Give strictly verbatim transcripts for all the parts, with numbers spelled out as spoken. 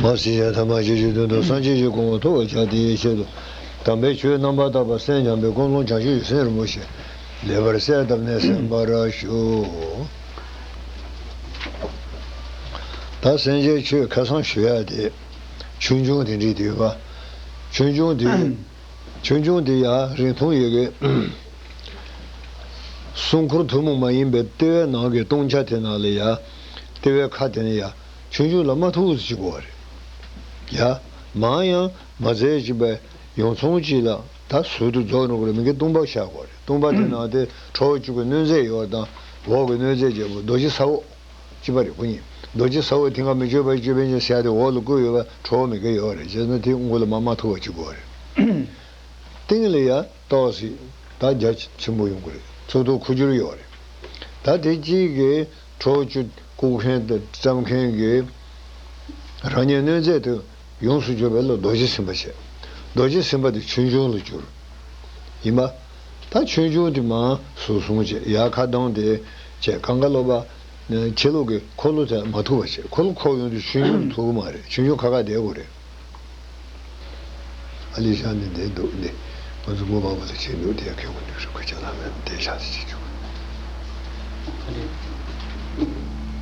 མ་སྲིད་ཀྱང་ཐ་མ་ཤེས་བྱའི་དོན་དུ་སངས་རྒྱས་ཀྱི་གོ་འཕང་ཐོབ་པར་བྱ། དེའི་ཆེད་དུ་དམ་པའི་ཆོས་རྣམ་པར་དག་པ་གསན་སྦྱངས་པའི་ཀུན་སློང་བྱང་ཆུབ་ཀྱི་སེམས་རིན་པོ་ཆེ་ལེགས་པར་གསལ་བཏབ་ནས་གསན་པར་ཞུ། ད་གསན་བྱའི་ཆོས་ཁ་སང་ཞུ་ཡག་དེ་ཆོས་འབྱུང་དེ་འདྲ་དེ་ཡོད་པ། ཆོས་འབྱུང་དེ་ཆོས་འབྱུང་དེ་ཡང་རིང་ཐུང་ཡོད་གི། སྲུང་འཁོར་ཐུན་མོང་མ་ཡིན་པའི་ལྟེ་བའི་ནང་གི་སྟོང་ཆ་དེ་ནང་ལ་ཡ། ལྟེ་བའི་ཁ་དེ་ནས་ཡ། ཆོས་འབྱུང་ལ་མ་ཐུག་ཙམ་ཅིག་དགོས་རེད། ཡ། མང་ཡང་མ་བཙལ་ཅིག་པའི་ཡོངས་ཚང་ཅིག་ལ་ད་ཟུར་དུ་རྫོགས་འགྲོ་གི་རེད། མི་དགེ་སྟོང་པ་བཞག་དགོས་རེད། སྟོང་པ་དེ་ནང་དེ་གྲོགས་བཅུ་གི་གནོད་མཛེས་ཡོད་དང་། འོག་གི་གནོད་མཛེས་བརྒྱད་པོ་རྡོ་རྗེ་ས་འོག་ཅེས་པ་རེད། སྐུ་ཉིད་རྡོ་རྗེ་ས་འོག་མཐིང་ག་མི་བསྐྱོད་པ་ཡི་ཅོད་པན་ཅན་ཟེར་ཡ་དེ་འོག་ལ་བཀོད་ཡོད་པ་གྲོགས་མི་དགེ་ཡོད་རེད། བྱས་ན་དེ་དངུལ་ལ་མ་མ་ཐུག་པ་ཅིག་དགོས་རེད། སྟེང་ལ་ཡ་ཏོག་ཙམ་ད་རྒྱ་ཆེན་པོ་ཡོང་གི་རེད། ཚོགས་གཏོར་ཁུ་བསྒྱུར་ཡོད་རེད། ད་དེ་གཅིག་གིས་གྲོགས་བཅུ་བཀུག་མཁན་དང་བརྩམ་མཁན་གྱི་རང་ཉིད་གནོད་མཛེས་དེ་ཡོངས་སུ་གྱུར་པ་ལ་རྡོ་རྗེ་སེམས་དཔའ་བྱས། རྡོ་རྗེ་སེམས་དཔའ་དེ་ཆོས་འབྱུང་ལ་གྱུར། ཡིན་པ། ད་ཆོས་འབྱུང་དེ་མར་ཟུར་སོང་བྱས། ཡར་ཁ་གདངས་དེ་བྱས། གང་ག་ལོག་པ། ཕྱི་ལོགས་ཀྱི་འཁོར་ལོ་དེ་མ་ཐུག་པ་བྱས། འཁོར་ལོ་ཁོག་ཡོང་དུས་ཆོས་འབྱུང་ཐུག་གི་མ་རེད། ཆོས་འབྱུང་ཁ་ཁ་བསྡད་དགོས་རེད། ཨ་ལི་ཤང་ནི་འདི་འདུག་འདི། ང་ཚོ་མགོ་མང་པོ་ལ་བྱེད་འདུག་དེ་ཁེ་གོ་འདུག་རེད། ཁོ་ཅག་ལ་མེད་འདི་ཤག་ཅིག་བྱེད་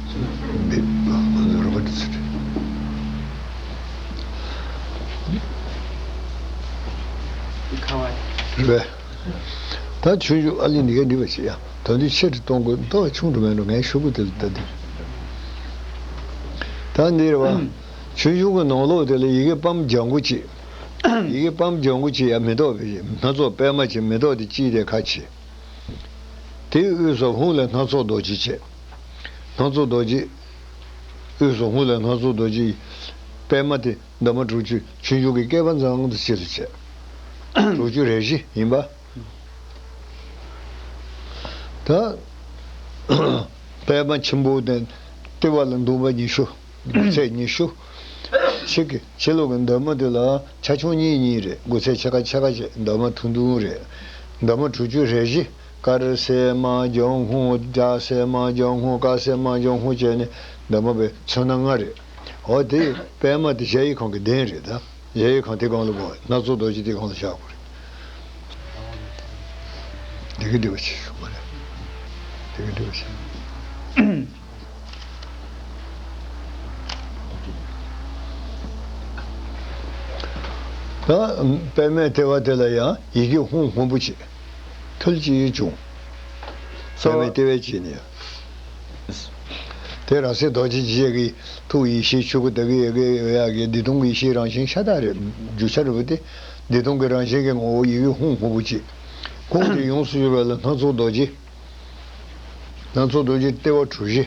ཆོག་འདི་ང་ཚོ་རོ་པ་འདི་ཚོ་རེད། ཁ་བ་རེད་པས། ད་ཆུང་ཆུང་ཨ་ལི་འདི་ག་འདི་བ་ཞིག་ཡ། ད་འདི་ཆེ་རུ་གཏོང་དགོས། ད་ཆུང་དུ་མེད་འགྲོ། ངའི་ཤོག་གུ་དེ་ལ་ལྟ་འདི། ད་འདི་རེད་བ། ཆུང་ཆུང་གི་ནང་ལོགས་དེ་ལ་ཡི་གེ་པམ་ལྗང་གུ་གཅིག་ཡི་གེ་པམ་ལྗང་གུ་གཅིག་ཡ་མེ་ཏོག་བེ་སྣ་ཚོགས་པད་མ་གཅིག་མེ་ཏོག་དེ་གཅིག་དེ་ཁ་ཕྱེ། དེའི་དབུས་སུ་ཧཱུྃ་ལས་སྣ་ཚོགས་རྡོ་རྗེ་བྱས། སྣ་ཚོགས་རྡོ་རྗེ། དབུས་སུ་ཧཱུྃ་ལས་སྣ་ཚོགས་རྡོ་རྗེ། པད་མ་དེ་འདབ་མ་དྲུག་ཅུ་ཆུང་ཆུང་གི་སྐེད་པ་ཙམ་དུ་ཕྱེ་ལ་བྱས། དྲུག་ཅུ་རེ་བཞི་ཡིན་པ། ད་པད་མ་ཆེན་པོ་དེ་ལྟེ་བ་ལ་འདུག་པ་ཉི་ཤུ། དགུ་ཚད་ཉི་ཤུ། ཕྱི་གི་ཕྱི་ལོགས་ཀྱི་འདབ་མ་དེ་ལ་ཆ་ཆུང་གཉིས་གཉིས་རེད། དགུ་ཚད་ཕྱེད་ཀ་ཕྱེད་ཀ་བྱས། འདབ་མ་ཐུང་ཐུང་རེད། འདབ་མ་དྲུག་ཅུ་རེ་བཞི། དཀར་སེར་དམར་ལྗང་སྔོ། ལྗང་སེར་དམར་ལྗང་སྔོ། དཀར་སེར་དམར་ལྗང་སྔོ་བྱས་ནས་འདབ་མ་བའི་ཚོན་སྣ་ལྔ་རེད། འོ་དེ་པད་མ་དེ་གཞལ་ཡས་ཁང་གི་གདན་རེད། ད་གཞལ་ཡས་ཁང་དེ་སྒང་ལ་བོ་སྣ་ཚོགས་རྡོ་རྗེ་དེ་སྒང་ལ་བཞག་དགོས་རེད། དེ་གི་འདྲི་བ་ཆེ་ཞུ་མ་རེད། དེ་གི་འདྲི་བ་ཆེ། ད་པདྨའི་ལྟེ་བ་དེ་ལ་ཡང་ཡི་གེ་ཧཱུྃ་སྔོན་པོ་གཅིག་ཐུལ་གཅིག་བྱུང་། པདྨའི་ལྟེ་བའི་དཀྱིལ་ནས། དེ་རང་སེམས་རྡོ་རྗེ་འཇིགས་བྱེད་ཀྱི་ཐུགས་ཡེ་ཤེས་ཆོས་སྐུ་དག་གི་ཡི་གེ་ཡོད་ཡག་གི་བདེ་སྟོང་གི་ཡེ་ཤེས་རང་བཞིན་ཤ་སྟག་རེད། རྒྱུ་ཆ་རེད་པ། དེ་བདེ་སྟོང་གི་རང་བཞིན་གྱི་ངོ་བོ་ཡི་གེ་ཧཱུྃ་སྔོན་པོ་གཅིག་ཁོང་དེ་ཡོངས་སུ་གྱུར་པ་ལ་སྣ་ཚོགས་རྡོ་རྗེ། སྣ་ཚོགས་རྡོ་རྗེ་ལྟེ་བ་གྲུ་བཞི།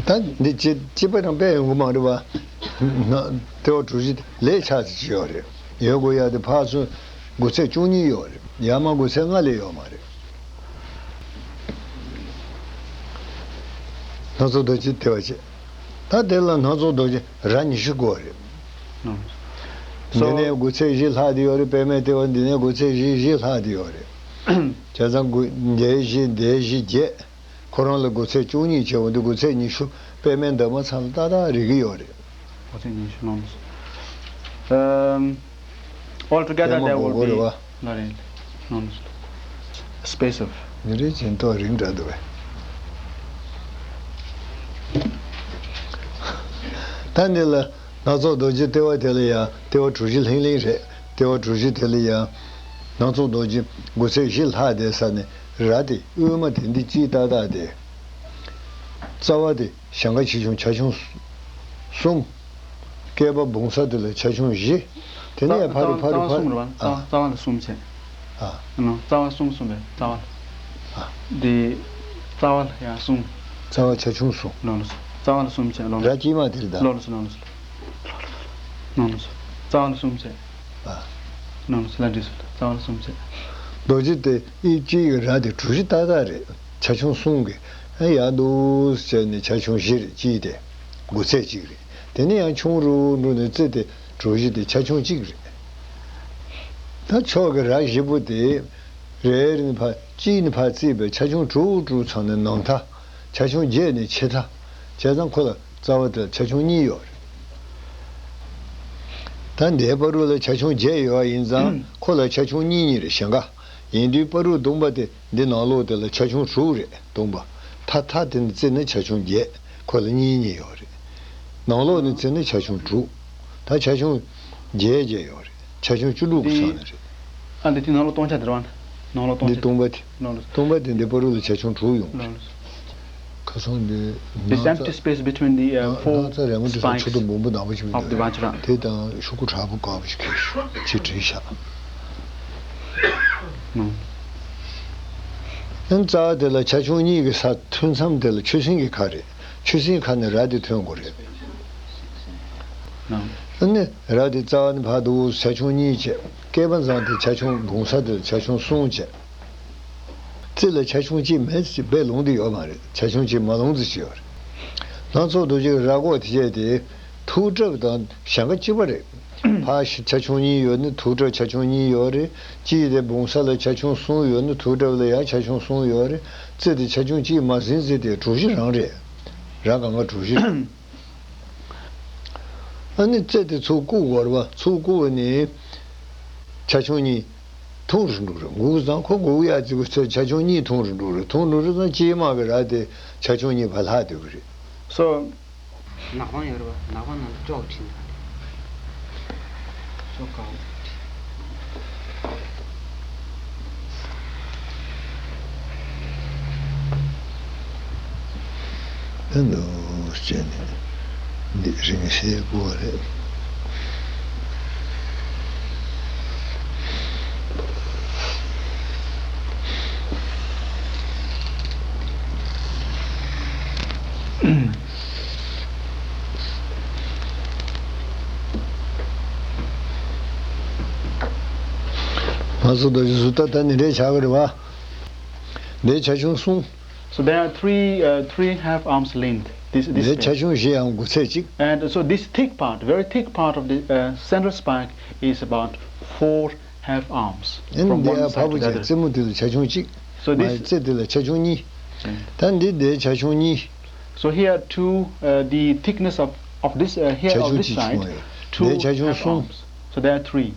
ད་འདི་ཅི་ཅི་པ་དང་དཔེ་ཡོང་གི་མ་རེད་པ། ལྟེ་བ་གྲུ་བཞི་ལས་ཆགས་ཙམ་ཅིག་ཡོད་རེད། ཡོད་དགོས་ཡ་དེ་ཕར་ཚུར་དགུ་ཚད་བཅུ་གཉིས་ཡོད་རེད། ཡར་མར་དགུ་ཚད་ལྔ་ལས་ཡོད་མ་རེད། སྣ་ཚོགས་རྡོ་རྗེ་ལྟེ་བ་བྱས། ད་དེ་ལ་སྣ་ཚོགས་རྡོ་རྗེ་རྭ་ཉི་ཤུ་དགོས་རེད། ཨང་། འདི་ནས་དགུ་ཚད་བཞི་ལྷག་དེ་ཡོད་རེད། པདྨའི་ལྟེ་བ་འདི་ནས་དགུ་ཚད་བཞི་བཞི་ལྷག་དེ་ཡོད་རེད། བྱས་ཙང་དགུ་འདིའི་བཞི་འདིའི་བཞི་བརྒྱད། ཁོ་རང་ལ་དགུ་ཚད་བཅུ་གཉིས་བྱས་པ་འདི་དགུ་ཚད་ཉི་ཤུ་པདྨའི་འདབ་མ་ཚང་ལ་ཏག་ཏག་རེག་གི་ཡོད་རེད། དགུ་ཚད་ཉི་ཤུ་ལོངས་སོ། ཨམ། Altogether པདྨ་there will མགོ་སྐོར་be རེད་པ། ལ་རེད། ལོངས་སོ། Space of ཉིན་རེ་བཞིན་ཏོག་རིང་འདྲ་འདུག་པས། ད་འདི་ལ་སྣ་ཚོགས་རྡོ་རྗེ་ལྟེ་བ་དེ་ལ་ཡང་ལྟེ་བ་གྲུ་བཞི་ལྷིང་ལྷིང་རེད། ལྟེ་བ་གྲུ་བཞི་དེ་ལ་ཡང་སྣ་ཚོགས་རྡོ་རྗེ་དགུ་ཚད་བཞི་ལྷག་བསྡད་ས་ནས་རྭ་དེ་དབུས་མ་དེ་འདི་གཅིག་ཏག་ཏག་དེ། རྩ་བ་དེ་གཞན་ཁ་ཆེ་ཆུང་ཆ་ཆུང་གསུམ། སྐེད་པ་སྦུང་ས་དེ་ལ་ཆ་ཆུང་བཞི། དེ་ནས་ཕ་རུ་ཕ་རུ་ཕ་རུ། རྩ་བ་གསུམ་རེད་པ། རྩ་བ་ལ་གསུམ་བྱས། ཨ། ཨ་ནི་རྩ་བ་གསུམ་གསུམ་པས་རྩ་བ་ལ། ཨ། འདི་རྩ་བ་ལ་ཡང་གསུམ། རྩ་བ་ཆ་ཆུང་གསུམ། ལོ་ལོ་སོ། རྩ་བ་ལ་གསུམ་བྱས་ལོ་ལོ། རྭ་དཀྱིལ་མ་དེ་རེད་ད། ལོ་ལོ་སོ་ལོ་ལོ་སོ། ལོ་ལོ་སོ། རྩ་བ་ལ་གསུམ་བྱས། ཨ། ལོ་ལོ་སོ་ལ་འདྲི་སོ། རྩ་བ་ལ་གསུམ་བྱས། རྡོ་རྗེ་དེ་ཨི་གཅིག་གི་རྭ་དེ་གྲུ་བཞི་ཏག་ཏག་རེད། ཆ་ཆུང་གསུམ་གྱི་ཨ་ཡག་འདུག་ཟེར་ནས་ཆ་ཆུང་བཞི་རེད། གཅིག་དེ་དགུ་ཚད་གཅིག་རེད། དེ་ནས་ཡང་ཆུང་རུ་འགྲོ་ནས་རྩི་དེ་གྲུ་བཞི་དེ་ཆ་ཆུང་གཅིག་རེད། ད་ཕྱོགས་ཀྱི་རྭ་བཞི་པོ་དེ་རེ་རེ་ནས་ཕར་གཅིག་ནས་ཕར་རྩིས་པའི་ཆ་ཆུང་དྲུག་དྲུག་ཚང་ནས་ནང་མཐའ་ ཆ་ཆུང་བརྒྱད་ནི་ཆེ་ཕྲ། བྱས་ཙང་ཁོ་ལ་རྩ་བ་དེར་ཆ་ཆུང་གཉིས་ཡོད་རེད། ད་འདིའི་བར་དུ་ལ་ཆ་ཆུང་བརྒྱད་ཡོད་པ་ཡིན་ཙང་ཁོ་ལ་ཆ་ཆུང་གཉིས་གཉིས་རེད། ཞེང་ཁ་ཡིན་དུས་བར་དུ་བརྡུངས་པ་དེ་འདི་ནང་ལོགས་དེ་ལ་ཆ་ཆུང་དྲུག་རེད། བརྡུངས་པ་མཐའ་མཐའ་དེ་ནི་རྩི་ནི་ཆ་ཆུང་བརྒྱད། ཁོ་ལ་གཉིས་གཉིས་ཡོད་རེད། ནང་ལོགས་ནི་རྩི་ནི་ཆ་ཆུང་དྲུག། ད་ཆ་ཆུང་བརྒྱད་བརྒྱད་ཡོད་རེད། ཆ་ཆུང་བཅུ་དྲུག་གི་ཚང་ནི་རེད། ཨ་འདི་དེ་ནང་ལོགས་སྟོང་ཆ་དེ་རེད་བ། ནང་ལོགས་སྟོང་འདི་ཆ་བརྡུངས་པ་དེ། ནང་ལོགས་བརྡུངས་པ་དེ་འདི་བར་དུ་ལ་ཆ་ཆུང་དྲུག་ཡོང་གི་རེད། ནང་ལོགས། ཁ་སང་འདི་This ནགས་empty ཚལ། space between the uh, ནགས four ནགས་ཚལ་རི་མོ་འདི་ཚོ་spikes མཆུ་ཏོ་སྦོམ་པོ་ནག་པོ་ཞིག་of འདུག the Vajra. དེ་དང་ཤོག་གུ་དྲག་པོ་དཀར་པོ་ཞིག་གིས་ཅིག་བྲིས་བཞག་ཨང་། རྩ་བ་དེ་ལ་ཆ་ཆུང་གཉིས་ཀྱི་ས་ཐོན་མཚམས་དེ་ལ་ཆུ་སྲིན་གྱི་ཁ་རེད། ཆུ་སྲིན་ཁ་ནས་ར་དེ་ཐོན་དགོས་རེད། ཨ་ནི་ར་དེ་རྩ་བ་ནས་ཕར་འདུག་ཆ་ཆུང་གཉིས་བྱས། སྐེད་པ་མཚམས་དེ་ཆ་ཆུང་བརྡུངས་ས་དེ་ལ་ཆ་ཆུང་གསུམ་བྱས། རྩི་ལ་ཆ་ཆུང་གཅིག་མེད་ཅེས་དཔེ་ལུང་དེ་ཡོད་མ་རེད། ཆ་ཆུང་གཅིག་མ་ལུང་ཙི་ཅིག་ཡོད་རེད། སྣ་ཚོགས་རྡོ་རྗེ་གི་ར་སྒོ་དེ་བྱས་ཏེ་ཐུག་གྲབས་དང་ཞེང་ཁ་གཅིག་པ་རེད། ཕར་ཆ་ཆུང་གཉིས་ཡོད་ནི་ཐུག་གྲབས་ཆ་ཆུང་གཉིས་ཡོད་རེད། གཅིག་དེ་བརྡུངས་ས་ལ་ཆ་ཆུང་གསུམ་ཡོད་ནི་ཐུག་གྲབས་ལ་ཡང་ཆ་ཆུང་གསུམ་ཡོད་རེད། རྩི་དེ་ཆ་ཆུང་གཅིག་མ་ཟིན་རྩི་དེ་གྲུ་བཞི་རང་རེད། ར་གང་ག་གྲུ་བཞི་རེད། ཨ་ནི་རྩི་དེ་ཚུར་བཀུག་དགོས་རེད་བ། ཚུར་བཀུག་ནས་ཆ་ཆུང་གཉིས་ཐུང་རུ་འགྲོ་རེད། འགུགས་ཙང་ཁོ་འགུགས་ཡག་ཅིག་གི་ཚེ་ཆ་ཆུང་གཉིས་ཐུང་རུ་འགྲོ་རེད། ཐུང་རུ་འགྲོ་ཙང་དཀྱིལ་མ་གི་ར་དེ་ཆ་ཆུང་གཉིས་ཕར་ལྷག་སྡོད་ཀྱི་རེད། So ནག་པང་ཡོད་རེད་བ། ནག་པང་ནང་ལ་ཅོག་བྲིས་འདུག་ཅོག་དཀར་པོ་བྲིས། ཨ་ནུ་ཟེར་ནས་འདི་རིང་བསྲེལ་དགོས་རེད། ང་ཚོ་ད་གཟུགས་ད་ལྟ་ནི་འདྲའི་ཆགས་ཀྱི་རེད་བ། འདིའི་ཆ་ཆུང་གསུམ། So there are three, uh, three half arms length. This, this འདིའི་ཆ space. ཆུང་བཞི་ཡང་དགུ་ཚད་གཅིག And so this thick part, very thick part of the uh, central spike is about four half arms ཨ་ནི་from འདི་one ཡང་ཕར་side པོ་བྱས་together. རྩེ་མོ་འདི་ལ་ཆ་ཆུང་གཅིག So མ་this རྩེ་འདི་ལ་ཆ་ཆུང་གཉིས། ད་འདི་འདིའི་ཆ་ཆུང་གཉིས། So here two, uh, the thickness of, of this, uh, here ཆ་of ཆུང་this གཅིག་side, ཆུང་ཡོད། two འདིའི་ཆ་ཆུང half གསུམ། Arms. So there are three.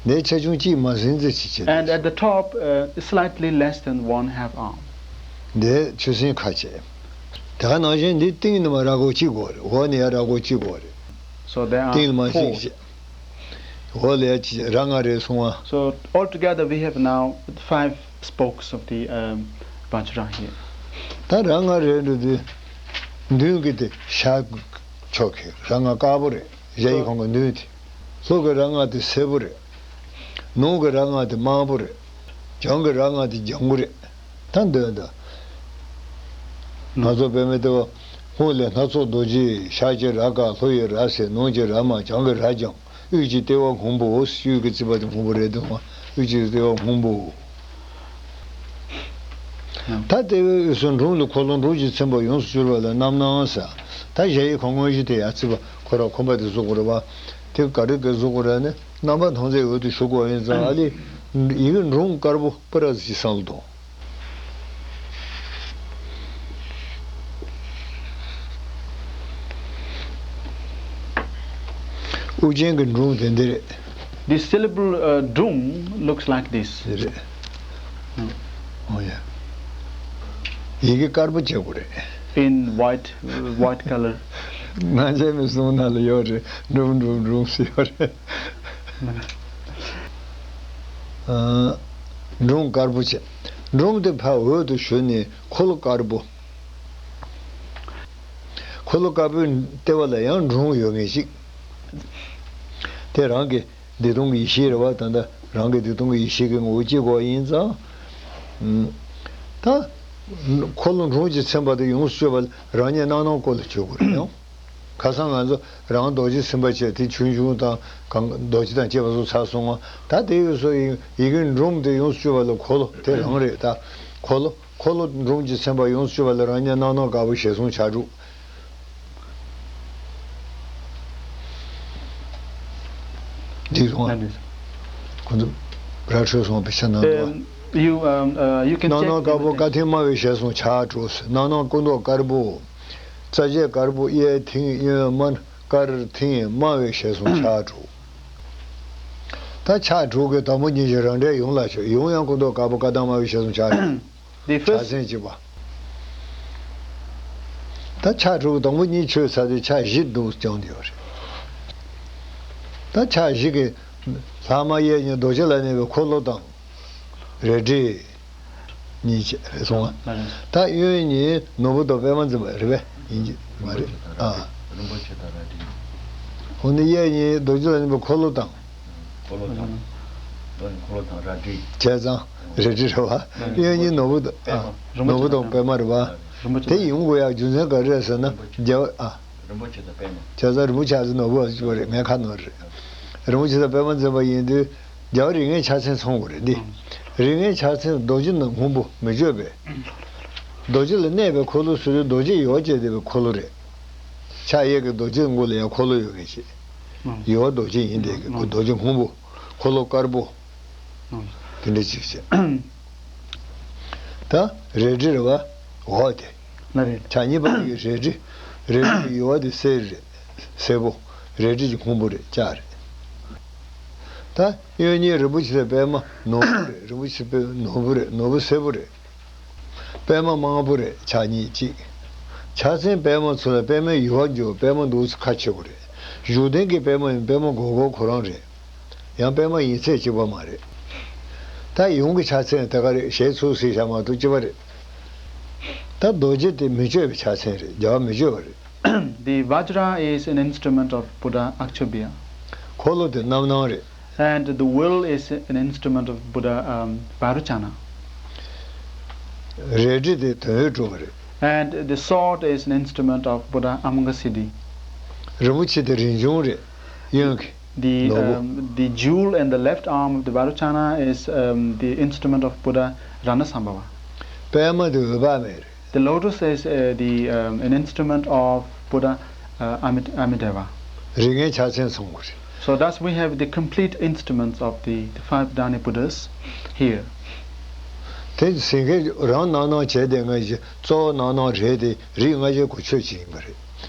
འདིའི་ཆ་ཆུང་གཅིག་མ་ཟིན་ཙེ་ཅིག་བྱས། And at the top, uh, slightly less than one half arm. འདིའི་ཆུ་སྲིན་ཁ་བྱས། དེ་ག་ནང་བཞིན་འདི་སྟེང་ནས་མར་ར་སྒོ་གཅིག་དགོས་རེད། འོག་ནས་ཡར་ར་སྒོ་གཅིག་དགོས་རེད། So there are སྟེང་ནས་མར་གཅིག་four. བྱས། འོག་ལ་ཡར་གཅིག་ར་ལྔ་རེད་སོང་ང་། So altogether we have now five spokes of the, um, Vajra here. ད་ར་ལྔ་རེད་འགྲོ་དུས། མདུན་གྱི་དེ་ཤར་ཕྱོགས་ཀྱི་ར་ལྔ་དཀར་པོ་རེད། གཞལ་ཡས་ཁང་གི་མདུན་དེ། ལྷོ་གི་ར་ལྔ་དེ་སེར་པོ་རེད། ནུབ་ཀྱི་ར་ལྔ་དེ་དམར་པོ་རེད། བྱང་གི་ར་ལྔ་དེ་ལྗང་གུ་རེད། ད་འདོན་དང་། ང་ཚོ་བོད་མི་དེ་བ། ཧཱུྃ་ལས་སྣ་ཚོགས་རྡོ་རྗེ། ཤར་གྱི་ར་དཀར། ལྷོ་ཡི་ར་སེར། ནུབ་ཀྱི་ར་དམར། བྱང་གི་ར་ལྗང་། དབུས་ཀྱི་ལྟེ་བ་སྔོན་པོ། དབུས་ཀྱི་རྩིབས་པ་དེ་སྔོན་པོ་རེད་འདུག་ཨ། དབུས་ཀྱི་ལྟེ་བ་སྔོན་པོ། ད་ལྟེ་བའི་དབུས་སུ་འབྲོང་ལ་འཁོར་ལོ་འབྲོང་གིས་ཚིམ་པ་ཡོངས་སུ་གྱུར་པ་ལ་རྣམ་སྣང་ཟེར། ད་གཞལ་ཡས་ཁང་དངོས་གཞི་དེ་ཡར་རྩིབས་པ་ཁོ་ར་ཁོམ་པ་དེ་བཟོ་དགོས་རེད་བ། དེ་ག་རེ་ག་བཟོ་དགོས་རེད་ནི་རྣམ་པ་སྣང་མཛད་འོག་ཏུ་ཞུགས་པ་ཡིན་ཙང་ཨ་ལས། ཡི་གེ་འབྲོང་དཀར་པོ་པུ་ར་ཟི་བསམ་བློ་གཏོང་། དབུ་ཅན་གྱི་འབྲོང་དེ་འདི་རེད། The syllable uh, drum looks like this. འདི་རེད། ཨོ་ཡ། ཡི་གེ་དཀར་པོ་བྱེད་དགོས་རེད། In white, uh, white color. ང་ཚོའི་མི་གསུང་ན་ལ་ཡོད་རེད། འབྲོང་འབྲོང་འབྲོང་ཟེར་ཡོད་རེད། ཨ། འབྲོང་དཀར་པོ་བྱས། འབྲོང་དེ་ཕར་འོག་ཏུ་ཞུ་ནས་འཁོར་ལོ་དཀར་པོ། འཁོར་ལོ་དཀར་པོའི་ལྟེ་བ་ལ་ཡང་འབྲོང་ཡོད་ངེས་ཤིག་དེ་རང་གི་བདེ་སྟོང་གི་ཡེ་ཤེས་རེད་བ། ད་ལྟ་རང་གི་བདེ་སྟོང་གི་ཡེ་ཤེས་ཀྱི་ངོ་བོ་སྐྱེ་དགོས་ཡིན་ཙང་། ད་འཁོར་ལོ་འབྲོང་གིས་ཚིམ་པ་དེ་ཡོངས་སུ་གཅོད་པ་ལ་རང་ཉིད་རྣམ་སྣང་སྐོར་ལ་བྱེད་དགོས་རེད་ཡང་། ཁ་སང་ང་ཚོ་རང་རྡོ་རྗེ་སེམས་དཔའ་བྱས་དེ་ཆོས་འབྱུང་དང་གང་རྡོ་རྗེ་དང་བཅས་པ་སོགས་ཚར་སོང་ང་། ད་དེ་ཡོད་སོ་ཡི་ཡི་གེ་འབྲོང་དེ་ཡོངས་སུ་གཅོད་པ་ལ་འཁོར་ལོ་དེ་རང་རེད་ད། འཁོར་ལོ། འཁོར་ལོ་འབྲོང་གིས་ཚིམ་པ་ཡོངས་སུ་གཅོད་པ་ལ་རང་ཉིད་རྣམ་སྣང་དཀར་པོ་ཞལ་གསུང་ཕྱག་དྲུག་འདི་སོང་ང་། ཁོ་ཚོ་ར་འཕྲོད་སོང་བའི་ཆ་ནང་དུ། You, um, uh, you can check in the text. སྣང་སྣང་དཀར་པོ་དཀར་མཐིང་དམར་བའི་ཞལ་གསུམ་ཕྱག་དྲུག། སྣང་སྣང་སྐུ་མདོག་དཀར་པོ། རྩ་བརྒྱད་དཀར་པོ་གཡས་མཐིང་གཡོན་དམར། དཀར་མཐིང་དམར་བའི་ཞལ་གསུམ་ཕྱག་དྲུག། ད་ཕྱག་དྲུག་གི་དང་པོ་གཉིས་ཀྱི་རང་འགྲེལ་ཡོངས་ལ་ཆོས་ཡོངས་ཡང་སྐུ་མདོག་དཀར་པོ་དཀར་མཐིང་དམར་བའི་ཞལ་གསུམ་ཕྱག་དྲུག། The ཕྱག་first མཚན་གཅིག་པ། ད་ཕྱག་དྲུག་དང་པོ་གཉིས་ཆོད་ཚར་དུས་ཕྱག་བཞི་འདུག་སྦྱངས་ཡོད་རེད། ད་ཕྱག་བཞི་གི་ལྷག་མ་གཡས་གཉིས་རྡོ་རྗེ་ལ་གནས་པའི་འཁོར་ལོ་དང་། རལ་གྲི་གཉིས་བཅས་རེད་སོང་ང་། ད་གཡོན་གཉིས་ནོར་བུ་དང་པདྨ་འཛིན་པ་རེད་པས། ཡིན་གྱི་མ་རེད་ཨ། རིན་པོ་ཆེ་དང་རལ་གྲི། འོ་ན་གཡས་གཉིས་རྡོ་རྗེ་ལ་གནས་པའི་འཁོར་ལོ་དང་། འཁོར་ལོ་དང་། འཁོར་ལོ་དང་རལ་གྲི། བྱས་ཙང་རལ་གྲི་རེད་བ། གཡོན་གཉིས་ནོར་བུ་དང་ཨ། ནོར་བུ་དང་པདྨ་རེད་བ། རིན་པོ་ཆེ་དེ་ཡོང་དགོས་ཡག་རྒྱུ་མཚན་ག་རེ་རེད་ཟེར་ན། རྒྱལ་བ་ཨ། རིན་པོ་ཆེ་དང་པདྨ། བྱས་ཙང་རིན་པོ་ཆེ་ཨ་ཙི་ནོར་བུ་ཨ་ཙི་པོ་རེད། ངས་ཁ་ནོར་རེད། རིན་པོ་ཆེ་དང་པདྨ་འཛིན་པ་ཡིན་དུས་རྒྱལ་བ་རིགས་ལྔའི་ཕྱག་མཚན་མཚོན་དགོས་རེད་འདི། རིགས་ལྔའི་ཕྱག་མཚན་རྡོ་རྗེ་ནི་སྔོན་པོ་མི་བསྐྱོད་པས། རྡོ་རྗེ་ལ་གནས་པའི་འཁོར་ལོ་ཟེར་དུས་རྡོ་རྗེ་ཡོལ་བ་བཅས་བསྡད་པའི་འཁོར་ལོ་རེད། ཕྱག་གཡས་ཀྱི་རྡོ་རྗེ་མགོ་ལ་ཡང་འཁོར་ལོ་ཡོད་མཁན་ཞིག་ཡོལ་བ་རྡོ་རྗེ་ཡིན་བསྡད་ཀྱི་རྡོ་རྗེ་སྔོན་པོ། འཁོར་ལོ་དཀར་པོ། དེ་འདྲ་ཅིག་བྱས། ད་རལ་གྲི་རེད་བ། འོ་དེ། ལ་རེད། ཕྱག་གཉིས་པ་གི་རལ་གྲི། རལ་གྲི་གི་ཡོལ་བ་དེ་སེར་རེད། སེར་པོ། རལ་གྲི་གི་སྔོན་པོ་རེད་ལྕགས་རེད། ད་གཡོན་གཉིས་རིན་པོ་ཆེ་དང་པདྨ་ནོར་བུ་རེད། རིན་པོ་ཆེ་དཔེ་ནོར་བུ་རེད། ནོར་བུ་སེར་པོ་རེད། པདྨ་དམར་པོ་རེད། ཕྱག་གཉིས་གཅིག་ཕྱག་མཚན་པདྨ་མཚོན་ལ་པདྨའི་ཡུ་བ་འཇུག་པདྨ་འདུག་ཚེ་ཁ་ཕྱེ་དགོས་རེད། བཞུགས་གདན་གྱི་པདྨ་ཡིན། པདྨ་སྒོར་སྒོར་ཁོ་རང་རེད། ཡང་པདྨ་ཡིན་ཚད་གཅིག་པ་མ་རེད། ད་ཡོངས་ཀྱི་ཕྱག་མཚན་དེ་ག་རེད། ཞལ་ཚུར་གཟིགས་བཞག་མ་གཏོགས་གཅིག་པ་རེད། ད་རྡོ་རྗེ་དེ་མི་བསྐྱོད་པའི་ཕྱག་མཚན་རེད། རྒྱལ་བ་མི་བསྐྱོད་པ་རེད། The Vajra is an instrument of Buddha Akshobhya. འཁོར་ལོ་དེ་རྣམ་སྣང་རེད། And the will is an instrument of Buddha, um, Vairocana. རལ་གྲི་དེ་དོན་ཡོད་གྲུབ་པ་རེད། And the sword is an instrument of Buddha Amangasiddhi. རིན་པོ་ཆེ་དེ་རིན་འབྱུང་རེད། གཡོན་གྱི་The, ནོར་བུ། Um, the jewel in the left arm of the Vairocana is, um, the instrument of Buddha Ranasambhava. པདྨ་དེ་འོད་དཔག་མེད་རེད། The lotus is, uh, the, um, an instrument of Buddha, uh, Amid- Amideva. རིགས་ལྔའི་ཕྱག་མཚན་མཚོན་དགོས་རེད། So thus we have the complete instruments of the, the five Dhyani Buddhas here. དེ་ཟེར་མཁན་རང་རྣམ་སྣང་བྱས་དེ་ང་ཞིག་གཙོ་བོ་རྣམ་སྣང་རེད་དེ། རིགས་ལྔ་ཆོས་སྐུ་ཆོས་ཅན་ཡིན་པ་རེད།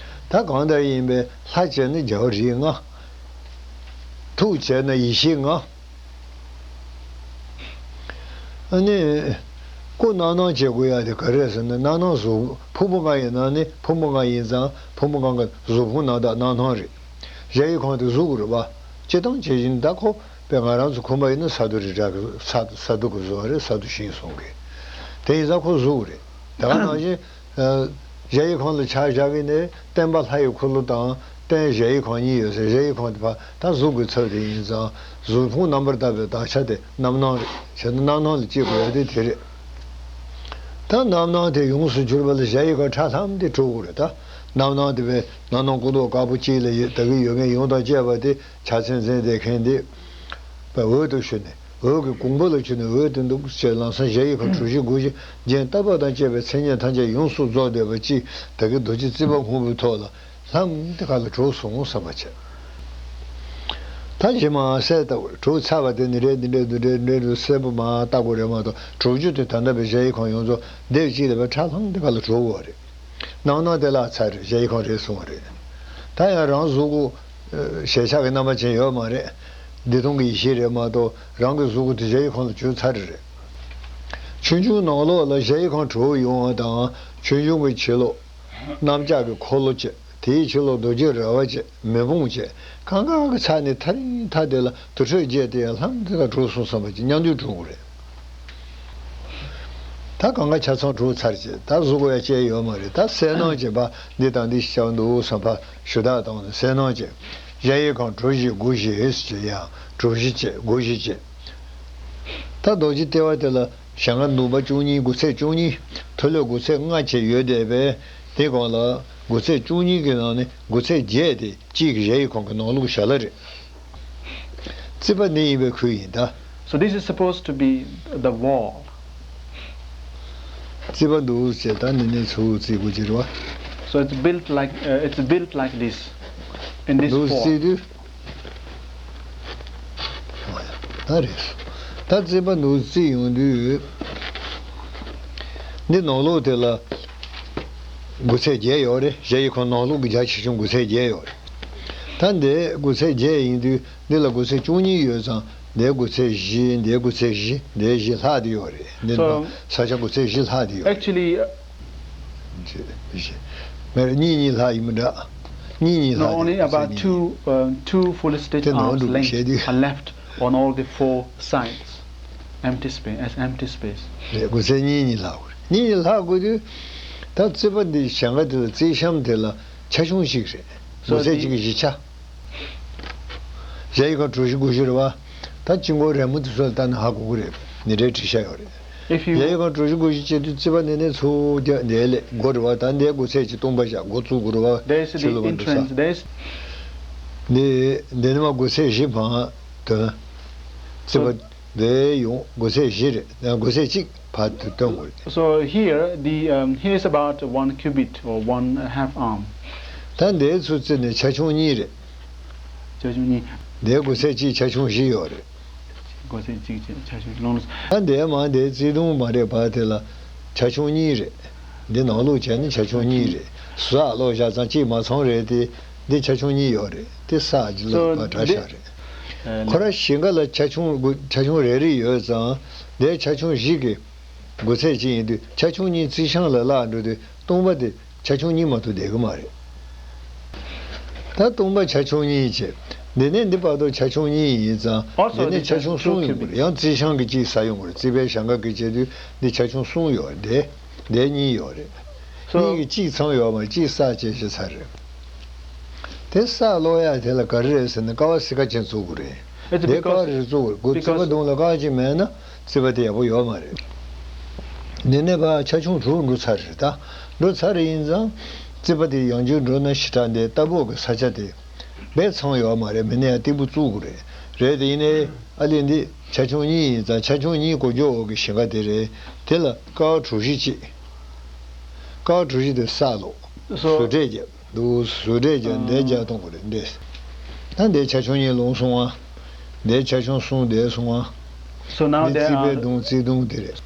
ད་གང་ལྟར་ཡིན་པའི་ལྷ་བྱས་ནི་རྒྱལ་བ་རིགས་ལྔ། ཐུགས་བྱས་ན་ཡེ་ཤེས་ལྔ། ཨ་ནི། སྐུ་རྣམ་སྣང་བྱེད་དགོས་ཡ་དེ་ག་རེ་རེད་ཟེར་ན། རྣམ་སྣང་གཟུགས། ཕུང་པོ་ལྔ་ཡི་ནང་ནས་ཕུང་པོ་ལྔ་ཡིན་ཙང་ཕུང་པོ་ལྔ་གི་གཟུགས་ཕུང་རྣམ་དག་རྣམ་སྣང་རེད། གཞལ་ཡས་ཁང་དེ་གཟུགས་རེད་པ། སྤྱིར་བཏང་བྱེད་བཞིན་ད་ཁོ་པས་ང་རང་ཚོ་ཁོམ་པ་ཡིན་ན་ས་རྡོ་རི་བྲག་གི་ས་ས་རྡོ་གི་བཟོ་བ་རེད། ས་རྡོ་ཤིང་གསུམ་གི། དེ་ཡིན་ཙང་ཁོ་གཟུགས་རེད། དེ་ག་ནང་བཞིན། ཨ། གཞལ་ཡས་ཁང་ལ་ཕྱག་བཞག་གི་ནས་བརྟེན་པ་ལྷ་ཡི་འཁོར་ལོ་དང་རྟེན་གཞལ་ཡས་ཁང་གཉིས་ཡོད་ཟེར། གཞལ་ཡས་ཁང་དེ་ཕར་ད་གཟུགས་ཀྱི་ཚབ་དེ་ཡིན་ཙང་གཟུགས་ཕུང་རྣམ་པར་དག་པའི་དག་ཆ་དེ་རྣམ་སྣང་རེད། བྱས་ན་རྣམ་སྣང་ལ་སྐྱེ་དགོས་ཡ་དེ་དེ་རེད། ད་རྣམ་སྣང་དེ་ཡོངས་སུ་གྱུར་པ་ལ་གཞལ་ཡས་ཁང་ཁྲ་ལྷམ་དེ་གྲུབ་དགོས་རེད། ད་རྣམ་སྣང་དེ་བས་རྣམ་སྣང་སྐུ་མདོག་དཀར་པོ་གཅིག་ལ་ཡོད་ད་གི་ཡོད་མཁན་ཡོངས་དང་བཅས་པ་དེ་ཕྱག་མཚན་མཚན་དེ་མཁན་དེ་བས་འོད་དུ་ཞུ་ནས། འོད་ཀྱི་གོང་བུ་ལ་བྱུང་ནས་འོད་དེ་འདུག་ཅེས་ལམ་སང་གཞལ་ཡས་ཁང་གྲུ་བཞི་སྒོ་བཞི་རྒྱན་ལྟ་བ་དང་བཅས་པའི་མཚན་ཉིད་ཐམས་ཅད་ཡོངས་སུ་རྫོགས་བསྡད་པ་ཅིག་ད་གི་རྡོ་རྗེ་རྩིག་པ་སྔོན་པོའི་ཐོག་ལ་ལྷམ་དེ་ག་ལ་གྲུབ་སོང་བསམ་པ་བྱས། ད་གཞི་མ་གསལ་ལྟ་བུར་གྲུབ་ཚར་བ་དེ་ནི་རེད། འདི་འདྲས་འདི་འདྲས་འདི་འདྲས་གསལ་པོ་མ་ལྟ་དགོས་རེད་མ་གཏོགས། གྲུབ་རྒྱུ་དེ་ད་ལྟ་བའི་གཞལ་ཡས་ཁང་ཡོངས་རྫོགས་སྡེབ་གཅིག་ལ་བའི་ཁྲ་ལྷམ་དེ་ག་ལ་གྲུབ་དགོས་རེད། རྣམ་སྣང་དེ་བརླག་ཚར་རེད། གཞལ་ཡས་ཁང་རེད་གསུངས་པ་རེད། ད་ཡང་རང་གཟུགས་སྐུ་ཞལ་ཆགས་ཀྱི་རྣམ་པ་ཅན་ཡོད་མ་རེད། བདེ་སྟོང་གི་ཡེ་ཤེས་རེད་མ་གཏོགས་རང་གི་གཟུགས་སྐུ་དེ་གཞལ་ཡས་ཁང་ལ་བྱོན་ཚར་རེད། ཆོས་འབྱུང་ནང་ལོགས་ལ་གཞལ་ཡས་ཁང་གྲུབ་ཡོང་བ་དང་། ཆོས་འབྱུང་གི་ཕྱི་ལོགས་གནམ་ལྕགས་ཀྱི་འཁོར་ལོ་བཅས། དེའི་ཕྱི་ལོགས་རྡོ་རྗེ་རལ་པ་བཅས། མེ་དཔུང་བཅས། གང་ག་གི་ཚ་ནས་ཐག་རིང་ཐག་དེ་ལ་དུར་ཁྲོད་བརྒྱད་དེ་ཡང་ལྷམ་དེ་ལ་གྲུབ་སོང་བསམ་པ་ཅིག་མཉམ་དུ་གྲུབ་དགོས་རེད། ད་གང་ག་ཆ་ཚང་གྲུབ་ཚར་རྗེས་ད་གཟུགས་པོ་ཡང་བཅད་ཡོད་མ་རེད། ད་གསལ་སྣང་བྱེད་པ་འདི་དང་འདི་ཞིག་བྱ་བ་འདུག་བསམ་པ་ཞུ་དག་བཏང་ནས་གསལ་སྣང་བྱེད། གཞལ་ཡས་ཁང་གྲུ་བཞི་སྒོ་བཞི་ཟེར་ཡང་གྲུ་བཞི་བཅད་སྒོ་བཞི་བཅད། ད་རྡོ་རྗེ་ལྟེ་བ་དེ་ལ་ཞལ་སྔ་ནུབ་པ་བཅུ་གཉིས་སྒོ་ཚད་བཅུ་གཉིས་ཐོད་རློན་སྒོ་ཚད་ལྔ་བཅས་ཡོད་བསྡད་པས། དེ་གོང་ལ་སྒོ་ཚད་བཅུ་གཉིས་ཀྱི་ནང་ནས་སྒོ་ཚད་བརྒྱད་དེ་གཅིག་གཞལ་ཡས་ཁང་གི་ནང་ལོགས་ཞལ་ལག་རེད། རྩིག་པ་འདི་ཡིན་པའི་ཁུལ་ཡིན་ད། So this is supposed to be the wall. རྩིག་པ་འདུག་ཅེས་ད་འདི་ནས་ཚུར་རྩིག་དགོས་ཀྱི་རེད་བ། So it's built like, uh, it's built like this, in this འདུག་form. རྩིག་དུས། ད་རེད། ད་ ད་རྩིས་པ་འདུག་རྩིས་ཡོང་དུས། འདི་ནང་ལོགས་དེ་ལ་དགུ་ཚད་བརྒྱད་ཡོད་རེད། གཞལ་ཡས་ཁང་ནང་ལོགས་ཀྱི་རྒྱ་ཆེ་ཆུང་དགུ་ཚད་བརྒྱད་ཡོད་རེད། ད་འདི་དགུ་ཚད་བརྒྱད་ཡིན་དུས་འདི་ལ་དགུ་ཚད་བཅུ་གཉིས་ཡོད་ཙང་འདི་དགུ་ཚད་བཞི། འདི་དགུ་ཚད་བཞི། འདི་བཞི་ལྷག་དེ་ཡོད་རེད། འདི་So, ནང་ས་ཆ་དགུ་ཚད་བཞི་ལྷག་དེ་ཡོད་རེད། Actually, ངས་གཉིས་གཉིས་ལྷག་ཡིན་མི་འདྲ། གཉིས་གཉིས No, ལྷག་only དེ་about གཉིས། two, uh, two full stitch དེ་ནང་arms འགྲོ་གི་བཤད་དུས། Length are left on all the four sides. Empty space, as empty space. རེད། དགུ་ཚད་གཉིས་གཉིས་ལྷག་དགོས་རེད། གཉིས་གཉིས་ལྷག་དགོས་དུས། ད་རྩིས་པ་འདི་གཞན་ག་དེ་ལ་རྩིས་གཤམ་དེ་ལ་ཆ་ཆུང་ཞིག་རེད། So དགུ་ཚད་གཅིག་གི་བཞི་ཆ། གཞལ་ཡས་ཁང་གྲུ་བཞི་སྒོ་བཞི་རེད་བ། ད་དཀྱིལ་འཁོར་རེ་མོ་དེ་ཚོ་ལ་ལྟ་ན་ཧ་གོ་གི་རེད། འདི་འདྲའི་བྲིས་ཤག་ཡོད་རེད། If you གཞལ་ཡས་ཁང་གྲུ་བཞི་སྒོ་བཞི་བྱེད་དུས་རྩིས་པ་འདི་ནས་ཚུར་རྒྱག་འདི་ལས་སྒོ་རེད་བ། ད་འདི་སྒོ་ཚད་ཀྱི་སྟོང་པ་བཞག་སྒོ་བཙུགས་དགོས་རེད་བ། There is ཕྱི་ལོགས་the པ་འགྲོ་ས། Entrance, there is འདི་འདི་ནས་མར་སྒོ་ཚད་བཞི་བར་དོན། རྩིས་So པ་འདི་ཡོང་སྒོ་ཚད་བཞི་རེད། ཡང་སྒོ་ཚད་གཅིག་བར་དུ་སྟོན་དགོས་རེད། So here, the, um, here is about one cubit or one half arm. ད་འདིའི་ཚུར་རྩིས་ནས་ཆ་ཆུང་གཉིས་རེད། ཆ་ཆུང་གཉིས། འདིའི་སྒོ་ཚད་གཅིག་ཆ་ཆུང་བཞི་ཡོད་རེད། སྒོ་ཚད་གཅིག་བྱས་ཆ་ཆུང་ལོངས། ད་འདིའི་མར་འདིའི་རྩིས་མདུང་མ་རེད་བ། དེ་ལ་ཆ་ཆུང་གཉིས་རེད། འདི་ནང་ལོགས་བྱས་ན་ཆ་ཆུང་གཉིས་རེད། ས་ལོགས་བཞག་ཙང་གཅིག་མ་ཚང་རེད་དེ། འདི་ཆ་ཆུང་གཉིས་ཡོད་རེད། དེ་ས་གཅིག་ལ་So མར་དྲ་this, ཤག་རེད། uh, ཁོ་ར་ཞེང་ཁ་ལ་ཆ་ཆུང་དགུ་ཆ་ཆུང་རེ་རེ་ཡོད་ཙང་། འདིའི་ཆ་ཆུང་བཞི་གི་སྒོ་ཚད་གཅིག་ཡིན་དུས་ཆ་ཆུང་གཉིས་རྩིས་གཤམ་ལ་བརླག་འགྲོ་དུས་སྟོང་པ་དེ་ཆ་ཆུང་གཉིས་མ་གཏོགས་བསྡད་ཀྱི་མ་རེད། ད་སྟོང་པ་ཆ་ཆུང་གཉིས་བྱས། འདི་ནས་འདི་བར་དུ་ཆ་ཆུང་གཉིས་ཡིན་ཙང་Also འདི་ནས་ཆ་ཆུང་གསུམ་ཡོང་གི་རེད། ཡང་རྩིས་གཤམ་གྱི་གཅིག་ས་ཡོང་གི་རེད། རྩིས་པའི་ཞེང་ཁ་གི་བྱས་དུས་འདི་ཆ་ཆུང་གསུམ་ཡོད་རེད། འདི་གཉིས་ཡོད་རེད། So གཉིས་ཀྱི་གཅིག་ཚང་ཡོད་མ་གཅིག་ས་བྱས་བྱས་ཚར་རེད། དེ་ས་སློག་ཡ་དེ་ལ་ག་རེ་རེད་ཟེར་ན་ཀ་བ་སི་ཀ་ཅན་བཙུགས་དགོས་རེད། It's དེ་ཀ་བ་because རེ་བཙུགས་དགོས་རེད། སྒོ་རྩིས་པ་because མདུང་ལ་ཀ་བ་གཅིག་མེད་ན་རྩིས་པ་དེ་ཡག་པོ་ཡོད་མ་རེད། འདི་ནས་ཕར་ཆ་ཆུང་དྲུག་འགྲོ་ཚར་རེད་ད། འགྲོ་ཚར་རེད་ཡིན་ཙང་། རྩིས་པ་དེ་ཡང་བསྐྱར་འགྲོ་ན་ཞེ་དྲག་འདི་ལྟ་ཕོག་གི་ས་ཆ་དེ་རྦད་ཚང་ཡོད་མ་རེད། མིན་ན་ཡང་སྟེགས་བུ་བཙུགས་དགོས་རེད། རེད་དེ་ཡིན་ནའི་ཨ་ལས་འདི་ཆ་ཆུང་གཉིས་ཡིན་ཙང་ཆ་ཆུང་གཉིས་གོ་འཇོག་འོག་གི་ཞེང་ཁ་དེ་རེད། དེ་ལ་ཀ་བ་གྲུ་བཞི་གཅིག་ཀ་བ་གྲུ་བཞི་དེ་ས་སློག So བཟོ་གྲྭས་རྒྱབ། འདུག་བཟོ་གྲྭས་རྒྱབ་འདས་རྒྱག་གཏོང་དགོས་རེད་འདས། ད་འདས་ཆ་ཆུང་གཉིས་ལོངས་སོང་ཨ། འདས་ཆ་ཆུང་གསུམ་འདས་སོང་ཨ། So now འདི there རྩིས་པའི are མདུང་རྩིས་མདུང་དེ་རེད།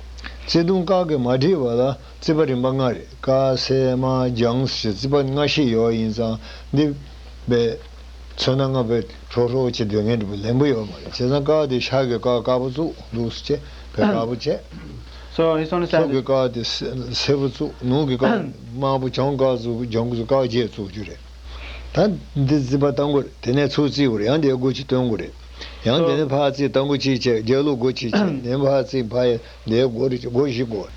རྩིས་མདུང་ཀ་གིས་མ་བྲིས་པ་ལ་རྩིས་པ་རིམ་པ་ལྔ་རེད། ཀ་སེ་མ་འཇང་ཞེས་རྩིས་པ་ལྔ་བཞི་ཡོད་ཡིན་ཙང་འདི་བས། ཚོན་སྣ་ལྔ་པའི་ཧྲོག་ཧྲོག་བྱེད་སྡོད་མཁན་འདྲ་པོ་ལེན་པོ་ཡོད་མ་རེད། བྱས་ཙང་ཀ་དེ་ཤར་གི་ཀ་དཀར་པོ་བཙུགས་འདུག་སེ་བྱས་བས་དཀར་པོ་བྱས། So his only ལྷོ་side གི་is ཀ་དེ་སེ་སེར་པོ་བཙུགས། ནུབ་གི་ཀ་དམར་པོ་བྱང་ཀ་བཙུགས། བྱང་གི་ཀ་བརྒྱད་བཙུགས་རྒྱུ་རེད། ད་འདི་རྩིས་པ་བཏང་དགོས་རེད། དེ་ནས་ཚུར་རྩིས་དགོས་རེད། ཡང་དེ་སྒོ་གཅིག་སྟོན་དགོས་རེད། ཡང་དེ་ནས So ཕར་རྩིས་བཏང་སྒོ་གཅིག་བྱས་རྒྱབ་ལོགས་སྒོ་གཅིག་བྱས་དེ་ནས་ཕར་རྩིས་ཕར་ཡ་དེ་སྒོ་རེ་སྒོ་བཞི་དགོས།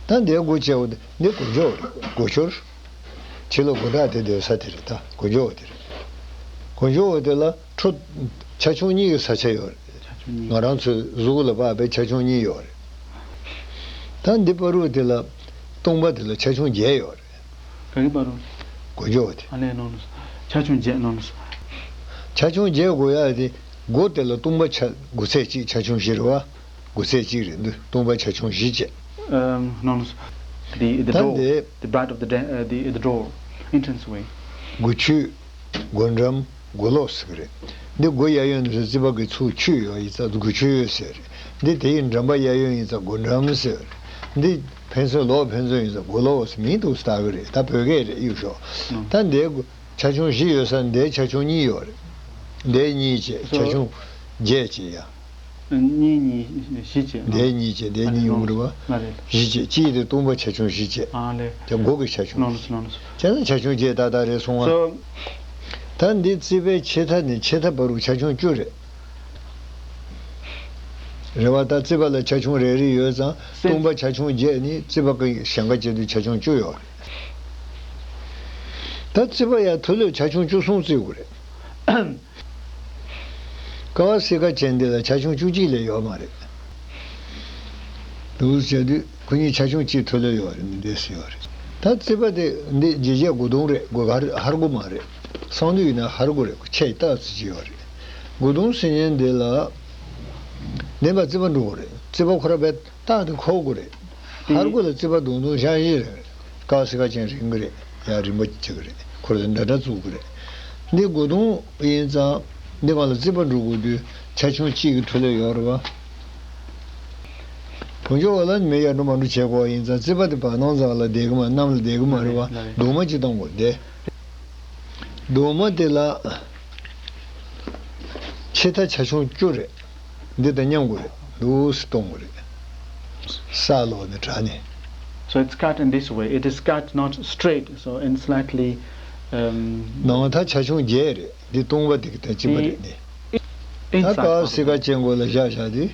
ད་དེ་སྒོ་བྱས་འོ་དེ་འདི་སྒོ་འཇོག་རེད། སྒོ་ཤོར། ཕྱི་ལོགས་སྒོ་འགྲམ་དེ་སྡོད་ས་དེ་རེད་ད། སྒོ་འཇོག་དེ་རེད། སྒོ་འཇོག་དེ་ལ་ཁྲོ། ཆ་ཆུང་གཉིས་ཀྱི་ས་ཆ་ཡོད་རེད། ཆ་ཆུང་གཉིས། ང་རང་ཚོའི་གཟུགས་ལ་དཔག་པའི་ཆ་ཆུང་གཉིས་ཡོད་རེད། ད་འདི་བར་དུ་དེ་ལ་སྟོང་པ་དེ་ལ་ཆ་ཆུང་བརྒྱད་ཡོད་རེད། ག་གི་བར་དུ། སྒོ་འཇོག་དེ། ཨ་ལས་ནོ་ནོ། ཆ་ཆུང་བརྒྱད་ནོ་ནོ། ཆ་ཆུང་བརྒྱད་དགོས་ཡ་དེ་སྒོ་དེ་ལ་སྟོང་པ་ཆ་དགུ་ཚད་གཅིག་ཆ་ཆུང་བཞི་རེད་བ། དགུ་ཚད་གཅིག་རེད་འདུག་སྟོང་པ་ཆ་ཆུང་བཞི་བྱས། Um, no, no. The, the ད་door. འདི། The bright of the da- uh, the, the door. Entrance way. སྒོ་ཁྱུད། སྒོ་འགྲམ། སྒོ་ལོགས་ཟེར་གི་རེད། འདི་སྒོ་གཡས་གཡོན་ནས་རྩིས་པ་གི་ཚུར་ཁྱུད་ཡོད་ཡིན་ཙང་སྒོ་ཁྱུད་ཟེར་རེད། འདི་དེའི་འགྲམ་པ་གཡས་གཡོན་ཡིན་ཙང་སྒོ་འགྲམ་ཟེར་རེད། འདི་ཕན་ཚུན་ལོགས་ཕན་ཚུན་ཡིན་ཙང་སྒོ་ལོགས་ཟེར་མིང་འདུག་སེ་བཏགས་གི་རེད། ད་བོད་སྐད་རེད་གཡུག་ཞོག་ད་འདི་སྒོ་ཆ་ཆུང་བཞི་ཡོད་ས་འདིའི་ཆ་ཆུང་གཉིས་ཡོད་རེད། འདིའི་གཉིས་བྱས་ཆ་ཆུང་བརྒྱད་བྱས་ཡ། གཉིས་གཉིས་བཞི་བྱས། འདིའི་གཉིས་བྱས་འདིའི་གཉིས་ཡོང་རེད་བ། ང་རེད། བཞི་བྱས་གཅིག་དེ་སྟོང་པ་ཆ་ཆུང་བཞི་བྱས། ཨ་ལས། དེ་སྒོ་གི་ཆ་ཆུང་ནོ་ནོ་ནོ་ནོ། བྱས་ན་ཆ་ཆུང་བརྒྱད་ཏག་ཏག་རེད་སོང་ང་། སོ། ད་འདི་རྩིས་པའི་ཕྱེད་མཐའ་ནས་ཕྱེད་མཐའ་བར་དུ་ཆ་ཆུང་བཅུ་རེད། རེད་བ། ད་རྩིས་པ་ལ་ཆ་ཆུང་རེ་རེ་ཡོད་ཙང་སྟོང་པ་ཆ་ཆུང་བརྒྱད་ནི་རྩིས་པ་གི་ཞེང་ཁ་བྱེད་དུས་ཆ་ཆུང་བཅུ་ཡོད་རེད། ད་རྩིས་པ་ཡ་མཐོ་ལོས་ཆ་ཆུང་བཅུ་གསུམ་རྩིས་དགོས་རེད། ཀ་བ་སི་ཀ་ཅན་འདི་ལ་ཆ་ཆུང་བཅུ་གཅིག་ལས་ཡོད་མ་རེད། འདུག་བྱས་དུས་ཁོ་གཉིས་ཆ་ཆུང་གཅིག་མཐོ་ལོས་ཡོད་རེད། འདི་འདྲས་སུ་ཡོད་རེད། ད་རྩིས་པ་དེ་འདི་རྗེས་བྱས་སྒོ་རྡུང་རེད། སྒོ་ཧར་ཧར་སྒོ་མ་རེད། གསང་འདུས་ཡིན་ན་ཧར་སྒོ་རེད། ཁོ་ཆས་སྟག་ཙི་ཅི་ཡོད་རེད། སྒོ་རྡུང་ཟེར་མཁན་འདི་ལ་ནེམ་པ་རྩིས་པ་འགྲོ་དགོས་རེད། རྩིས་པ་ཁོ་ར་བས་སྟག་དེ་འཁོར་དགོས་རེད། ཧར་སྒོ་ལ་རྩིས་པ་རྡུང་རྡུང་བཞག་ཡི་རེད། ཀ་བ་སི་ཀ་ཅན་རིང་གི་རེད། ཡང་རིང་པོ་བྱེད་གི་རེད། ཁོ་ར་འདྲ་འདྲ་བཙུགས་གི་རེད། འདི་སྒོ་རྡུང་ཡིན་ཙང་འདི་སྒང་ལ་རྩིས་པ་འགྲོ་དགོས་དུས་ཆ་ཆུང་གཅིག་གི་མཐོ་ལོས་ཡོད་རེད་བ། བོད་ལྗོངས་བ་ལ་མི་ཡར་འགྲོ་མར་འགྲོ་བྱེད་དགོས་པ་ཡིན་ཙང་རྩིས་པ་དེ་བར་སྣང་ཙམ་ལ་བསྡད་གི་མ་གནམ་ལ་བསྡད་གི་མ་རེད་བ། ལགས་རེད། གདུང་མ་གཅིག་གཏོང་དགོས་དེ། གདུང་མ་དེ་ལ་ཕྱེད་མཐའ་ཆ་ཆུང་བཅུ་རེད། འདི་དང་མཉམ་དགོས་རེད། ལུགས་སུ་གཏོང་དགོས་རེད། ས་ལོག་ནས་དྲ་ནས། So it's cut in this way. It is cut not straight, so in slightly, um, ནང་མཐའ་ཆ་ཆུང་བརྒྱད་རེད། འདི་སྟོང་པ་འདི་གི་དང་གཅིག་པ་རེད་ནི། ད་inside ཀ་བ་སི་ཀ་ཅན་གོ་ལ་བཞག་བཞག་དེ།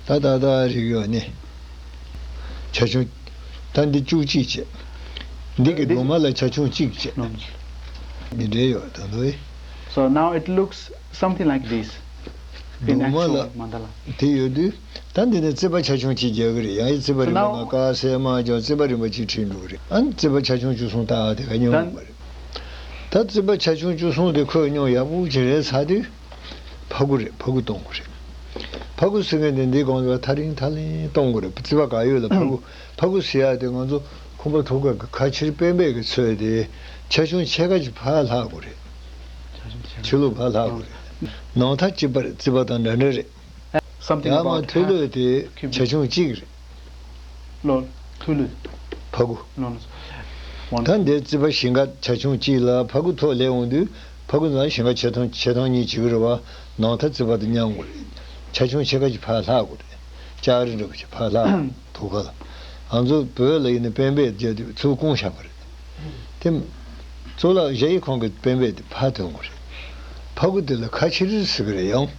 ད་ད་ད་རིག་ཡོད་ནི། ཆ་ཆུང་། ད་འདི་བཅུ་གཅིག་བྱས། འདི་གི་གདུང་མ་ལ་ཆ་ཆུང་གཅིག་བྱས། འདི་འདྲའི་ཡོད་ད་དོ། So now it looks something like this. In actual mandala. གདུང་མ་ལ་དེ་ཡོད་དུས། ད་འདི་ནས་རྩིས་པ་ཆ་ཆུང་གཅིག་རྒྱག་གི་རེད། ཡང་ཡི་རྩིས་པ་རིམ་པ་ལྔ་ཀ་སེ་མ་ཀྱང་རྩིས་པ་རིམ་པ་གཅིག་ཁྲིད་འགྲོ་གི་རེད། ཨ་ནི་རྩིས་པ་ཆ་ཆུང་བཅུ་གསུམ་ལྟ་བ་དེ་ག་སྙོམས་པ་རེད། ད་རྩིས་པ་ཆ་ཆུང་བཅུ་གསུམ་དེ་ཁོས་སྙོམས་ཡག་པོ་ཅིག་རེད་ཚར་དུས། ཕ་གུ་རེད། ཕ་གུ་གཏོང་དགོས་རེད། ཕ་གུ་ཟེར་མཁན་དེ་འདི་གོང་དུ་ཐག་རིང་ཐག་རིང་གཏོང་དགོས་རེད། རྩིས་པ་ག་ཡོད་ལ་ཕ་གུ་ཕ་གུ་ཟེར་ཡ་དེ་ང་ཚོ་ཁང་པ་ཐོག་ཁ་གི་ཁ་ཕྱིར་པད་པད་ཀྱི་ཚོད་དེ་ཆ་ཆུང་ཕྱེད་ཀ་ཅིག་ཕར་ལྷག་དགོས་རེད། ཕྱི་ལོགས་ཕར་ལྷག་དགོས་རེད། ནང་མཐའ་གཅིག་པ་རེད། རྩིས་པ་དང་འདྲ་འདྲ་རེད། Something ཡང་མ་about མཐོ་ལོས་དེ་ཆ་ཆུང་གཅིག་རེད། ལོ། མཐོ་ལོས། ཕ་གུ། ལོ་ནོ། ད་འདིར་རྩིས་པ་ཞིང་ཁ་ཆ་ཆུང་གཅིག་ལ་ཕ་གུ་ཐོག་ལས་འོང་དུས་ཕ་གུ་ནང་ཞིང་ཁ་ཆེ་ཐང་ཆེ་ཐང་གཉིས་བྱེད་ཀྱི་རེད་བ། ནང་མཐའ་རྩིས་པ་དང་མཉམ་དགོས་རེད། ཆ་ཆུང་ཕྱེད་ཀ་ཅིག་ཕར་ལྷག་དགོས་རེད། ལྕགས་རི་འདྲ་པོ་ཅིག་ཕར་ལྷག་ཐོག་ཁ་ལ། ང་ཚོ་བོད་ལ་ཡིན་ན་པད་པད་རྒྱག་དུས་ཚུར་བསྐུངས་བཞག་པ་རེད། དེ། གཙུག་ལག་ཞ་ཡི་ཁོང་གི་པད་པད་དེ་ཕར་ཐོན་དགོས་རེད། ཕ་གུ་དེ་ལ་ཁ་ཕྱིར་ཟེར་གི་རེད་ཡང་།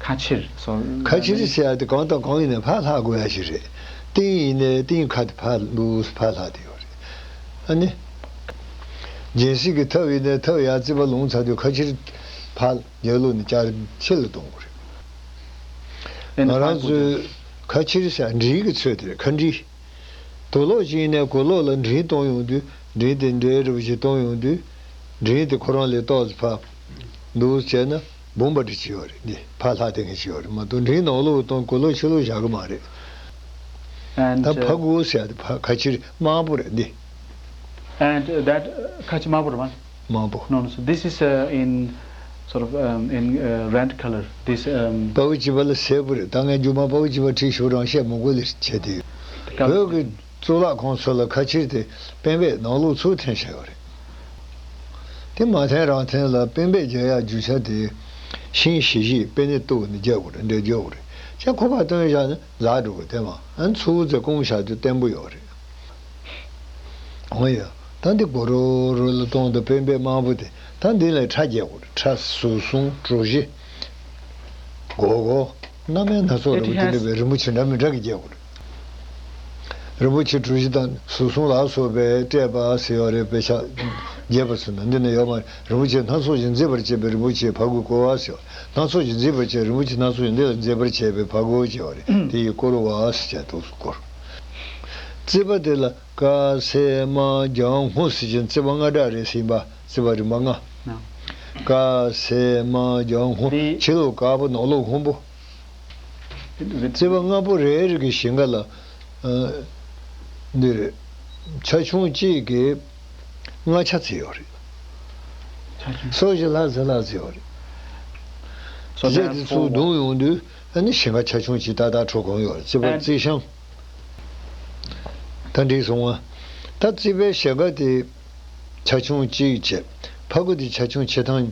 ཁ་ཕྱིར་སོ། ཁ་ཕྱིར་ཟེར་ཡ་དེ་གང་དང་གང་ཡིན་ནའི་ཕར་ལྷག་དགོས་ཡ་ཞིག་རེད། ཏིང་ཡིན་ནའི་ཏིང་ཁ་དེ་ཕར་ལུགས་ཕར་ལྷག་དེ་ཡོད་རེད། ཨ་ནི། སྦྱིན་སྲེག་གི་ཐབས་ཡིན་ནའི་ཐབས་ཡར་རྩིས་པ་ལོངས་ཚར་དུས་ཁ་ཕྱིར་ཕར་རྒྱབ་ལོགས་ནས་བསྐྱར་ཕྱི་ལ་གཏོང་དགོས་རེད། ང་རང་ཚོས་ཁ་ཕྱིར་ཟེར་མགྲིན་གྱི་ཚོད་དེ་རེད། ཁ་མགྲིན། དུག་ལོག་ཅིག་ཡིན་ནའི་གོས་ལོག་ལ་མགྲིན་གཏོང་ཡོང་དུས་མགྲིན་དེ་འདྲའི་རིལ་བུ་ཞིག་གཏོང་ཡོང་དུས། མགྲིན་དེ་ཁོ་རང་ལས་ཏོག་ཙམ་ཕར། འདུག་བྱས་ན་བུམ་པ་འདྲ་ཅིག་ཡོད་རེད། འདི་ཕར་ལྷག་བསྡད་མཁན་ཅིག་ཡོད་རེད་མ་གཏོགས་མགྲིན་ནང་ལོགས་གཏོང་གོས་ལོག་ཕྱི་ལོགས་བཞག་གི་མ་རེད། And, ད་uh, ཕ་གུ་ཟེར་ཡ་དེ་ཕ་ཁ་ཕྱིར་དམར་པོ་རེད་འདི། And, uh, that, uh, ཁ་ཕྱིར་དམར་པོ་རེད་མ། དམར་པོ། No, no, so this is, uh, in sort of, um, in, uh, red color. This, um, པ་ཝི་བྱི་པ་ལ་སེར་པོ་རེད། ད་ངས་མཇུག་མ་པ་ཝི་བྱི་པ་ཁྲིད་ཞུ་རང་བཤད་མི་དགོས་ལེ་བྱས་ཏེ། The color བོད་ཀྱི་གཙུག་ལག་ཁང་ཚོ་ལ་ཁ་ཕྱིར་དེ་པད་པད་ནང་ལོགས་ཚུར་འཐེན་བཞག་ཡོད་རེད། དེ་མ་འཐེན་རང་འཐེན་ལ་པད་པད་རྒྱག་ཡ་རྒྱུ་ཆ་དེ། ཤིང་བཞི་བཞི་པད་ནི་གཏུབས་ནས་རྒྱག་དགོས་རེད། འདྲེ་རྒྱག་དགོས་རེད། ཅག་ཁོ་པ་སྟོན་བཞག་ན་ལག་འགྲོ་གི་དེ་མ་ཨ་ཚུར་ཚེ་སྐུངས་བཞག་དུས་བརྟན་པོ་ཡོད་རེད། འོ་ཡ། ད་འདི་གོ་རོ་རོ་ལ་གཏོང་དུ་པད་པད་དམར་པོ་དེ་ད་འདི་ལ་ཁྲ་རྒྱག་དགོས་རེད། ཁྲ་ཟུར་གསུམ་གྲུ་བཞི། སྒོར་སྒོར། སྣ་མིན་སྣ་ཚོགས་རིན་པོ་ཆེ་འདྲ་བའི་རིན་པོ་ཆེ་འདྲ་མི་འདྲ་གི་རྒྱག་དགོས་རེད། རིན་པོ་ཆེ་གྲུ་བཞི་དང་ཟུར་གསུམ་ལ་སོགས་པའི་སྤྲས་པ་ཟེར་བ་རེད། དཔེ་ཆ་རྒྱས་པ་ཚོ་ན་འདི་ན་ཡོད་མ་རེད། རིན་པོ་ཆེ་སྣ་ཚོགས་ཀྱིས་མཛེས་པར་བྱས་པའི་རིན་པོ་ཆེའི་ཕ་གུས་བསྐོར་བ་ཟེར་བ། སྣ་ཚོགས་ཀྱིས་མཛེས་པར་བྱས་རིན་པོ་ཆེ་སྣ་ཚོགས་ཀྱིས་འདི་ལ་མཛེས་པར་བྱས་པའི་ཕ་གུ་ཟེར་བ་རེད། དེ་ཡིས་བསྐོར་བ་ཟེར་བྱས་འདུག་སེ་བསྐོར། རྩིས་པ་དེ་ལ་ཀ་སེ་མ་ལྗང་སྔོ་ཟེར་གྱིན་རྩིས་པ་ལྔ་སྦྲགས་རེད་ཟེར་ཡིན་པ། རྩིས་པ་རིམ་པ་ལྔ། ཀ་སེ་མ་ལྗང་སྔོ། དེ་ཕྱི་ལོགས་དཀར་པོ་ནང་ལོགས་སྔོན་པོ། རྩིས་པ་ལྔ་པོ་རེ་རེ་གི་ཞིང་ཁ་ལ། ཨ། འདི་རེད། ཆ་ཆུང་གཅིག་གིས་ལྔ་ཆ་ཙམ་ཡོད་རེད། ཆ་ཆུང་། སོ་བཞི་ལྷག་ཙམ་ལྷག་ཙམ་ཡོད་རེད། So རྗེས་དེ་ཚུར་བརྡུངས་ཡོང་དུས་ཨ་ནི་ཞིང་ཁ་ཆ་ཆུང་གཅིག་ཏག་ཏག་འཕྲོ་གང་ཡོད་རེད། རྩིས་པ་རྩིས་ཤིང་། ད་འགྲིག་སོང་ང་། ད་རྩིས་པའི་ཞིང་ཁ་དེ། ཆ་ཆུང་གཅིག་བྱས། ཕ་གུ་དེ་ཆ་ཆུང་ཆེ་ཐང་།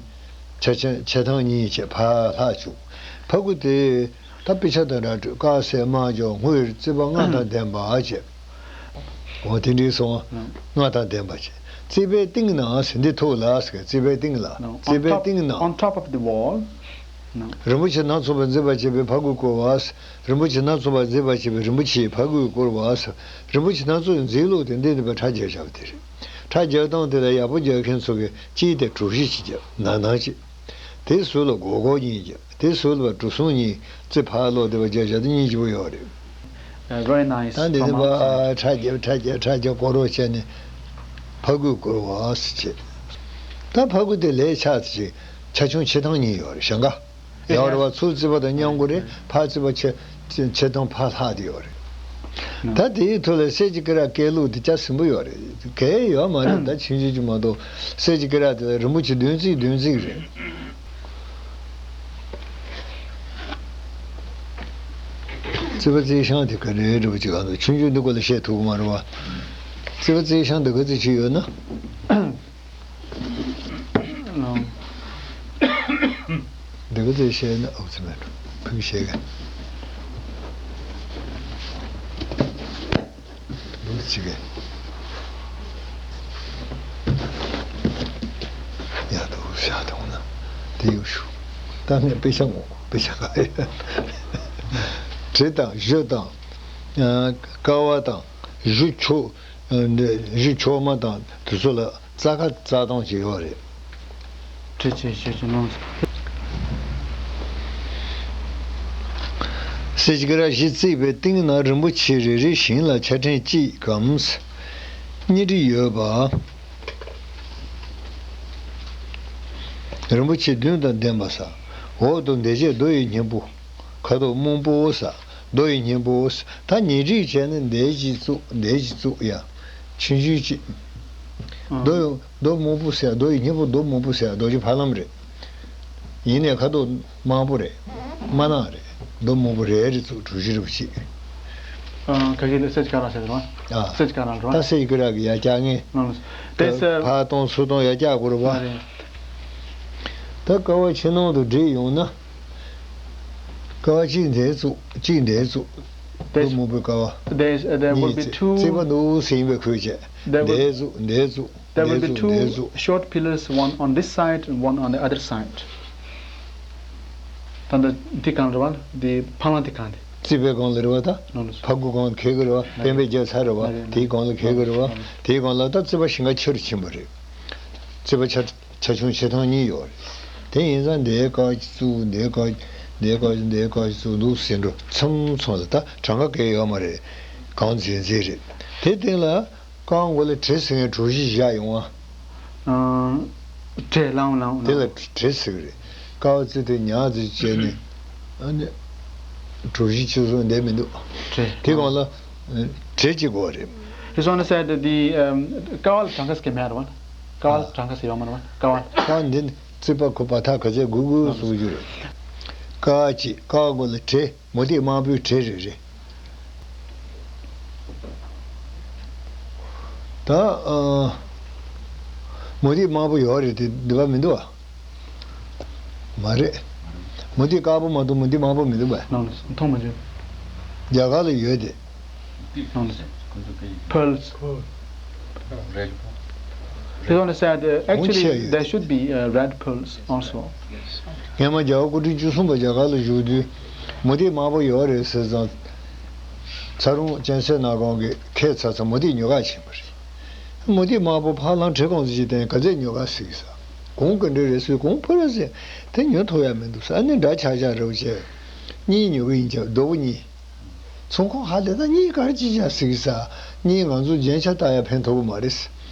ཆ་ཆེ་ཆེ་ཐང་གཉིས་བྱས་ཕར་ལྷག་བཅུག་ཕ་གུ་དེ། ད་དཔེ་ཆ་དང་འདྲ་སྤྲོད། ཀ་སེ་མ་ལྗང་སྔོ་ཡི་རྩིས་པ་ལྔ་དང་ལྡན་པ་བྱས། འོ་དེ་འགྲིག་སོང་ང་། ལྔ་དང་ལྡན་པ་བྱས། རྩིས་པའི་སྟེང་ན་ཟེར་འདི་ཐུག་ལ་ཟེར། རྩིས་པའི་སྟེང་ལ། རྩིས་པའི་སྟེང་ན། On top of the wall. རིན་པོ་ཆེ་སྣ་ཚོགས་པས་མཛེས་པར་བྱས་པའི་ཕ་གུས་བསྐོར་བ། རིན་པོ་ཆེ་སྣ་ཚོགས་པས་མཛེས་པར་བྱས་པའི་རིན་པོ་ཆེའི་ཕ་གུས་བསྐོར་བ། རིན་པོ་ཆེ་སྣ་ཚོགས་ཀྱིས་མཛེས་ལུགས་དེ་འདི་འདི་པའི་ཁྲ་རྒྱག་བཞག་པ་དེ་རེད། ཁྲ་རྒྱག་སྟངས་དེ་ལ་ཡག་པོ་རྒྱག་མཁན་ཚོ་གིས་གཅིག་དེ་གྲུ་བཞི་ཅིག་རྒྱབ་ནང་ནང་ཅིག་དེའི་ཟུར་ལ་སྒོར་སྒོར་གཉིས་རྒྱབ། དེའི་ཟུར་ལ་གྲུ་གསུམ་གཉིས་རྩིས་ཕར་ལོག་བསྡད་པ་རྒྱག་བཞག་དེ་སྙིང་རྗེ་པོ་ཡོད་རེད། Uh, very nice. ད་འདི་ནི་from outside. ཁྲ་རྒྱབ་ཁྲ་རྒྱབ་ཁྲ་རྒྱབ་སྐོར་རོགས་བྱས་ནས་ཕ་གུས་བསྐོར་བ་ཟེར་བྱས། ད་ཕ་གུ་དེ་ལས་ཆགས་ཅིག་ཆ་ཆུང་ཆེ་ཐང་གཉིས་ཡོད་རེད། ཞིང་ཁ་ཡོད་རེད་བ། ཚུར་རྩིས་པ་དང་མཉམ་དགོས་རེད། ཕར་རྩིས་པ་ཆེ་ཆེ་ཐང་ཕར་ལྷག་དེ་ཡོད་རེད། ད་དེའི་ཐོག་ལ་གསེར་གྱི་སྐེ་རགས་བཀལ་ལུགས་དེ་ཅག་ཟིན་པོ་ཡོད་རེད། གལ་ཡོད་མ་རེད། ད་ཕྱིན་ཆད་ཅིག་མ་གཏོགས་གསེར་གྱི་སྐེ་རགས་དེ་ལ་རིན་པོ་ཆེ་བདུན་རྩིས་བདུན་རྩིས་རེད། རྩིས་པ་རྩིས་ཤིང་དེ་ག་འདྲའི་འདྲ་པོ་ཅིག་གང་འདུག་ཆུང་ཆུང་འདི་སྐོར་ལ་བཤད་ཐུབ་ཀྱི་མ་རེད་བ། རྩིས་པ་རྩིས་ཤིང་འདི་ག་ཚོད་ཅིག་ཡོད་ན། འདི་ག་ཚོད་བཤད་ན་ཨོ་ཙི་མེད་འགྲོ། ཕུགས་བཤད་ག་འདུག་ཅིག་ག་ཡག་འདུག་བཞག་དང་ན། དེ་ཡོད་ཤུ། ད་ངས་དཔེ་ཆ་ངོ་དཔེ་ཆ་ག་ཡོད། གྲི་དང་གཞུ་དང་། ཀ་བ་དང་གཞུ་ཆོག་གཞུ་ཆོག་མ་དང་དེ་ཚོ་ལ་རྩ་ཁ་རྩ་སྟོང་ཅིག་ཡོད་རེད། གྲི་ཆོག་གཞུ་ཆོག་གནང་། སེ་ཅིག་ར་བཞི་བརྩིགས་པའི་སྟེང་ན་རིན་པོ་ཆེ་རེ་རེ་བཞིན་ལ་ཆ་ཕྲན་གཅིག་གམ་གཉིས་བྲིས་ཡོད་པ། རིན་པོ་ཆེ་བདུན་དང་ལྡན་པ་ས། འོག་ཏུ་འདེགས་བྱེད་རྡོ་ཡི་སྙིང་པོ། ཁ་དོག་སྨུག་པོ་ས། རྡོ་ཡི་སྙིང་པོ་ས། ད་ཉེ་བྲིས་བྱས་ནས་འདེགས་ཀྱིས་བཙུགས་འདེགས་ཀྱིས་བཙུགས་ཡ། ཆུང་ཆུང་ཅིག་རྡོ་ཡི་རྡོ་སྨུག་པོ་ཟེར་རྡོ་ཡི་སྙིང་པོ་རྡོ་སྨུག་པོ་ཟེར་རྡོ་རྗེ་ཕ་ལམ་རེད། ཡིན་ནའི་ཁ་དོག་དམར་པོ་རེད། དམར་ནག་རེད། རྡོ་སྨུག་པོ་རེ་རེ་བཙུགས་གྲུ་བཞི་རེ་བཞི། ཨ། ག་གི་སེ་ཅིག་ར་ཟེར་རོ། ཨ། སེ་ཅིག་ར་རོ། ད་སེ་ཅིག་ར་གི་ཡར་བཀྱག་ངེས། ཨ། དེ་ཕར་གཏོང་ཚུར་གཏོང་ཡར་བཀྱག་དགོས་རེད་བ། ཨ་རེད། ད་ཀ་བ་ཕྱི་ནང་དུ་བསྒྲིལ་ཡོང་ན། ཀ་བ་གཅིག་འདིར་བཙུགས་གཅིག་འདིར་བཙུགས། རྡོ་སྨུག་པོའི་ཀ་བ། There's, uh, there will གཉིས་བརྩིགས། རྩིག་པ་འདུག་ཟིན་པའི་ཁུལ་བྱས། འདིར་བཙུགས་འདིར་བཙུགས། There will be འདིར་བཙུགས་འདིར་two བཙུགས། Short pillars, one on this side and one on the other side. ད་ལྟ་འདི་གང་རེད་བ། འདི་ཕ་ལང་འདི་གང་འདི། རྩིག་པའི་སྒང་ལ་རེད་བ་ད། ནོ་ནོ། ཕ་གུ་སྒང་ལ་འཁེལ་གི་རེད་བ། ནོ་ནོ། པད་མའི་རྒྱལ་ཚ་རེད་བ། ནོ་ནོ། དེའི་སྒང་ལ་འཁེལ་གི་རེད་བ། ནོ་ནོ། དེའི་སྒང་ལ་ད་རྩིག་པ་ཞིང་ཁ་ཆེ་རུ་ཕྱིན་པ་རེད། རྩིག་པ་ཆ་ཆ་ཆུང་ཆེ་ཐང་གཉིས་ཡོད་རེད། དེ་ཡིན་ཙང་འདིའི་ཀ་གཅིག་བཙུགས་འདིའི་ཀ་འདིའི་ཀ་འདིའི་ཀ་གཅིག་བཙུགས་འདུག་ཟེར་འགྲོ་མཚམས་མཚམས་ལ་ད་གྲངས་ཀ་གས་ཡོད་མ་རེད། གང་འཛིན་འཛིན་རེད། དེ་སྟེང་ལ། རྐང་མགོ་ལ་བྲེ་ཟེར་མཁན་གྲུ་བཞི་བཞག་ཡོང་བ། ཨང་། བྲེ་ལང་ལང་དེ་ལ་ལང་། བྲེ་ཟེར་གི་རེད། ཀ་བ་རྩེ་དེ་ཉག་ཙམ་བྱས་ནས། ཨ་ནི། གྲུ་བཞི་བཅུ་གསུམ་བསྡད་མི་འདུག་བྲེ། དེ་གོང་ལ། བྲེ་གཅིག་དགོས་རེད། He's gonna say that the, um, ཀ་བ་ལ་གྲངས་ཀ་ཟེར་གི་མེད་རེད་བ། ཀ་བ་ལ་གྲངས་ཀ་ཟེར་ཡོད་མ་རེད་བ། ཀ་བ་ལ། ཀ་བ་འདི་རྩིག་པ་ཁུག་པ་ཐག་ག་ཚད་དགོས་དགོས་གསུང་རྒྱུ་རེད། ཀ་བ་གཅིག་ཀ་བ་མགོ་ལ་བྲེ། མུ་ཏིག་དམར་པོའི་བྲེ་རེ་རེ། ད། ཨ། མུ་ཏིག་དམར་པོ་ཡོད་རེད་དེ་འདི་པ་མི་འདུག་བ། མ་རེད། མུ་ཏིག་དཀར་པོ་མ་གཏོགས་མུ་ཏིག་དམར་པོ་མི་འདུག་བས། ནང་ལ་མཐོང་མ་བྱུང་། རྒྱ་གར་ལ་ཡོད་དེ། ནང་ལ། Pearls. Red. They only said, uh, actually, there should be, uh, red pearls also. སྔོན་མ་རྒྱལ་བ་སྐུ་ཕྲེང་བཅུ་གསུམ་པ་རྒྱ་གར་ལ་བཞུགས་དུས། མུ་ཏིག་དམར་པོ་ཡོད་རེད་ཟེར་ཙང་། ཚ་རུང་གཅན་གཟན་སྣ་ཁུང་གིས་ཁས་ཚར་ཚར་མུ་ཏིག་ཉོ་ག་ཕྱིན་པ་རེད། མུ་ཏིག་དམར་པོ་ཕར་ལང་བྲེ་གང་ཚོད་ཅིག་བསྟན་ག་ཚད་ཉོ་ག་ཟེར་གི་ས། གོང་ག་འདྲ་རེད་ཟེར་གོང་ཕུ་ར་ཟེར། དེ་ཉོ་ཐུབ་ཡ་མི་འདུག་ས། ཨ་ནི་འདྲ་ཆགས་ཆགས་རེ་བ་བྱས། གཉིས་ཉོ་གི་ཡིན་ཀྱང་རྡོ་བོ་གཉིས། ཚོང་ཁང་ཧ་ལས་ད་གཉིས་གར་ཅི་བྱ་ཟིག་ས། གཉིས་ང་ཚོ་རྒྱན་ཆ་བཏགས་ཡ་ཕན་ཐོགས་མ་རེད།